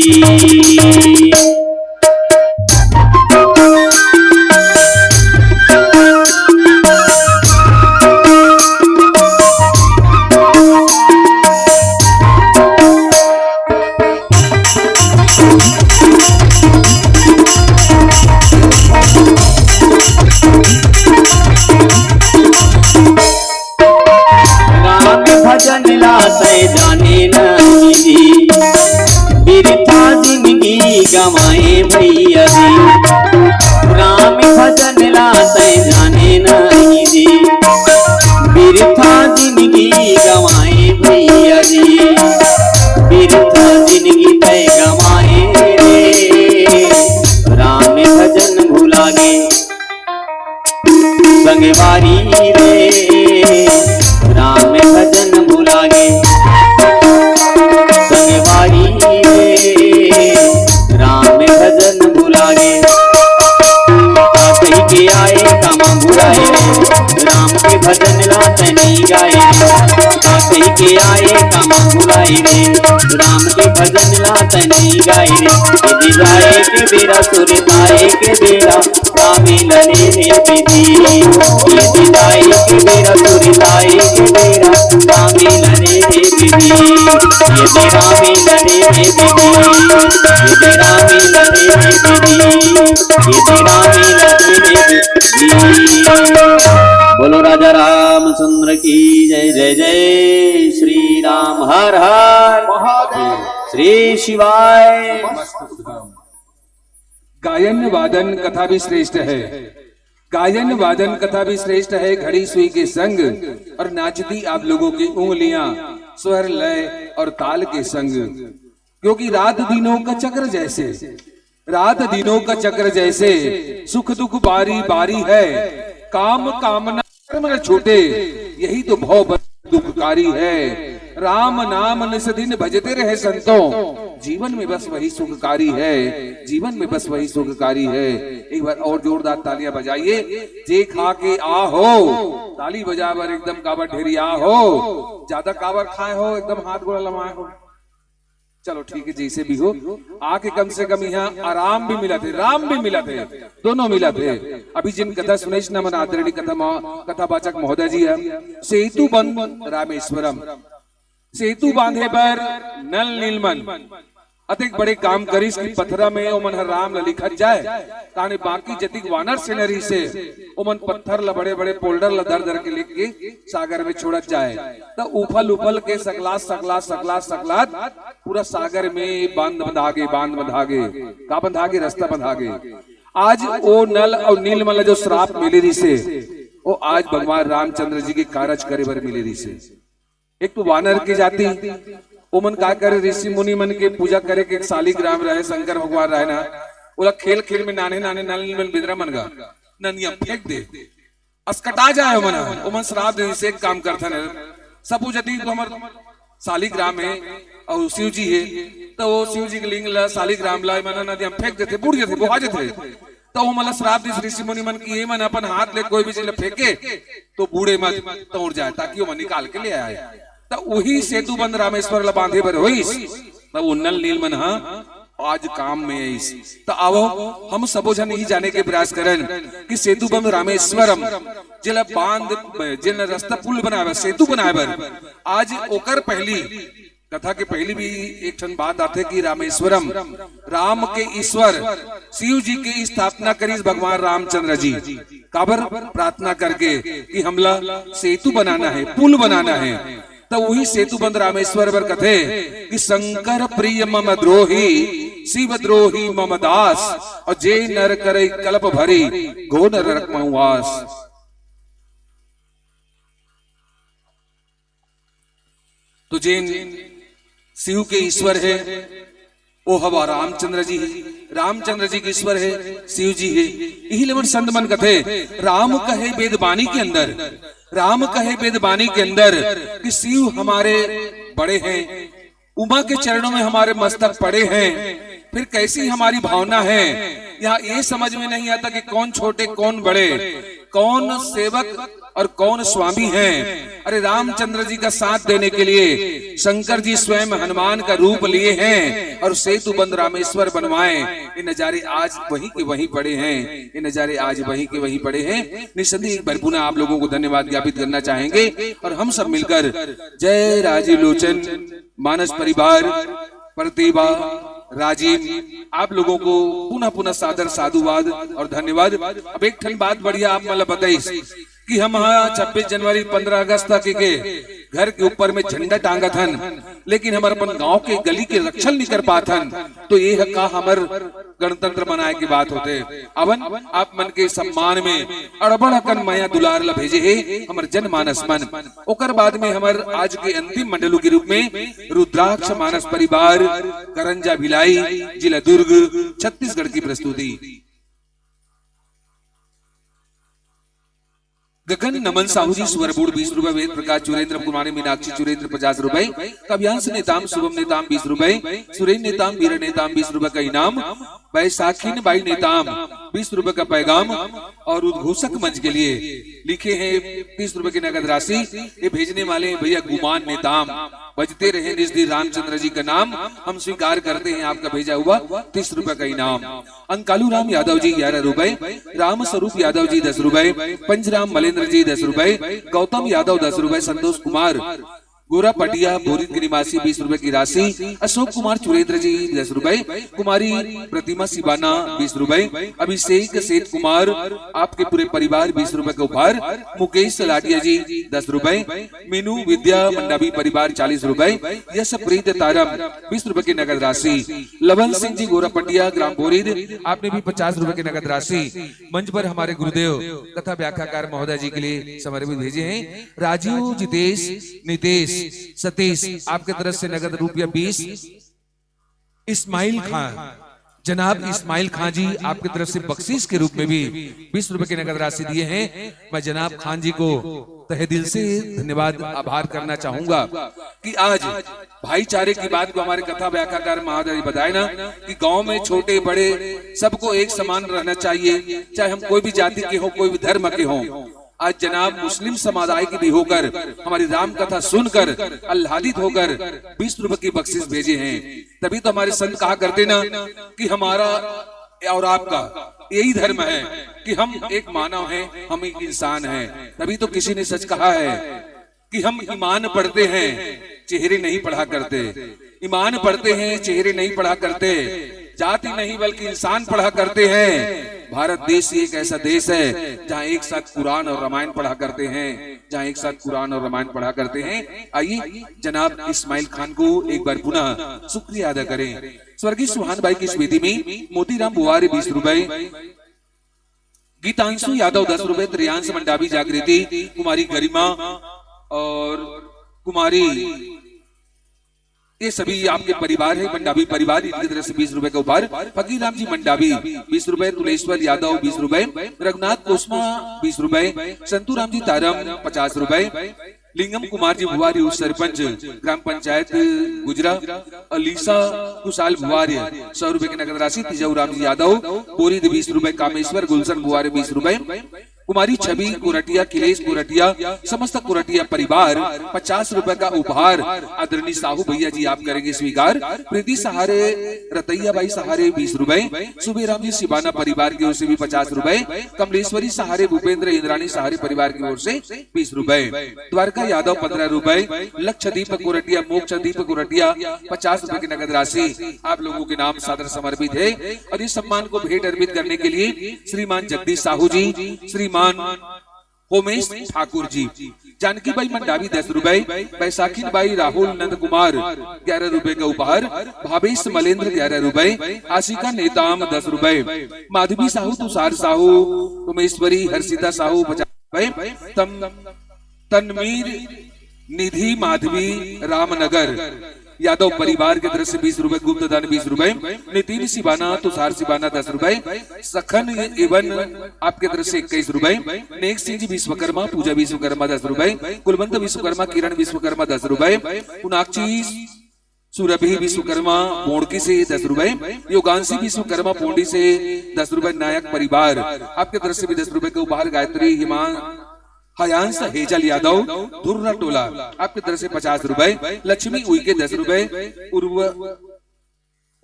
राम भजन ला तै जाने नहीं जी, बिरथा जिंदगी गंवाए भैया जी। राम भजन ला तै जाने नहीं जी, बिरथा जिंदगी गंवाए भैया जी। बिरथा जिंदगी तै गंवाए रे, राम भजन भुला गे संगवारी रे, राम भजन भुला गे संगवारी रे, राम भजन भुला गे। का कहि के आए तमा भुलाए रे, राम के भजन ला तै नइ गाए रे। का कहि के आए तमा भुलाए रे, राम के भजन ला तै नइ गाए रे। यदि जाए के बेरा सुरताए के बेरा, तामिल रे रे विधि। यदि जाए के बेरा सुरताए के बेरा, तामिल रे रे विधि। यदि रामिल रे रे विधि। यदि रामिल रे रे विधि। यदि रामिल रे रे विधि। बोलो राजा रामचंद्र की जय। जय जय श्री राम। हर हर महादेव। श्री शिवाय। गायन वादन कथा भी श्रेष्ठ है, गायन वादन कथा भी श्रेष्ठ है, घड़ी सुई के संग और नाचती आप लोगों की उंगलियां स्वर लय और ताल के संग, क्योंकि रात दिनों का चक्र जैसे, रात दिनों का चक्र जैसे, सुख दुख बारी बारी है, काम कामना कर्म न छूटे, यही तो भव बंधन दुखकारी है। राम नाम निस दिन भजते रहे संतों, जीवन में बस वही सुखकारी है, जीवन में बस वही सुखकारी है। एक बार और जोरदार तालियां बजाइए। जे खा के आ हो, ताली बजा बर एकदम काबर ढेरी आ हो, ज्यादा काबर खाए हो, एकदम हाथ गोड़ा लमाए हो। चलो ठीक है, जैसे भी हो, आके कम से कम यहाँ आराम भी मिला थे, राम भी मिला थे, दोनों मिला थे। अभी जिन कथा सुनेश न मन आदरणीय कथा महो-, कथावाचक महोदय जी है, सेतु बंध रामेश्वरम, सेतु बांधे बर नल नीलमन अतेक बड़े काम करिस कि पथरा में ओमन ह राम ल लिखत जाए, ताने बाकी जतिक वानर सेना रहिसे, ओमन पत्थर ल, बड़े-बड़े पोल्डर ल धर-धर के लिख के सागर में छोड़त जाए। त उफल-उफल के सकलात, सकलात, सकलात, सकलात पूरा सागर में बांध बंधा गे, बांध बंधा गे। का बंधा गे? रस्ता बंधा गे। आज ओ नल अउ नीलमन ल जो श्राप मिले रहिसे, ओ आज भगवान रामचंद्र जी के कारज करे बर मिले रहिसे। एक तो वानर के जाति, ओमन का करे, ऋषि मुनि मन के पूजा करे के एक शालिग्राम रहे, शंकर भगवान रहे ना, ओला खेल खेल में नान्हे नान्हे नल नीलमन बेंदरा मन गा ननिया फेंक दे, असकटा जाए ओमन ह। ओमन श्राप दे से एक काम करथन, सबो जति तो हमर शालिग्राम है और शिव जी है, तो वो शिव जी के लिंग ला, शालिग्राम ला एमन ह नदिया में फेंक देथे, बूड़ जथे, बोहा जथे। तो वो मन ला श्राप दिस ऋषि मुनि मन कि ये मन अपन हाथ ले कोई भी चीज ला फेंके तो बूड़े मत, तोड़ जाए, ताकि वो मन निकाल के ले आए। तो वही सेतु बंध रामेश्वर ला बांधे बर होइस, तब वो नल नील मन ह आज काम में आइस। तो आवो हम सबो झन यही जाने के प्रयास करन कि सेतु बंध रामेश्वरम जेला बांध, जेला रास्ता पुल बनाए बर, सेतु बनाए बर, आज ओकर पहली कथा के पहली भी एक ठन बात आथे कि रामेश्वरम, राम के ईश्वर शिव जी के स्थापना करिस भगवान रामचंद्र जी। काबर? प्रार्थना करके कि हमला सेतु बनाना है, पुल बनाना है। त उही सेतु बंध रामेश्वर बर कथे कि शंकर प्रिय मम द्रोही, शिव द्रोही मम दास, अउ जे नर करे कलप भरी, घोर नरक महु वास। तो जेन शिव के ईश्वर हे, ओ हवा रामचंद्र जी हे, रामचंद्र जी के ईश्वर हे, शिव जी हे। इही ले मन संत मन कथे, राम कहे वेद बानी के अंदर, राम कहे वेद बानी के अंदर कि शिव हमारे बड़े हैं, उमा के चरणों में हमारे मस्तक पड़े हैं। फिर कैसी हमारी भावना है, यहाँ ये समझ में नहीं आता कि कौन छोटे कौन बड़े, कौन सेवक और कौन स्वामी हैं। अरे, रामचंद्र जी का साथ देने के लिए शंकर जी स्वयं हनुमान का रूप लिए हैं और सेतु बंध रामेश्वर बनवाए। ये नजारे आज वहीं के वहीं पड़े हैं, ये नजारे आज वहीं के वहीं पड़े हैं। निसंदेह एक बार पुनः आप लोगों को धन्यवाद ज्ञापित करना चाहेंगे और हम सब मिलकर जय राजीव लोचन, मानस परिवार, प्रतिभा, राजीव, आप लोगों को पुनः पुनः सादर साधुवाद और धन्यवाद। अब एक ठन बात बढ़िया आप मन ल बताइस कि हम हा छब्बीस जनवरी, पंद्रह अगस्त तक के घर के ऊपर में झंडा टांगत हन, लेकिन हमर अपन गांव के गली के रक्षण नहीं कर पात हन। तो ये ह का हमर गणतंत्र मनाए के बात होथे? अवन आप मन के सम्मान में अड़बड़ अकन मया दुलार ल भेजे हे हमर जनमानस मन। ओकर बाद में हमर आज के अंतिम मंडलू के रूप में रुद्राक्ष मानस परिवार, करंजा भिलाई, जिला दुर्ग, छत्तीसगढ़ की प्रस्तुति। गगन नमन साहू जी, सुवरबोड़, बीस रुपए, वेद प्रकाश चुरेंद्र, कुमारी मीनाक्षी चुरेंद्र, पचास रुपए, काव्यांश नेताम, शुभम नेताम, बीस रुपए, सुरेन नेताम, वीर नेताम, बीस रुपए का इनाम, बैसाखिन बाई नेताम, बीस रुपए का पैगाम और उद्घोषक मंच के लिए लिखे हैं तीस रुपए की नगद राशि। ये भेजने वाले हैं भैया गुमान नेताम। बजते रहे निज धीर रामचंद्र जी का नाम, हम स्वीकार करते हैं आपका भेजा हुआ तीस रुपए का इनाम। अंकालू राम यादव जी ग्यारह रुपए, राम स्वरूप यादव जी दस रुपए, पंचराम मलेंद्र जी दस रुपए, गौतम यादव दस रुपए, संतोष कुमार गोरा पटिया बोरिद के निवासी बीस रुपए की राशि, अशोक कुमार चुरेंद्र जी दस रुपए, कुमारी प्रतिमा सिबाना बीस रुपए, अभिषेक सेठ कुमार, आपके पूरे परिवार बीस रुपए का उपहार, मुकेश लाडिया जी दस रुपए, मीनू विद्या मंडावी परिवार चालीस रुपए, यशप्रीत तारम बीस रुपए की नगद राशि, लवन सिंह जी गोरा पटिया ग्राम बोरिद, आपने भी पचास रुपए की नगद राशि। मंच पर हमारे गुरुदेव कथा व्याख्याकार महोदय जी के लिए समर्पित भेजे हैं। राजीव, जितेश, नितेश, सतीश, आपके तरफ से नगद रुपया बीस। इस्माइल खान, जनाब इस्माइल खान जी आपकी तरफ से बख्शीश के रूप में भी बीस रुपए की नगद राशि दिए हैं। मैं जनाब खान जी को तहे दिल से धन्यवाद, आभार करना चाहूंगा कि आज भाईचारे की बात को हमारे कथा व्याख्याकार महोदय जी बताए ना कि गांव में छोटे बड़े सबको एक समान रहना चाहिए, चाहे हम कोई भी जाति के हों, कोई भी धर्म के हों। आज जनाब मुस्लिम समुदाय के भी होकर हमारी राम कथा सुनकर आह्लादित होकर बीस रुपए की बख्शीश भेजे हैं। तभी तो हमारे संत कहा करते ना कि हमारा और आपका यही धर्म है कि हम एक मानव हैं, हम एक इंसान हैं। तभी तो किसी ने सच कहा है कि हम ईमान पढ़ते हैं, चेहरे नहीं पढ़ा करते। ईमान पढ़ते हैं, चेहरे नहीं पढ़ा करते। जाति नहीं बल्कि इंसान पढ़ा करते हैं। भारत देश ही एक ऐसा देश है जहाँ एक साथ कुरान और रामायण पढ़ा करते हैं, जहाँ एक साथ कुरान और रामायण पढ़ा करते हैं। आइए जनाब इस्माइल खान को एक बार पुनः शुक्रिया अदा करें। स्वर्गीय सुहान बाई की स्मृति में मोतीराम बुआरी बीस रुपए, गीतांशु यादव दस रुपए, त्रियांश मंडावी जागृति, कुमारी गरिमा और कुमारी, ये सभी आपके परिवार है, मंडावी परिवार, इनकी तरफ से बीस रुपए का उपहार। फकीर राम जी मंडावी बीस रुपए, तुलेश्वर यादव बीस रुपए, रघुनाथ कोसमा बीस रुपए, संतू राम जी तारम पचास रुपए, लिंगम कुमार जी भुआरी, उप सरपंच ग्राम पंचायत गुजरा, अलीसा कुशाल भुआरी सौ रुपए की नगद राशि, तिजाऊ राम जी यादव बोरिद बीस रुपए, कामेश्वर गुलशन भुआरी बीस रुपए, कुमारी छवि कोरटिया, अखिलेश कोरटिया, समस्त कोरटिया परिवार पचास रुपए का उपहार आदरणीय साहू भैया जी आप करेंगे स्वीकार। प्रीति सहारे, रतैया बाई सहारे बीस रुपए, सुबेराम जी सिबाना परिवार की ओर से भी पचास रुपए, कमलेश्वरी सहारे, भूपेंद्र इंद्राणी सहारे परिवार की ओर से बीस रुपए, द्वारका यादव पन्द्रह रुपए, लक्षदीप कोरटिया, मोक्षदीप कोरटिया पचास रुपए की नगद राशि आप लोगों के नाम सादर समर्पित है। और इस सम्मान को भेंट अर्पित करने के लिए श्रीमान जगदीश साहू जी, श्रीमान होमेश ठाकुर जी, जानकी बाई मंडावी दस रुपए, बैसाखी बाई राहुल नंद कुमार ग्यारह रुपए का उपहार, भावेश मलेंद्र ग्यारह रुपए, आशिका नेताम दस रुपए, माधवी साहू, तुषार साहू, उमेश्वरी, हर्षिता साहू पचास रुपए, तम तनवीर निधि माधवी रामनगर यादव परिवार के तरफ से बीस रुपए, गुप्त दान बीस रुपए, नितिन सिबाना, तुषार सिबाना दस रुपए, सखन एवन आपके तरफ से इक्कीस रुपए, नेक सिंह जी विश्वकर्मा, पूजा विश्वकर्मा दस रुपए, कुलवंत विश्वकर्मा, किरण विश्वकर्मा दस रुपए, उनाक्षी सुरभि विश्वकर्मा पोंडकी से दस रुपए, योगांशी विश्वकर्मा पोंडी से दस रुपए, नायक परिवार आपके तरफ से भी दस रुपए के उपहार, गायत्री हिमान हयांस हेजल यादव धुर्रा टोला आपके तरफ से पचास रुपए, लक्ष्मी उइके दस रुपए, उर्व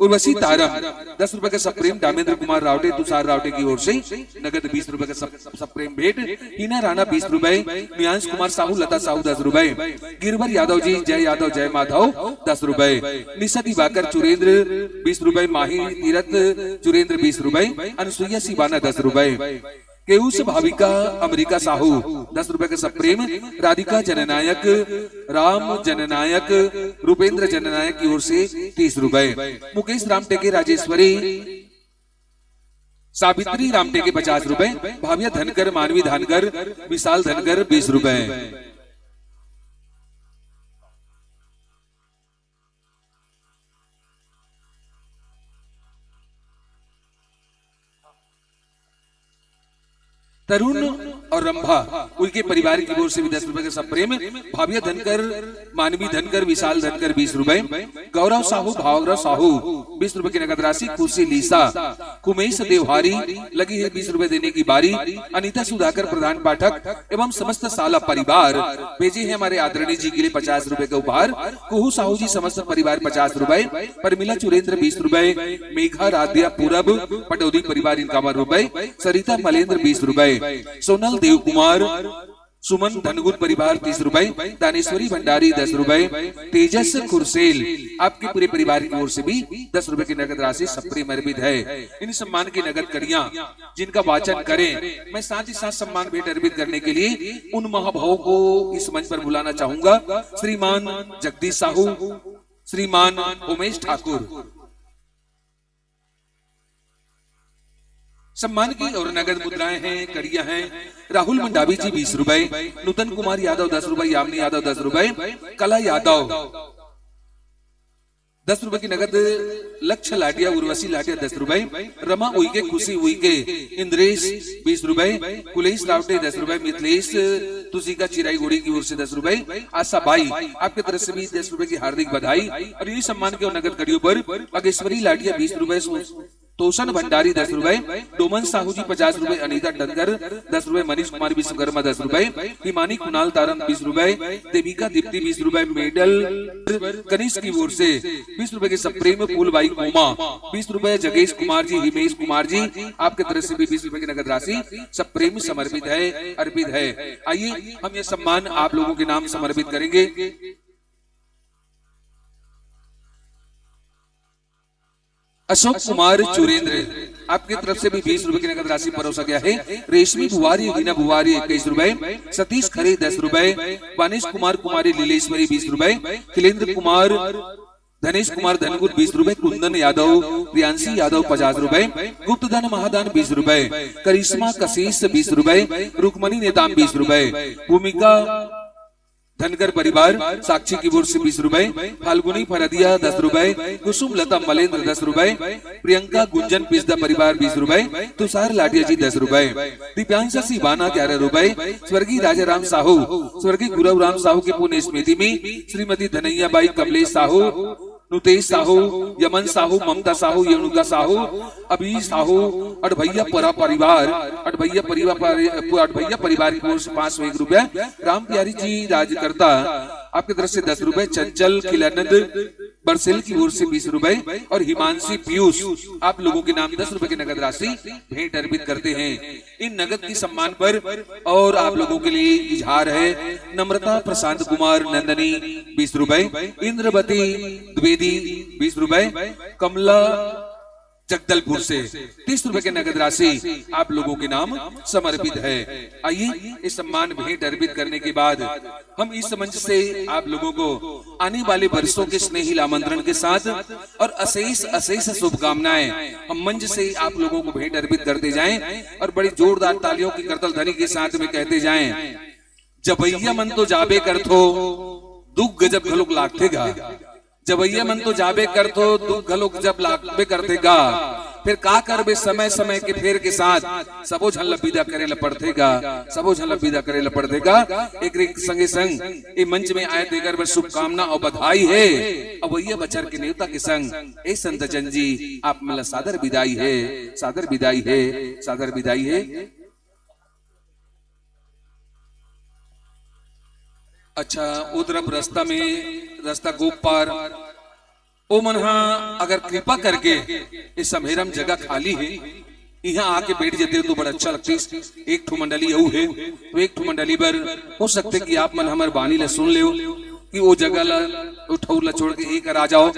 उर्वशी तारम दस रुपए का सप्रेम, दामेंद्र कुमार रावटे, तुषार रावटे की ओर से नगद बीस रुपए का सप-, सप्रेम भेंट, हीना राणा बीस रुपए, मियांश कुमार साहू, लता साहू दस रुपए, गिरवर यादव जी, जय यादव जय माधव दस रुपए, निशा दिवाकर चुरेंद्र बीस रुपए, माही तीरथ चुरेंद्र बीस रुपए, अनुसुईया सिबाना दस रुपए, केयूस भाविका अमरिका साहू दस रुपए का सप्रेम, राधिका जननायक, राम जननायक, रूपेंद्र जननायक की ओर से तीस रुपए, मुकेश रामटेके राजेश्वरी, सावित्री रामटेके पचास रुपए, भाविया धनकर, मानवी धनकर, विशाल धनकर बीस रुपए। तरुण और रंभा उनके परिवार की ओर से भी दस रुपए का सप्रेम, भाविया धनकर, मानवी धनकर, विशाल धनकर बीस रुपए, गौरव साहू, भावगौरव साहू बीस रुपए की नगद राशि, खुशी लीसा, कुमेश देवहारी लगी है बीस रुपए देने की बारी, अनिता सुधाकर प्रधान पाठक एवं समस्त साला परिवार भेजे हैं हमारे आदरणीय जी के लिए पचास रुपए का उपहार। कुहू साहू जी समस्त परिवार पचास रुपए, परमिला चुरेंद्र बीस रुपए, मेघा राध्या पूरब पटौदी परिवार इनकावन रुपए, सरिता मलेंद्र बीस रुपए, सोनल देव कुमार, सुमन धनगुन परिवार तीस रुपए, दानेश्वरी भंडारी दस रुपए, तेजस खुरसेल आपके पूरे परिवार की ओर से भी दस रुपए की नगद राशि सप्रेम अर्पित है। इन सम्मान की नगद कड़ियां जिनका वाचन करें, मैं साथ ही साथ सम्मान भेंट अर्पित करने के लिए उन महाभावों को इस मंच पर बुलाना चाहूंगा। श्रीमान जगदीश साहू, श्रीमान उमेश ठाकुर। सम्मान की और नगद मुद्राएं हैं, कड़ियां हैं। राहुल मंडावी जी बीस रुपए, नूतन कुमार यादव दस रुपए, यामिनी यादव दस रुपए, कला यादव दस रुपए की नगद, लक्ष्य लाटिया, उर्वशी लाटिया दस रुपए, रमा उइके, खुशी उइके, इंद्रेश बीस रुपए, कुलेश रावटे दस रुपए, मिथिलेश तुसिका चिराईगुड़ी की ओर से दस रुपए, आशा बाई आपके तरफ से भी दस रुपए की हार्दिक बधाई। और इन्हीं सम्मान के और नगद कड़ियों पर अगेश्वरी लाटिया बीस रुपए, सो-, तोषण भंडारी दस रुपए, डोमन साहू जी पचास रुपए, अनीता टंडन दस रुपए, मनीष कुमार विश्वकर्मा दस रुपए, हिमानी कुणाल तारन बीस रुपए, देविका दीप्ति बीस रुपए, मेडल कनिष्क की ओर से बीस रुपए के सप्रेम, फूलबाई कोमा बीस रुपए, जगेश कुमार जी, हिमेश कुमार जी आपके तरफ से भी बीस रुपए की नगद राशि सप्रेम समर्पित है, अर्पित है। आइए हम ये सम्मान आप लोगों के नाम समर्पित करेंगे। अशोक कुमार चुरेंद्र आपकी तरफ से भी बीस रुपए की नगद राशि परोसा गया है। रेशमी बुआरी, हीना बुआरी इक्कीस रुपए, सतीश खरे दस रुपए, वानिश कुमार कुमारी लीलेश्वरी बीस रुपए, खिलेंद्र कुमार, धनेश कुमार धनगुर बीस रुपए, कुंदन यादव, प्रियांशी यादव पचास रुपए, गुप्तधन महादान बीस रुपए, करिश्मा कशिश बीस रुपए, रुक्मणी नेताम बीस रुपए, भूमिका धनगर परिवार साक्षी की ओर से बीस रुपए, फाल्गुनी फरदिया दस रुपए, कुसुम लता मलेंद्र दस रुपए, प्रियंका गुंजन पिस्दा परिवार बीस रुपए, तुषार लाटिया जी दस रुपए, दीपांशु सिवाना ग्यारह रुपए, स्वर्गीय राजा राम साहू, स्वर्गीय गुरव राम साहू की पुण्य स्मृति में श्रीमती धनैया बाई, कमलेश साहू, नुतेश साहू, यमन साहू, ममता साहू, यमुनिका साहू, अभी साहू, अठभैया परा परिवार, अठभैया परिवार, अठभैया परिवार की ओर से पाँच सौ एक रुपया, राम प्यारी जी राजकर्ता आपकी तरफ से दस रुपए, चंचल खिलानंद बरसेल की ओर से बीस रुपए और हिमांशी पीयूष आप लोगों के नाम दस रुपए की नगद राशि भेंट अर्पित करते हैं। इन नगद की सम्मान पर और आप लोगों के लिए इजहार है। नम्रता प्रशांत कुमार नंदनी बीस रुपए, इंद्रवती द्विवेदी बीस रुपए, कमला जगदलपुर से तीस रुपए की नगद राशि आप लोगों के नाम समर्पित है। आइए, इस सम्मान भेंट अर्पित करने के बाद हम इस मंच से आप लोगों को आने वाले वर्षों के स्नेहिल आमंत्रण के साथ और अशेष अशेष शुभकामनाएं हम मंच से आप लोगों को भेंट अर्पित करते जाएं और बड़ी जोरदार तालियों की करतल ध्वनि के साथ में कहते जाएं, जबैया मन तो जाबे करथो, दुख गजब घलोक लागथे गा। जबैया मन तो जाबे करथो, दुख घलोक जब लागबे करथे गा, फिर का करबे, समय समय के फेर के साथ सबो झन ल विदा करे ल पड़थे गा, सबो झन ल विदा करे ल पड़थे गा। एकरे संगे संग ए मंच में आए तेकर बर शुभकामना और बधाई है। अवैया बछर के नेवता के संग ए संत जन जी आप मन ल सादर विदाई है, सादर विदाई है, सादर विदाई है। अच्छा, ओ तरफ रास्ता में, रास्ता गोप पार, ओ मन हा अगर कृपा करके ये सम्हेरम जगह खाली है, इहाँ आके बैठ जाते हो तो बड़ा अच्छा लगतीस। एक ठो मंडली अउ है, तो एक ठो मंडली बर हो सकथे कि आप मन हमर बानी ला सुन लेव कि ओ जगह ला, ओ ठउर ला छोड़ के एक आ जाओ।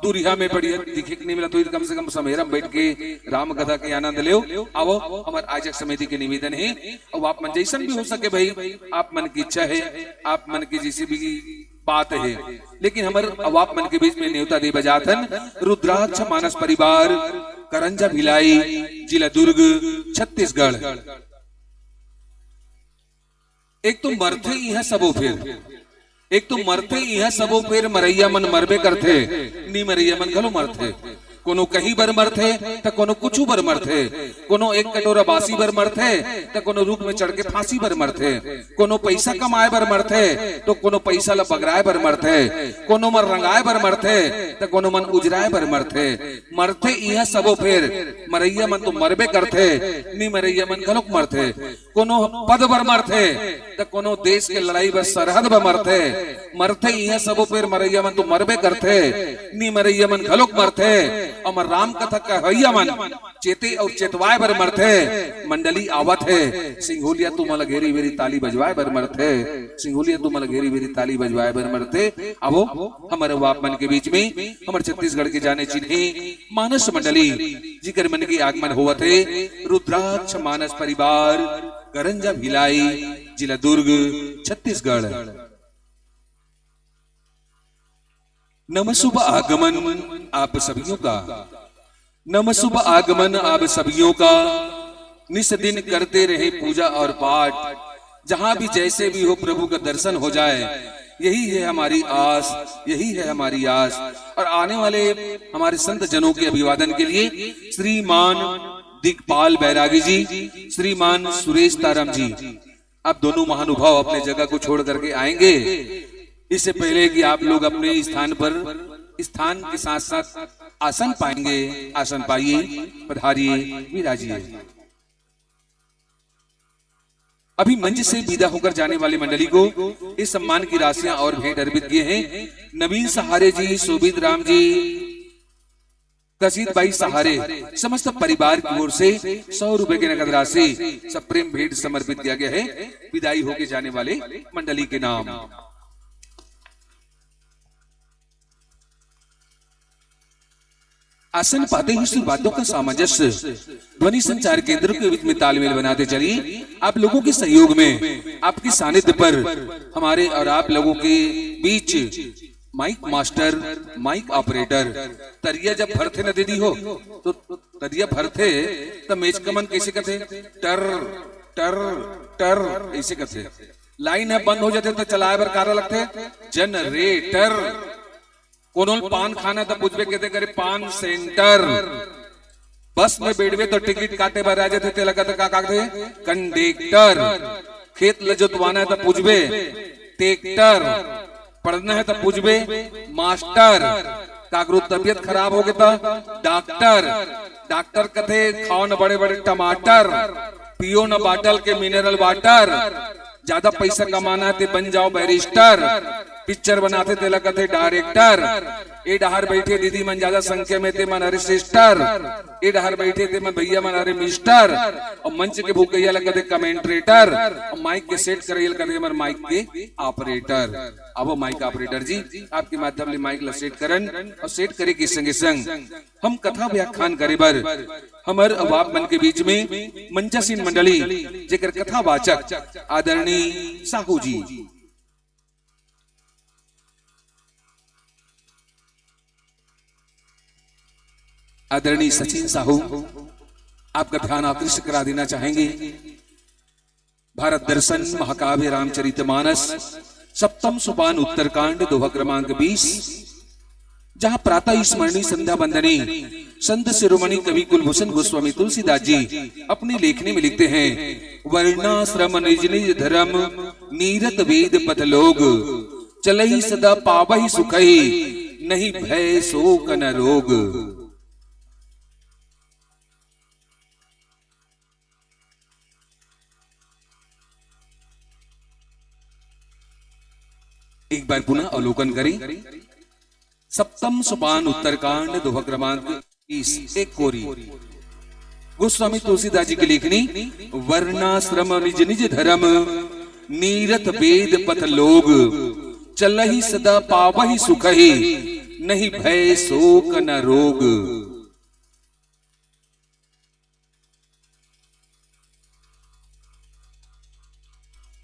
दूरिहा में बढ़िया दिखे के नहीं मिला तो कम से कम सम्हेरम बैठ के राम कथा के आनंद लेव। आवो, हमर आयोजक समिति के निवेदन है, अब आप मन जैसन भी हो सके भाई, आप मन की इच्छा है, आप मन की जैसी भी बात है, लेकिन हमर अब आप मन के बीच में नेवता दे बजाथन रुद्राक्ष मानस परिवार, करंजा भिलाई, जिला दुर्ग, छत्तीसगढ़। एक तो मरथे इहाँ सबो फेर, एक तो मरथे इहाँ सबो फेर, मरैया मन मरबे करथे, नी मरैया मन घलो मरथे। कोनो कहीं बर मरथे, त कोनो कुछु बर मरथे, कोनो एक कटोरा बासी बर मरथे, त कोनो रूख में चढ़ के फांसी बर मरथे, कोनो पैसा कमाए बर मरथे, तो कोनो पैसा ल बगराए बर मरथे, कोनो मन रंगाए बर मरथे, त कोनो मन उजराए बर मरथे। मरथे इहाँ सबो फेर, मरैया मन तो मरबे करथे, नी मरैया मन घलोक मरथे। कोनो पद बर मरथे, त कोनो देश के लड़ाई बर, सरहद बर मरथे। मरथे इहाँ सबो फेर, मरैया मन तो मरबे करथे, नी मरैया मन घलोक मरथे। अउ हमर राम कथा कहवैया मन चेते अउ चेतवाए बर मरथे। मंडली आवत हे, सिंघोलिया तुमन ल घेरी बेरी ताली बजवाए बर मरथे, सिंघोलिया तुमन ल घेरी बेरी ताली बजवाए बर मरथे। आवो, हमर अउ आप मन के बीच में हमर छत्तीसगढ़ के जाने चिन्हे मानस मंडली, जिकर मन के आगमन होवत हे, रुद्राक्ष मानस परिवार, करंजा भिलाई, जिला दुर्ग, छत्तीसगढ़। नम शुभ आगमन आप सभियों का, नम शुभ आगमन आप सभियों का। निस दिन करते रहे पूजा और पाठ, जहां भी जैसे भी हो प्रभु का दर्शन हो जाए, यही है हमारी आस, यही है हमारी आस। और आने वाले हमारे संत जनों के अभिवादन के लिए श्रीमान दिगपाल बैरागी जी, श्रीमान सुरेश तारम जी, आप दोनों महानुभाव अपने जगह को छोड़ करके आएंगे। इससे पहले कि आप लोग अपने स्थान पर, स्थान के साथ साथ आसन पाएंगे, आसन पाइए, पधारिए, विराजिए। अभी मंच से विदा होकर जाने वाली मंडली को इस सम्मान की राशियां और भेंट अर्पित किए हैं नवीन सहारे जी, शोभित राम जी, कशित बाई सहारे, समस्त परिवार की ओर से सौ रुपए की नगद राशि सप्रेम भेंट समर्पित किया गया है विदाई होके जाने वाले मंडली के नाम। आसन पाते ही सुरवाद्यों का सामंजस्य ध्वनि संचार केंद्र के बीच में तालमेल बनाते चलिए। आप लोगों के सहयोग में, आपके सानिध्य पर हमारे और आप लोगों के बीच माइक मास्टर, माइक ऑपरेटर, तरिया जब भरथे न दीदी हो, तो तरिया भरथे त मेचका मन कैसे कथे? टर, टर, टर, ऐसे कथे। लाइन ह बंद हो जाथे त चलाए बर काला लगथे? जनरेटर। कोनो ल पान खाना त पूछबे, कहते करे पान सेंटर। बस में बैठबे तो टिकट काटे बर आ जाथे, तेला कथे का काथे? कंडक्टर। खेत ल जोतवाना है त पूछबे टेक्टर, पढ़ना है त पूछबे मास्टर, काकरो तबियत खराब हो गे त डॉक्टर। डॉक्टर कथे खाओ न बड़े बड़े टमाटर, पियो न बाटल के मिनरल वाटर, ज्यादा पैसा कमाना है ते बन जाओ बैरिस्टर। पिक्चर बनाथे तेला कथे डायरेक्टर। ए डहर बैठे दीदी मन ज्यादा संख्या में, ते मन हरे सिस्टर। ए डहर बैठे ते मन भैया मन हरे मिस्टर। अउ मंच के भूकइया ला कथे कमेंट्रेटर। अउ माइक के सेट करइया ला कथे हमर माइक के ऑपरेटर। अब माइक ऑपरेटर जी, आपके माध्यम ले माइक ला सेट करन अउ सेट करे के संगे संग हम कथा व्याख्यान करे बर हमर अउ आप मन के बीच में मंचासीन मंडली, जेकर कथावाचक आदरणीय साहू जी, आदरणीय सचिन साहू, आपका ध्यान आकृष्ट करा देना चाहेंगे। भारत दर्शन महाकाव्य रामचरितमानस, सप्तम सोपान उत्तरकांड, दोहा क्रमांक बीस, जहां प्रातः स्मरणी संध्या वंदनी संत शिरोमणि कवि कुलभूषण गोस्वामी तुलसीदास जी अपनी लेखनी में लिखते हैं, वर्णाश्रम निज निज धर्म, नीरत वेद पथ लोग, चलहि सदा पावहि सुखहि, नहीं भय शोक न रोग। एक बार पुनः अवलोकन करें। सप्तम सोपान उत्तरकांड, दोहा क्रमांक तीस, एक कोरी। गोस्वामी तुलसीदास जी की लेखनी, वर्णाश्रम निज निज धर्म, नीरत वेद पथ लोग, चलहि सदा पावहि सुखहि, नहीं भय शोक न रोग।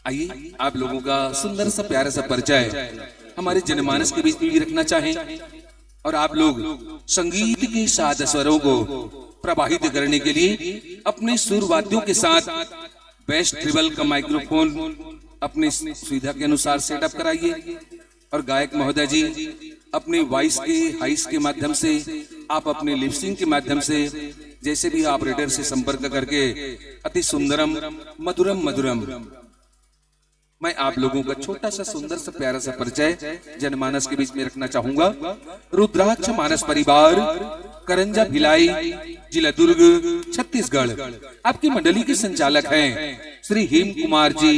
आइए, आप लोगों का सुंदर सा प्यारा सा परिचय हमारे जनमानस के बीच में भी रखना चाहें और आप लोग संगीत के साथ स्वरों को प्रवाहित करने के लिए अपने सुर वाद्यों के साथ बेस ट्रेबल का माइक्रोफोन अपनी सुविधा के अनुसार सेटअप कराइए। और गायक महोदय जी, अपने वॉइस के हाइस के माध्यम से, आप अपने लिपसिंग के माध्यम से, जैसे भी ऑपरेटर से संपर्क करके अति सुंदरम मधुरम मधुरम। मैं आप लोगों का छोटा सा सुंदर सा प्यारा सा परिचय जनमानस के बीच में रखना चाहूंगा। रुद्राक्ष मानस परिवार, करंजा भिलाई, जिला दुर्ग, छत्तीसगढ़। आपकी मंडली के संचालक हैं श्री हेम कुमार जी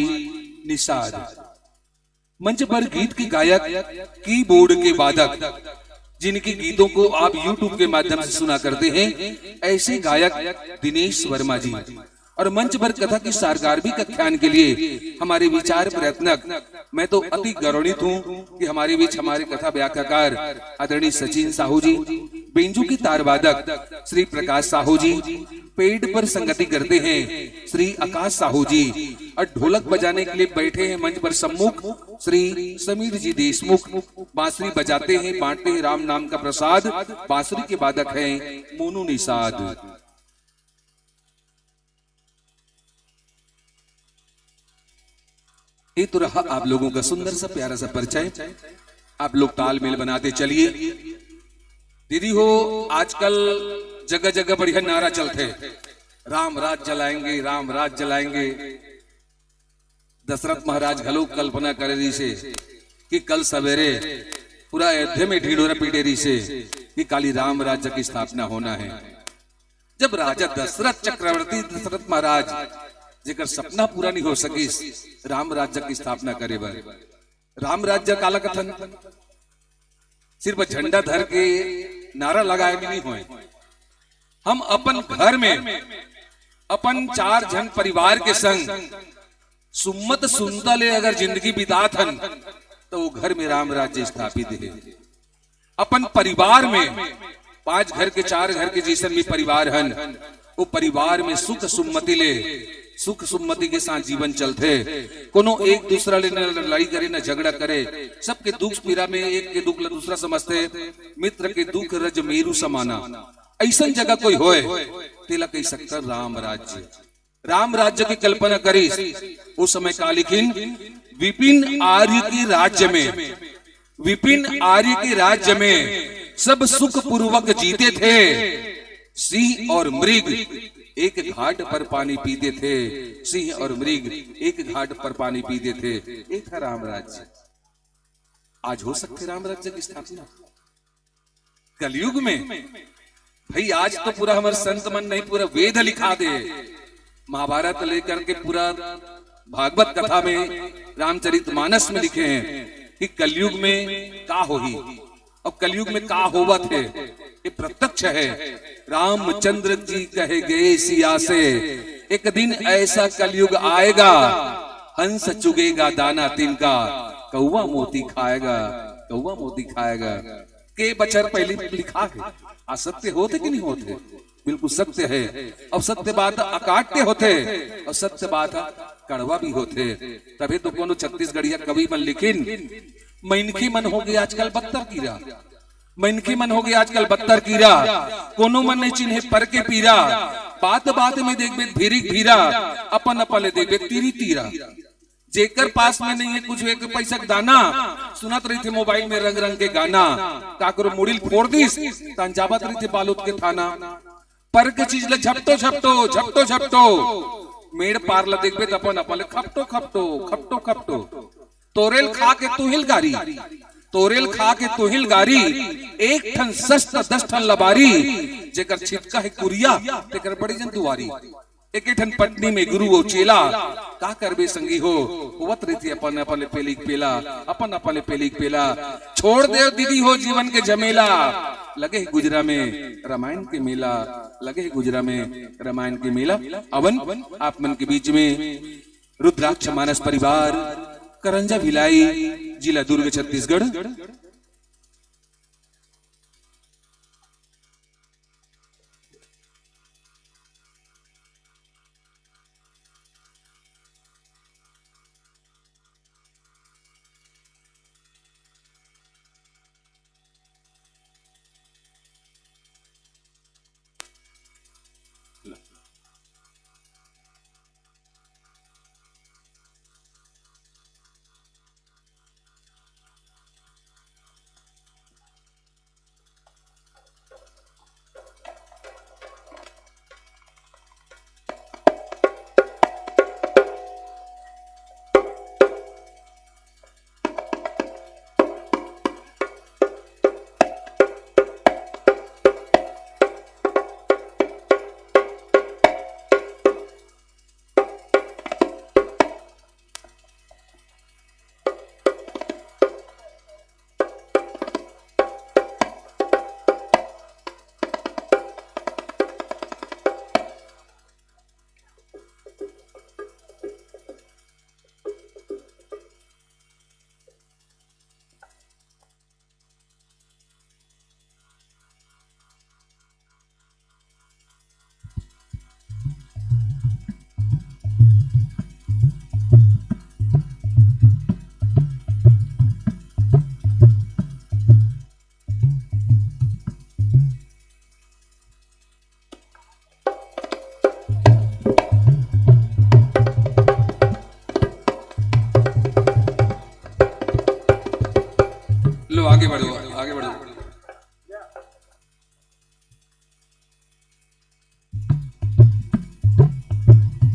निषाद। मंच पर गीत के गायक, कीबोर्ड के वादक, जिनके गीतों को आप YouTube के माध्यम से सुना करते हैं, ऐसे गायक दिनेश वर्मा जी। और मंच पर कथा की सारगारवी आख्यान के लिए हमारे विचार प्रयत्नक, मैं तो अति गौरवान्वित हूँ कि हमारे बीच हमारे कथा व्याख्याकार आदरणीय सचिन साहू जी, बेंजू के तार वादक श्री प्रकाश साहू जी, पेड पर संगति करते हैं श्री आकाश साहू जी, और ढोलक बजाने के लिए बैठे हैं मंच पर सम्मुख श्री समीर जी देशमुख। बांसुरी बजाते हैं, बांटते हैं राम नाम का प्रसाद। बांसुरी के वादक हैं मोनू निषाद। ये तो रहा आप लोगों का सुंदर सा प्यारा सा परिचय। आप लोग तालमेल बनाते चलिए। दीदी हो, आजकल जगह जगह बढ़िया नारा चलथे, राम राज जलाएंगे, राम राज जलाएंगे। दशरथ महाराज घलो कल्पना करे रहिसे कि कल सवेरे पूरा अयोध्या में ढिंढोरा पीटे रहिसे कि काली राम राज्य की स्थापना होना है। जब राजा दशरथ चक्रवर्ती, दशरथ महाराज, जेकर सपना पूरा नहीं हो सकिस राम राज्य की स्थापना करे बर, राम राज्य काला कथन सिर्फ झंडा धर के नारा लगाए में नहीं होय। हम अपन घर में अपन चार झन परिवार के संग सुम्मत सुन्ता ले अगर जिंदगी बिताथन, तो वो घर में राम राज्य स्थापित हे। अपन परिवार में पांच घर के, चार घर के जइसन भी परिवार हन, वो परिवार में सुख सुम्मति ले, सुख सुम्मति के साथ जीवन चलथे। कोनो एक दूसरा ले न लड़ाई करे, न झगड़ा करे, सबके दुख पीरा में एक के दुख ला दूसरा समझथे। मित्र के दुख रज मेरु समाना, अइसन जगह कोई होय, तेला कहि सकथन राम राज्य। राम राज्य की कल्पना करिस। उस समय का लिखिन, विपिन आर्य के राज्य में, विपिन आर्य के राज्य में सब सुख पूर्वक जीते थे। सिंह और मृग एक घाट पर पानी पीते थे, सिंह और मृग एक घाट पर पानी पीते थे। ये था राम राज्य। आज हो सकथे राम राज्य की स्थापना? कलयुग में भाई, आज तो पूरा हमर संत मन नहीं, पूरा वेद लिखा दे, महाभारत लेकर के पूरा भागवत कथा में, रामचरित मानस में लिखे हैं कि कलयुग में का होही और कलयुग में का होवत हे, ये प्रत्यक्ष है। रामचंद्र जी कहे गए सिया से, एक दिन ऐसा कलयुग आएगा, हंस चुगेगा दाना तिनका, कौवा मोती खाएगा, कौवा मोती खाएगा। के बछर पहली लिखा है, असत्य होत हे कि नहीं होत हे? बिल्कुल सत्य है। अब सत्य बात अकाट्य होथे और सत्य बात कड़वा भी होथे। तभी तो कोनो छत्तीसगढ़िया कवि मन लिखिन, "मनखे मन हो गे आजकल बत्तर कीरा, मनखे मन हो गे आजकल बत्तर कीरा, कोनो मन नहीं चिन्हे पर के पीरा, बात बात में देखबे भीरी भीरा, अपन अपन ले देखबे तीरी तीरा।" जेकर पास में नहीं है कुछ एक पैसा के दाना, सुनत रहिथे मोबाइल में रंग रंग के गाना, काकरो मुड़ी ल फोड़ दिस, तहान जाबत रहिथे बालोद के थाना। पर के चीज ल झपटो झपटो, झपटो झपटो, मेड़ पार ल देखबे त अपन अपन ले खपटो खपटो, खपटो खपटो। तोरे ल खा के तुहिल गारी, तोरे ल खा के तुहिल गारी, एक ठन सस त दस ठन लबारी, जेकर छितका हे कुरिया, तेकर बड़े जन दुआरी। एके ठन पटनी में गुरु अउ चेला, का करबे संगी हो, होवत रहिथे अपन अपन ले पेली के पेला, अपन अपन ले पेली के पेला। छोड़ दे दीदी हो जीवन के झमेला, लगे हे गुजरा में रामायण के मेला, लगे हे गुजरा में रामायण के मेला। अवन आप मन के बीच में रुद्राक्ष मानस परिवार, करंजा भिलाई, जिला दुर्ग, छत्तीसगढ़। लो, आगे बढ़ो, आगे बढ़ो।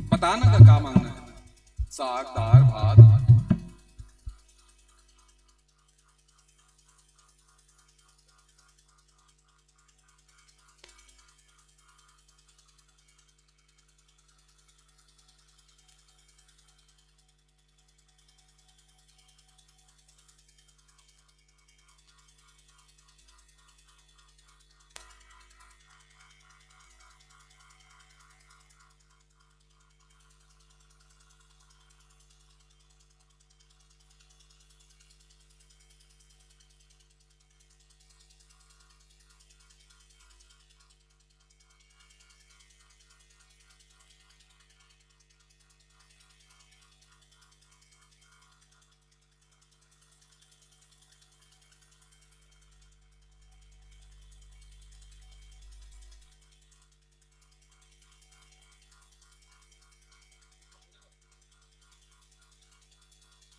बता ना का, का मांगना है? साग, दाल, भात।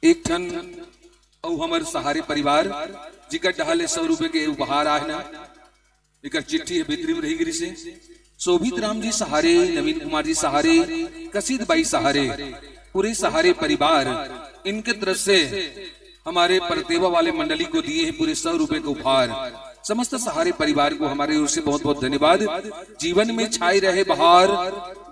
एक ठन अउ हमर सहारे परिवार, जिकर डहार ले सौ रुपए के उपहार आए ना, एकर चिट्ठी ह भीतरी में रहि गिरिस हे। शोभित राम जी सहारे, नवीन कुमार जी सहारे, कसीद बाई सहारे, पूरे सहारे परिवार इनके तरफ से हमारे परतेवा वाले मंडली को दिए हैं पूरे सौ रुपए का उपहार। समस्त सहारे परिवार को हमारी ओर से बहुत बहुत धन्यवाद। जीवन में छाई रहे बहार,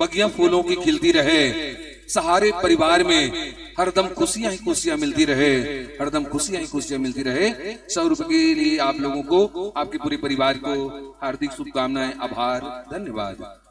बगिया फूलों की खिलती रहे। सहारे परिवार में हरदम खुशियां ही खुशियां मिलती रहे, हरदम खुशियां ही खुशियां मिलती रहे। सौ रुपए के लिए आप लोगों को, आपके पूरे परिवार को हार्दिक शुभकामनाएं, आभार, धन्यवाद।